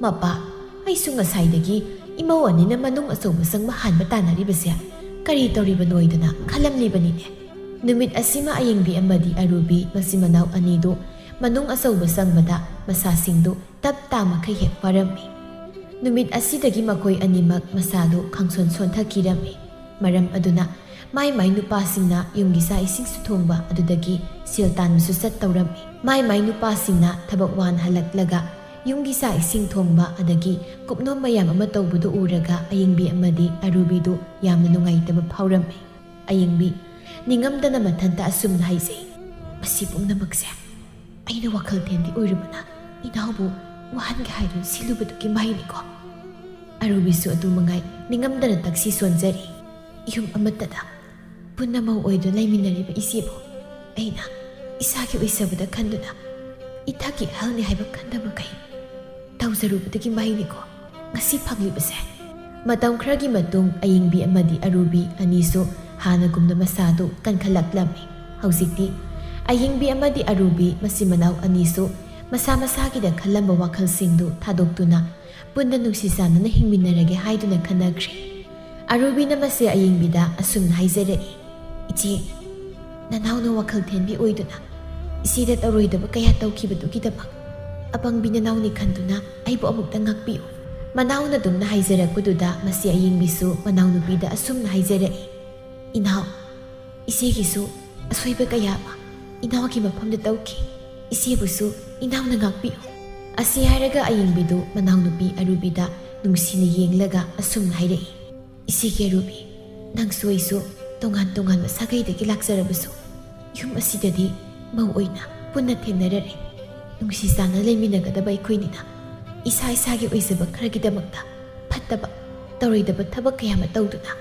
"ꯃꯄꯥ, ꯑꯩꯁꯨ ꯉꯁꯥꯏꯗꯒꯤ ꯏꯃꯧ ꯑꯅꯤꯅ ꯃꯅꯨꯡ ꯑꯆꯧꯕ ꯆꯪꯕ ꯍꯥꯟꯕ ꯇꯥꯟꯅꯔꯤꯕꯁꯦ ꯀꯔꯤ ꯇꯧꯔꯤꯕꯅꯣꯏꯗꯅ ꯈꯜꯂꯝꯂꯤꯕꯅꯤꯅꯦ꯫" ꯅꯨꯃꯤꯠ ꯑꯁꯤꯃ ꯑꯌꯦꯡꯕꯤ ꯑꯃꯗꯤ ꯑꯔꯨꯕꯤ ꯃꯆꯤꯟ ꯃꯅꯥꯎ ꯑꯅꯤꯗꯨ ꯃꯅꯨꯡ ꯑꯆꯧꯕ ꯆꯪꯕꯗ ꯃꯁꯥꯁꯤꯡꯗꯨ ꯇꯞ ꯇꯥ ꯃꯈꯩ ꯍꯦꯛ ꯐꯥꯔꯝꯃꯤ꯫ ꯅꯨꯃꯤꯠ ꯑꯁꯤꯗꯒꯤ ꯃꯈꯣꯏ ꯑꯅꯤꯃꯛ ꯃꯁꯥꯗꯨ ꯈꯪꯁꯣꯟ ꯁꯣꯟꯊꯈꯤꯔꯝꯃꯤ꯫ ꯃꯔꯝ ꯑꯗꯨꯅ ꯃꯥꯏ ꯃꯥꯏ ꯅꯨꯄꯥꯁꯤꯡꯅ ꯌꯨꯝꯒꯤ ꯆꯥꯛ ꯏꯁꯤꯡꯁꯨ ꯊꯣꯡꯕ ꯑꯗꯨꯗꯒꯤ ꯁꯦꯜ ꯇꯥꯟꯕꯁꯨ ꯆꯠꯇꯧꯔꯝꯃꯤ꯫ ꯃꯥꯏ ꯃꯥꯏ ꯅꯨꯄꯥꯁꯤꯡꯅ ꯊꯕꯛ ꯋꯥꯅ ꯍꯜꯂꯛꯂꯒ ꯌꯨꯝꯒꯤ ꯆꯥꯛ ꯏꯁꯤꯡ ꯊꯣꯡꯕ ꯑꯗꯒꯤ ꯀꯨꯞꯅꯣꯝ ꯃꯌꯥꯝ ꯑꯃ ꯇꯧꯕꯗꯨ ꯎꯔꯒ ꯑꯌꯦꯡꯕꯤ ꯑꯃꯗꯤ ꯑꯔꯨꯕꯤꯗꯨ ꯌꯥꯝꯅ ꯅꯨꯡꯉꯥꯏꯇꯕ ꯐꯥꯎꯔꯝꯃꯤ꯫ ꯑꯌꯦꯡꯕꯤ ꯅꯤꯡꯉꯝꯗꯅ ꯃꯊꯟꯇ ꯑꯁꯨꯝꯅ ꯍꯥꯏꯖꯩ, "ꯃꯁꯤ ꯄꯨꯝꯅꯃꯛꯁꯦ ꯑꯩꯅ ꯋꯥꯈꯜ ꯊꯦꯟꯕꯤ ꯑꯣꯏꯔꯨꯕꯅ ꯏꯅꯥꯎꯕꯨ ꯋꯥꯍꯟꯒꯦ ꯍꯥꯏꯗꯨꯅ ꯁꯤꯜꯂꯨꯕꯗꯨꯒꯤ ꯃꯍꯩꯅꯤꯀꯣ?" ꯑꯔꯨꯕꯤꯁꯨ ꯑꯗꯨ ꯃꯉꯥꯏ ꯅꯤꯡꯉꯝꯗꯅ ꯇꯛꯁꯤ ꯁꯣꯟꯖꯔꯤ꯫ ꯌꯨꯝ ꯑꯃꯠꯇꯗ ꯄꯨꯟꯅ ꯃꯧ ꯑꯣꯏꯗꯨꯅ ꯂꯩꯃꯤꯟꯅꯔꯤꯕ ꯏꯆꯦꯕꯨ ꯑꯩꯅ ꯏꯁꯥꯒꯤ ꯑꯣꯏꯖꯕꯗ ꯈꯟꯗꯨꯅ ꯏꯊꯛꯀꯤ ꯑꯍꯜꯅꯤ ꯍꯥꯏꯕ ꯈꯟꯗ ꯃꯈꯩ ꯇꯧꯖꯔꯨꯕꯗꯒꯤ ꯃꯍꯩꯅꯤꯀꯣ ꯉꯁꯤ ꯐꯪꯂꯤꯕꯁꯦ꯫ ꯃꯇꯝ ꯈꯔꯒꯤ ꯃꯇꯨꯡ ꯑꯌꯤꯡꯕꯤ ꯑꯃꯗꯤ ꯑꯔꯨꯕꯤ ꯑꯅꯤꯁꯨ ꯍꯥꯟꯅꯒꯨꯝꯅ ꯃꯁꯥꯗꯨ ꯀꯟꯈꯠꯂꯛꯂꯝꯃꯤ꯫ ꯍꯧꯖꯤꯛꯇꯤ ꯑꯌꯤꯡꯕꯤ ꯑꯃꯗꯤ ꯑꯔꯨꯕꯤ ꯃꯆꯤꯟ ꯃꯅꯥꯎ ꯑꯅꯤꯁꯨ ꯃꯁꯥ ꯃꯁꯥꯒꯤꯗ ꯈꯜꯂꯝꯕ ꯋꯥꯈꯜꯁꯤꯡꯗꯨ ꯊꯥꯗꯣꯛꯇꯨꯅ ꯄꯨꯟꯅ ꯅꯨꯡꯁꯤ ꯆꯥꯟꯅꯅ ꯍꯤꯡꯃꯤꯟꯅꯔꯒꯦ ꯍꯥꯏꯗꯨꯅ ꯈꯟꯅꯈ꯭ꯔꯦ꯫ ꯑꯔꯨꯕꯤꯅ ꯃꯁꯦ ꯑꯌꯤꯡꯕꯤꯗ ꯑꯁꯨꯝꯅ ꯍꯥꯏꯖꯔꯛꯏ, "ꯏꯆꯦ, ꯅꯅꯥꯎꯅ ꯋꯥꯈꯜ ꯊꯦꯟꯕꯤ ꯑꯣꯏꯗꯨꯅ ꯏꯆꯦꯗ ꯇꯧꯔꯣꯏꯗꯕ ꯀꯌꯥ ꯇꯧꯈꯤꯕꯗꯨꯒꯤꯗꯃꯛ ꯑꯄꯪꯕꯤ ꯅꯅꯥꯎꯅꯤ ꯈꯟꯗꯨꯅ ꯑꯩꯕꯨ ꯑꯃꯨꯛꯇ ꯉꯥꯛꯄꯤꯌꯨ꯫" ꯃꯅꯥꯎꯅ ꯑꯗꯨꯝꯅ ꯍꯥꯏꯖꯔꯛꯄꯗꯨꯗ ꯃꯁꯦ ꯑꯌꯤꯡꯕꯤꯁꯨ ꯃꯅꯥꯎꯅꯨꯄꯤꯗ ꯑꯁꯨꯝꯅ ꯍꯥꯏꯖꯔꯛꯏ, "ꯏꯅꯥꯎ, ꯏꯆꯦꯒꯤꯁꯨ ꯑꯁꯣꯏꯕ ꯀꯌꯥ ꯑꯃ ꯏꯅꯥꯎꯒꯤ ꯃꯐꯝꯗ ꯇꯧꯈꯤ꯫ ꯏꯆꯦꯕꯨꯁꯨ ꯏꯅꯥꯎꯅ ꯉꯥꯛꯄꯤꯌꯨ꯫" ꯑꯁꯤ ꯍꯥꯏꯔꯒ ꯑꯌꯤꯡꯕꯤꯗꯨ ꯃꯅꯥꯎꯅꯨꯄꯤ ꯑꯔꯨꯕꯤꯗ ꯅꯨꯡꯁꯤꯅ ꯌꯦꯡꯂꯒ ꯑꯁꯨꯝꯅ ꯍꯥꯏꯔꯛꯏ, "ꯏꯆꯦꯒꯤ ꯑꯔꯨꯕꯤ, ꯅꯪꯁꯨ ꯑꯩꯁꯨ ꯇꯣꯉꯥꯟ ꯇꯣꯉꯥꯟꯕ ꯁꯥꯒꯩꯗꯒꯤ ꯂꯥꯛꯆꯔꯕꯁꯨ ꯌꯨꯝ ꯑꯁꯤꯗꯗꯤ ꯃꯧ ꯑꯣꯏꯅ ꯄꯨꯟꯅ ꯊꯦꯡꯅꯔꯔꯦ꯫ ꯅꯨꯡꯁꯤ ꯆꯥꯟꯅ ꯂꯩꯃꯤꯟꯅꯒꯗꯕ ꯑꯩꯈꯣꯏꯅꯤꯅ ꯏꯁꯥ ꯏꯁꯥꯒꯤ ꯑꯣꯏꯖꯕ ꯈꯔꯒꯤꯗꯃꯛꯇ ꯐꯠꯇꯕ, ꯇꯧꯔꯣꯏꯗꯕ ꯊꯕꯛ ꯀꯌꯥ ꯑꯃ ꯇꯧꯗꯨꯅ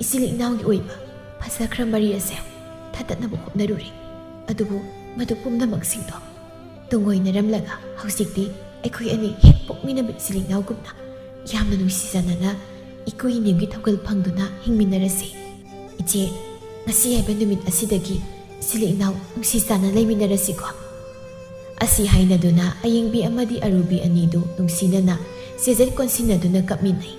ꯏꯆꯤꯜ ꯏꯅꯥꯎꯒꯤ ꯑꯣꯏꯕ ꯐꯖꯈ꯭ꯔ ꯃꯔꯤ ꯑꯁꯦ ꯊꯗꯠꯅꯕ ꯍꯣꯠꯅꯔꯨꯔꯦ꯫ ꯑꯗꯨꯕꯨ ꯃꯗꯨ ꯄꯨꯝꯅꯃꯛꯁꯤꯡꯗꯣ ꯇꯨꯡꯑꯣꯏꯅꯔꯝꯂꯒ ꯍꯧꯖꯤꯛꯇꯤ ꯑꯩꯈꯣꯏ ꯑꯅꯤ ꯍꯦꯛ ꯄꯣꯛꯃꯤꯟꯅꯕ ꯏꯆꯤꯜ ꯏꯅꯥꯎꯒꯨꯝꯅ ꯌꯥꯝꯅ ꯅꯨꯡꯁꯤ ꯆꯥꯟꯅꯅ ꯏꯀꯨꯏ ꯏꯅꯦꯝꯒꯤ ꯊꯧꯒꯜ ꯐꯪꯗꯨꯅ ꯍꯤꯡꯃꯤꯟꯅꯔꯁꯤ꯫ ꯏꯆꯦ, ꯉꯁꯤ ꯍꯥꯏꯕ ꯅꯨꯃꯤꯠ ꯑꯁꯤꯗꯒꯤ ꯏꯆꯤꯜ ꯏꯅꯥꯎ ꯅꯨꯡꯁꯤ ꯆꯥꯟꯅ ꯂꯩꯃꯤꯟꯅꯔꯁꯤꯀꯣ꯫ ꯑꯁꯤ ꯍꯥꯏꯅꯗꯨꯅ ꯑꯌꯤꯡꯕꯤ ꯑꯃꯗꯤ ꯑꯔꯨꯕꯤ ꯑꯅꯤꯗꯨ ꯅꯨꯡꯁꯤꯅꯅ ꯆꯦꯖꯦꯠ ꯀꯣꯟꯁꯤꯟꯅꯗꯨꯅ ꯀꯞꯃꯤꯟꯅꯩ꯫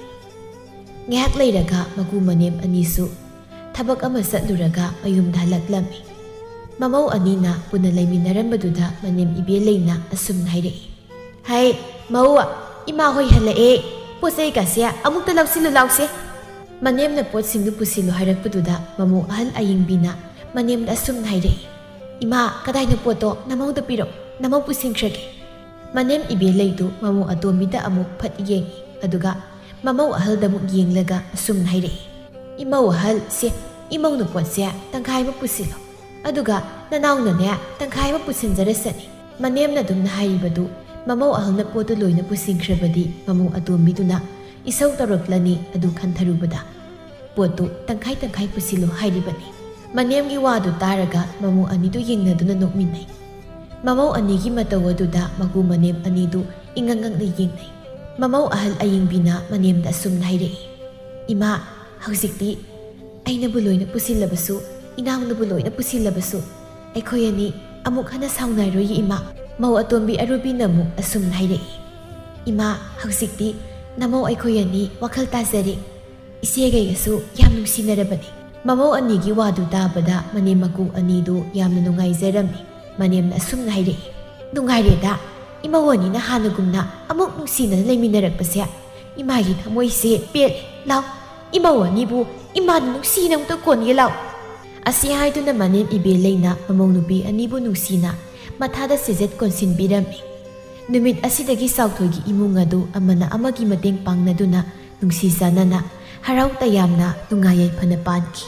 ꯉꯥꯏꯍꯥꯛ ꯂꯩꯔꯒ ꯃꯀꯨ ꯃꯅꯦꯝ ꯑꯅꯤꯁꯨ ꯊꯕꯛ ꯑꯃ ꯆꯠꯂꯨꯔꯒ ꯃꯌꯨꯝꯗ ꯍꯜꯂꯛꯂꯝꯃꯤ꯫ ꯃꯃꯧ ꯑꯅꯤꯅ ꯄꯨꯟꯅ ꯂꯩꯃꯤꯟꯅꯔꯝꯕꯗꯨꯗ ꯃꯅꯦꯝ ꯏꯕꯦꯜꯂꯩꯅ ꯑꯁꯨꯝꯅ ꯍꯥꯏꯔꯛꯏ, "ꯍꯩ, ꯃꯧ, ꯏꯃꯥ ꯍꯣꯏ ꯍꯜꯂꯛꯑꯦ꯫ ꯄꯣꯠ ꯆꯩꯒꯁꯦ ꯑꯃꯨꯛꯇ ꯂꯧꯁꯤꯜꯂꯨ ꯂꯥꯎꯁꯦ꯫" ꯃꯅꯦꯝꯅ ꯄꯣꯠꯁꯤꯡꯗꯨ ꯄꯨꯁꯤꯜꯂꯨ ꯍꯥꯏꯔꯛꯄꯗꯨꯗ ꯃꯃꯧ ꯑꯍꯜ ꯑꯌꯤꯡꯕꯤꯅ ꯃꯅꯦꯝꯗ ꯑꯁꯨꯝꯅ ꯍꯥꯏꯔꯛꯏ, "ꯏꯃꯥ, ꯀꯗꯥꯏꯅꯣ ꯄꯣꯠꯇꯣ? ꯅꯃꯧꯗ ꯄꯤꯔꯛꯑꯣ, ꯅꯃꯧ ꯄꯨꯁꯤꯟꯈ꯭ꯔꯒꯦ꯫" ꯃꯅꯦꯝ ꯏꯕꯦꯜꯂꯩꯗꯨ ꯃꯃꯧ ꯑꯇꯣꯝꯕꯤꯗ ꯑꯃꯨꯛ ꯐꯠ ꯌꯦꯡꯏ, ꯑꯗꯨꯒ ꯃꯃꯧ ꯑꯍꯜꯗ ꯑꯃꯨꯛ ꯌꯦꯡꯂꯒ ꯑꯁꯨꯝꯅ ꯍꯥꯏꯔꯛꯏ, "ꯏꯃꯧ ꯑꯍꯜ, ꯁꯦ, ꯏꯃꯧꯅ ꯄꯣꯠꯁꯦ ꯇꯪꯈꯥꯏ ꯑꯃ ꯄꯨꯁꯤꯜꯂꯣ, ꯑꯗꯨꯒ ꯅꯅꯥꯎꯅꯅꯦ ꯇꯪꯈꯥꯏ ꯑꯃ ꯄꯨꯁꯤꯟꯖꯔꯁꯅꯤ꯫" ꯃꯅꯦꯝꯅ ꯑꯗꯨꯝꯅ ꯍꯥꯏꯔꯤꯕꯗꯨ ꯃꯃꯧ ꯑꯍꯜꯅ ꯄꯣꯠꯇꯨ ꯂꯣꯏꯅ ꯄꯨꯁꯤꯟꯈ꯭ꯔꯕꯗꯤ ꯃꯃꯧ ꯑꯇꯣꯝꯕꯤꯗꯨꯅ ꯏꯁꯧ ꯇꯧꯔꯛꯂꯅꯤ꯫ ꯑꯗꯨ ꯈꯟꯊꯔꯨꯕꯗ ꯄꯣꯠꯇꯨ ꯇꯪꯈꯥꯏ ꯇꯪꯈꯥꯏ ꯄꯨꯁꯤꯜꯂꯨ ꯍꯥꯏꯔꯤꯕꯅꯤ꯫ ꯃꯅꯦꯝꯒꯤ ꯋꯥꯗꯨ ꯇꯥꯔꯒ ꯃꯃꯧ ꯑꯅꯤꯗꯨ ꯌꯦꯡꯅꯗꯨꯅ ꯅꯣꯛꯃꯤꯟꯅꯩ꯫ ꯃꯃꯧ ꯑꯅꯤꯒꯤ ꯃꯇꯧ ꯑꯗꯨꯗ ꯃꯀꯨ ꯃꯅꯦꯝ ꯑꯅꯤꯗꯨ ꯏꯉꯛ ꯉꯛꯅ ꯌꯦꯡꯅꯩ꯫ ꯃꯃꯧ ꯑꯍꯜ ꯑꯌꯤꯡꯕꯤꯅ ꯃꯅꯦꯝꯗ ꯑꯁꯨꯝꯅ ꯍꯥꯏꯔꯛꯏ, "ꯏꯃꯥ, ꯍꯧꯖꯤꯛꯇꯤ ꯑꯩꯅꯕꯨ ꯂꯣꯏꯅ ꯄꯨꯁꯤꯜꯂꯕꯁꯨ, ꯏꯅꯥꯎꯅꯕꯨ ꯂꯣꯏꯅ ꯄꯨꯁꯤꯜꯂꯕꯁꯨ, ꯑꯩꯈꯣꯏ ꯑꯅꯤ ꯑꯃꯨꯛ ꯍꯟꯅ ꯁꯥꯎꯅꯔꯣꯏꯌꯦ, ꯏꯃꯥ꯫" ꯃꯧ ꯑꯇꯣꯝꯕꯤ ꯑꯔꯨꯕꯤꯅ ꯑꯃꯨꯛ ꯑꯁꯨꯝꯅ ꯍꯥꯏꯔꯛꯏ, "ꯏꯃꯥ, ꯍꯧꯖꯤꯛꯇꯤ ꯅꯃꯧ ꯑꯩꯈꯣꯏ ꯑꯅꯤ ꯋꯥꯈꯜ ꯇꯥꯖꯔꯦ꯫ ꯏꯆꯦꯒꯩꯒꯁꯨ ꯌꯥꯝ ꯅꯨꯡꯁꯤꯅꯔꯕꯅꯤ꯫" ꯃꯃꯧ ꯑꯅꯤꯒꯤ ꯋꯥꯗꯨ ꯇꯥꯕꯗ ꯃꯅꯦꯝ ꯃꯀꯨ ꯑꯅꯤꯗꯨ ꯌꯥꯝꯅ ꯅꯨꯡꯉꯥꯏꯖꯔꯝꯃꯤ꯫ ꯃꯅꯦꯝꯅ ꯑꯁꯨꯝꯅ ꯍꯥꯏꯔꯛꯏ, "ꯅꯨꯡꯉꯥꯏꯔꯦꯗ, ꯏꯃꯧ ꯑꯅꯤꯅ ꯍꯥꯟꯅꯒꯨꯝꯅ ꯑꯃꯨꯛ ꯅꯨꯡꯁꯤꯅꯅ ꯂꯩꯃꯤꯟꯅꯔꯛꯄꯁꯦ꯫ ꯏꯃꯥꯒꯤ ꯊꯃꯣꯏꯁꯦ ꯄꯦꯜꯂꯦ꯫ ꯂꯥꯎ, ꯏꯃꯧ ꯑꯅꯤꯕꯨ ꯏꯃꯥꯅ ꯅꯨꯡꯁꯤꯅ ꯑꯃꯨꯛꯇ ꯀꯣꯟꯒꯦ ꯂꯥꯎ꯫" ꯑꯁꯤ ꯍꯥꯏꯗꯨꯅ ꯃꯅꯦꯝ ꯏꯕꯦꯜꯂꯩꯅ ꯃꯃꯧ ꯅꯨꯄꯤ ꯑꯅꯤꯕꯨ ꯅꯨꯡꯁꯤꯅ ꯃꯊꯥꯗ ꯆꯦꯖꯦꯠ ꯀꯣꯟꯁꯤꯟꯕꯤꯔꯝꯃꯤ꯫ ꯅꯨꯃꯤꯠ ꯑꯁꯤꯗꯒꯤ ꯆꯥꯎꯊꯣꯏꯒꯤ ꯏꯃꯨꯡ ꯑꯗꯨ ꯑꯃꯅ ꯑꯃꯒꯤ ꯃꯇꯦꯡ ꯄꯥꯡꯅꯗꯨꯅ ꯅꯨꯡꯁꯤ ꯆꯥꯟꯅꯅ ꯍꯔꯥꯎ ꯇꯌꯥꯝꯅ ꯅꯨꯡꯉꯥꯏ ꯌꯥꯏꯐꯅ ꯄꯥꯟꯈꯤ꯫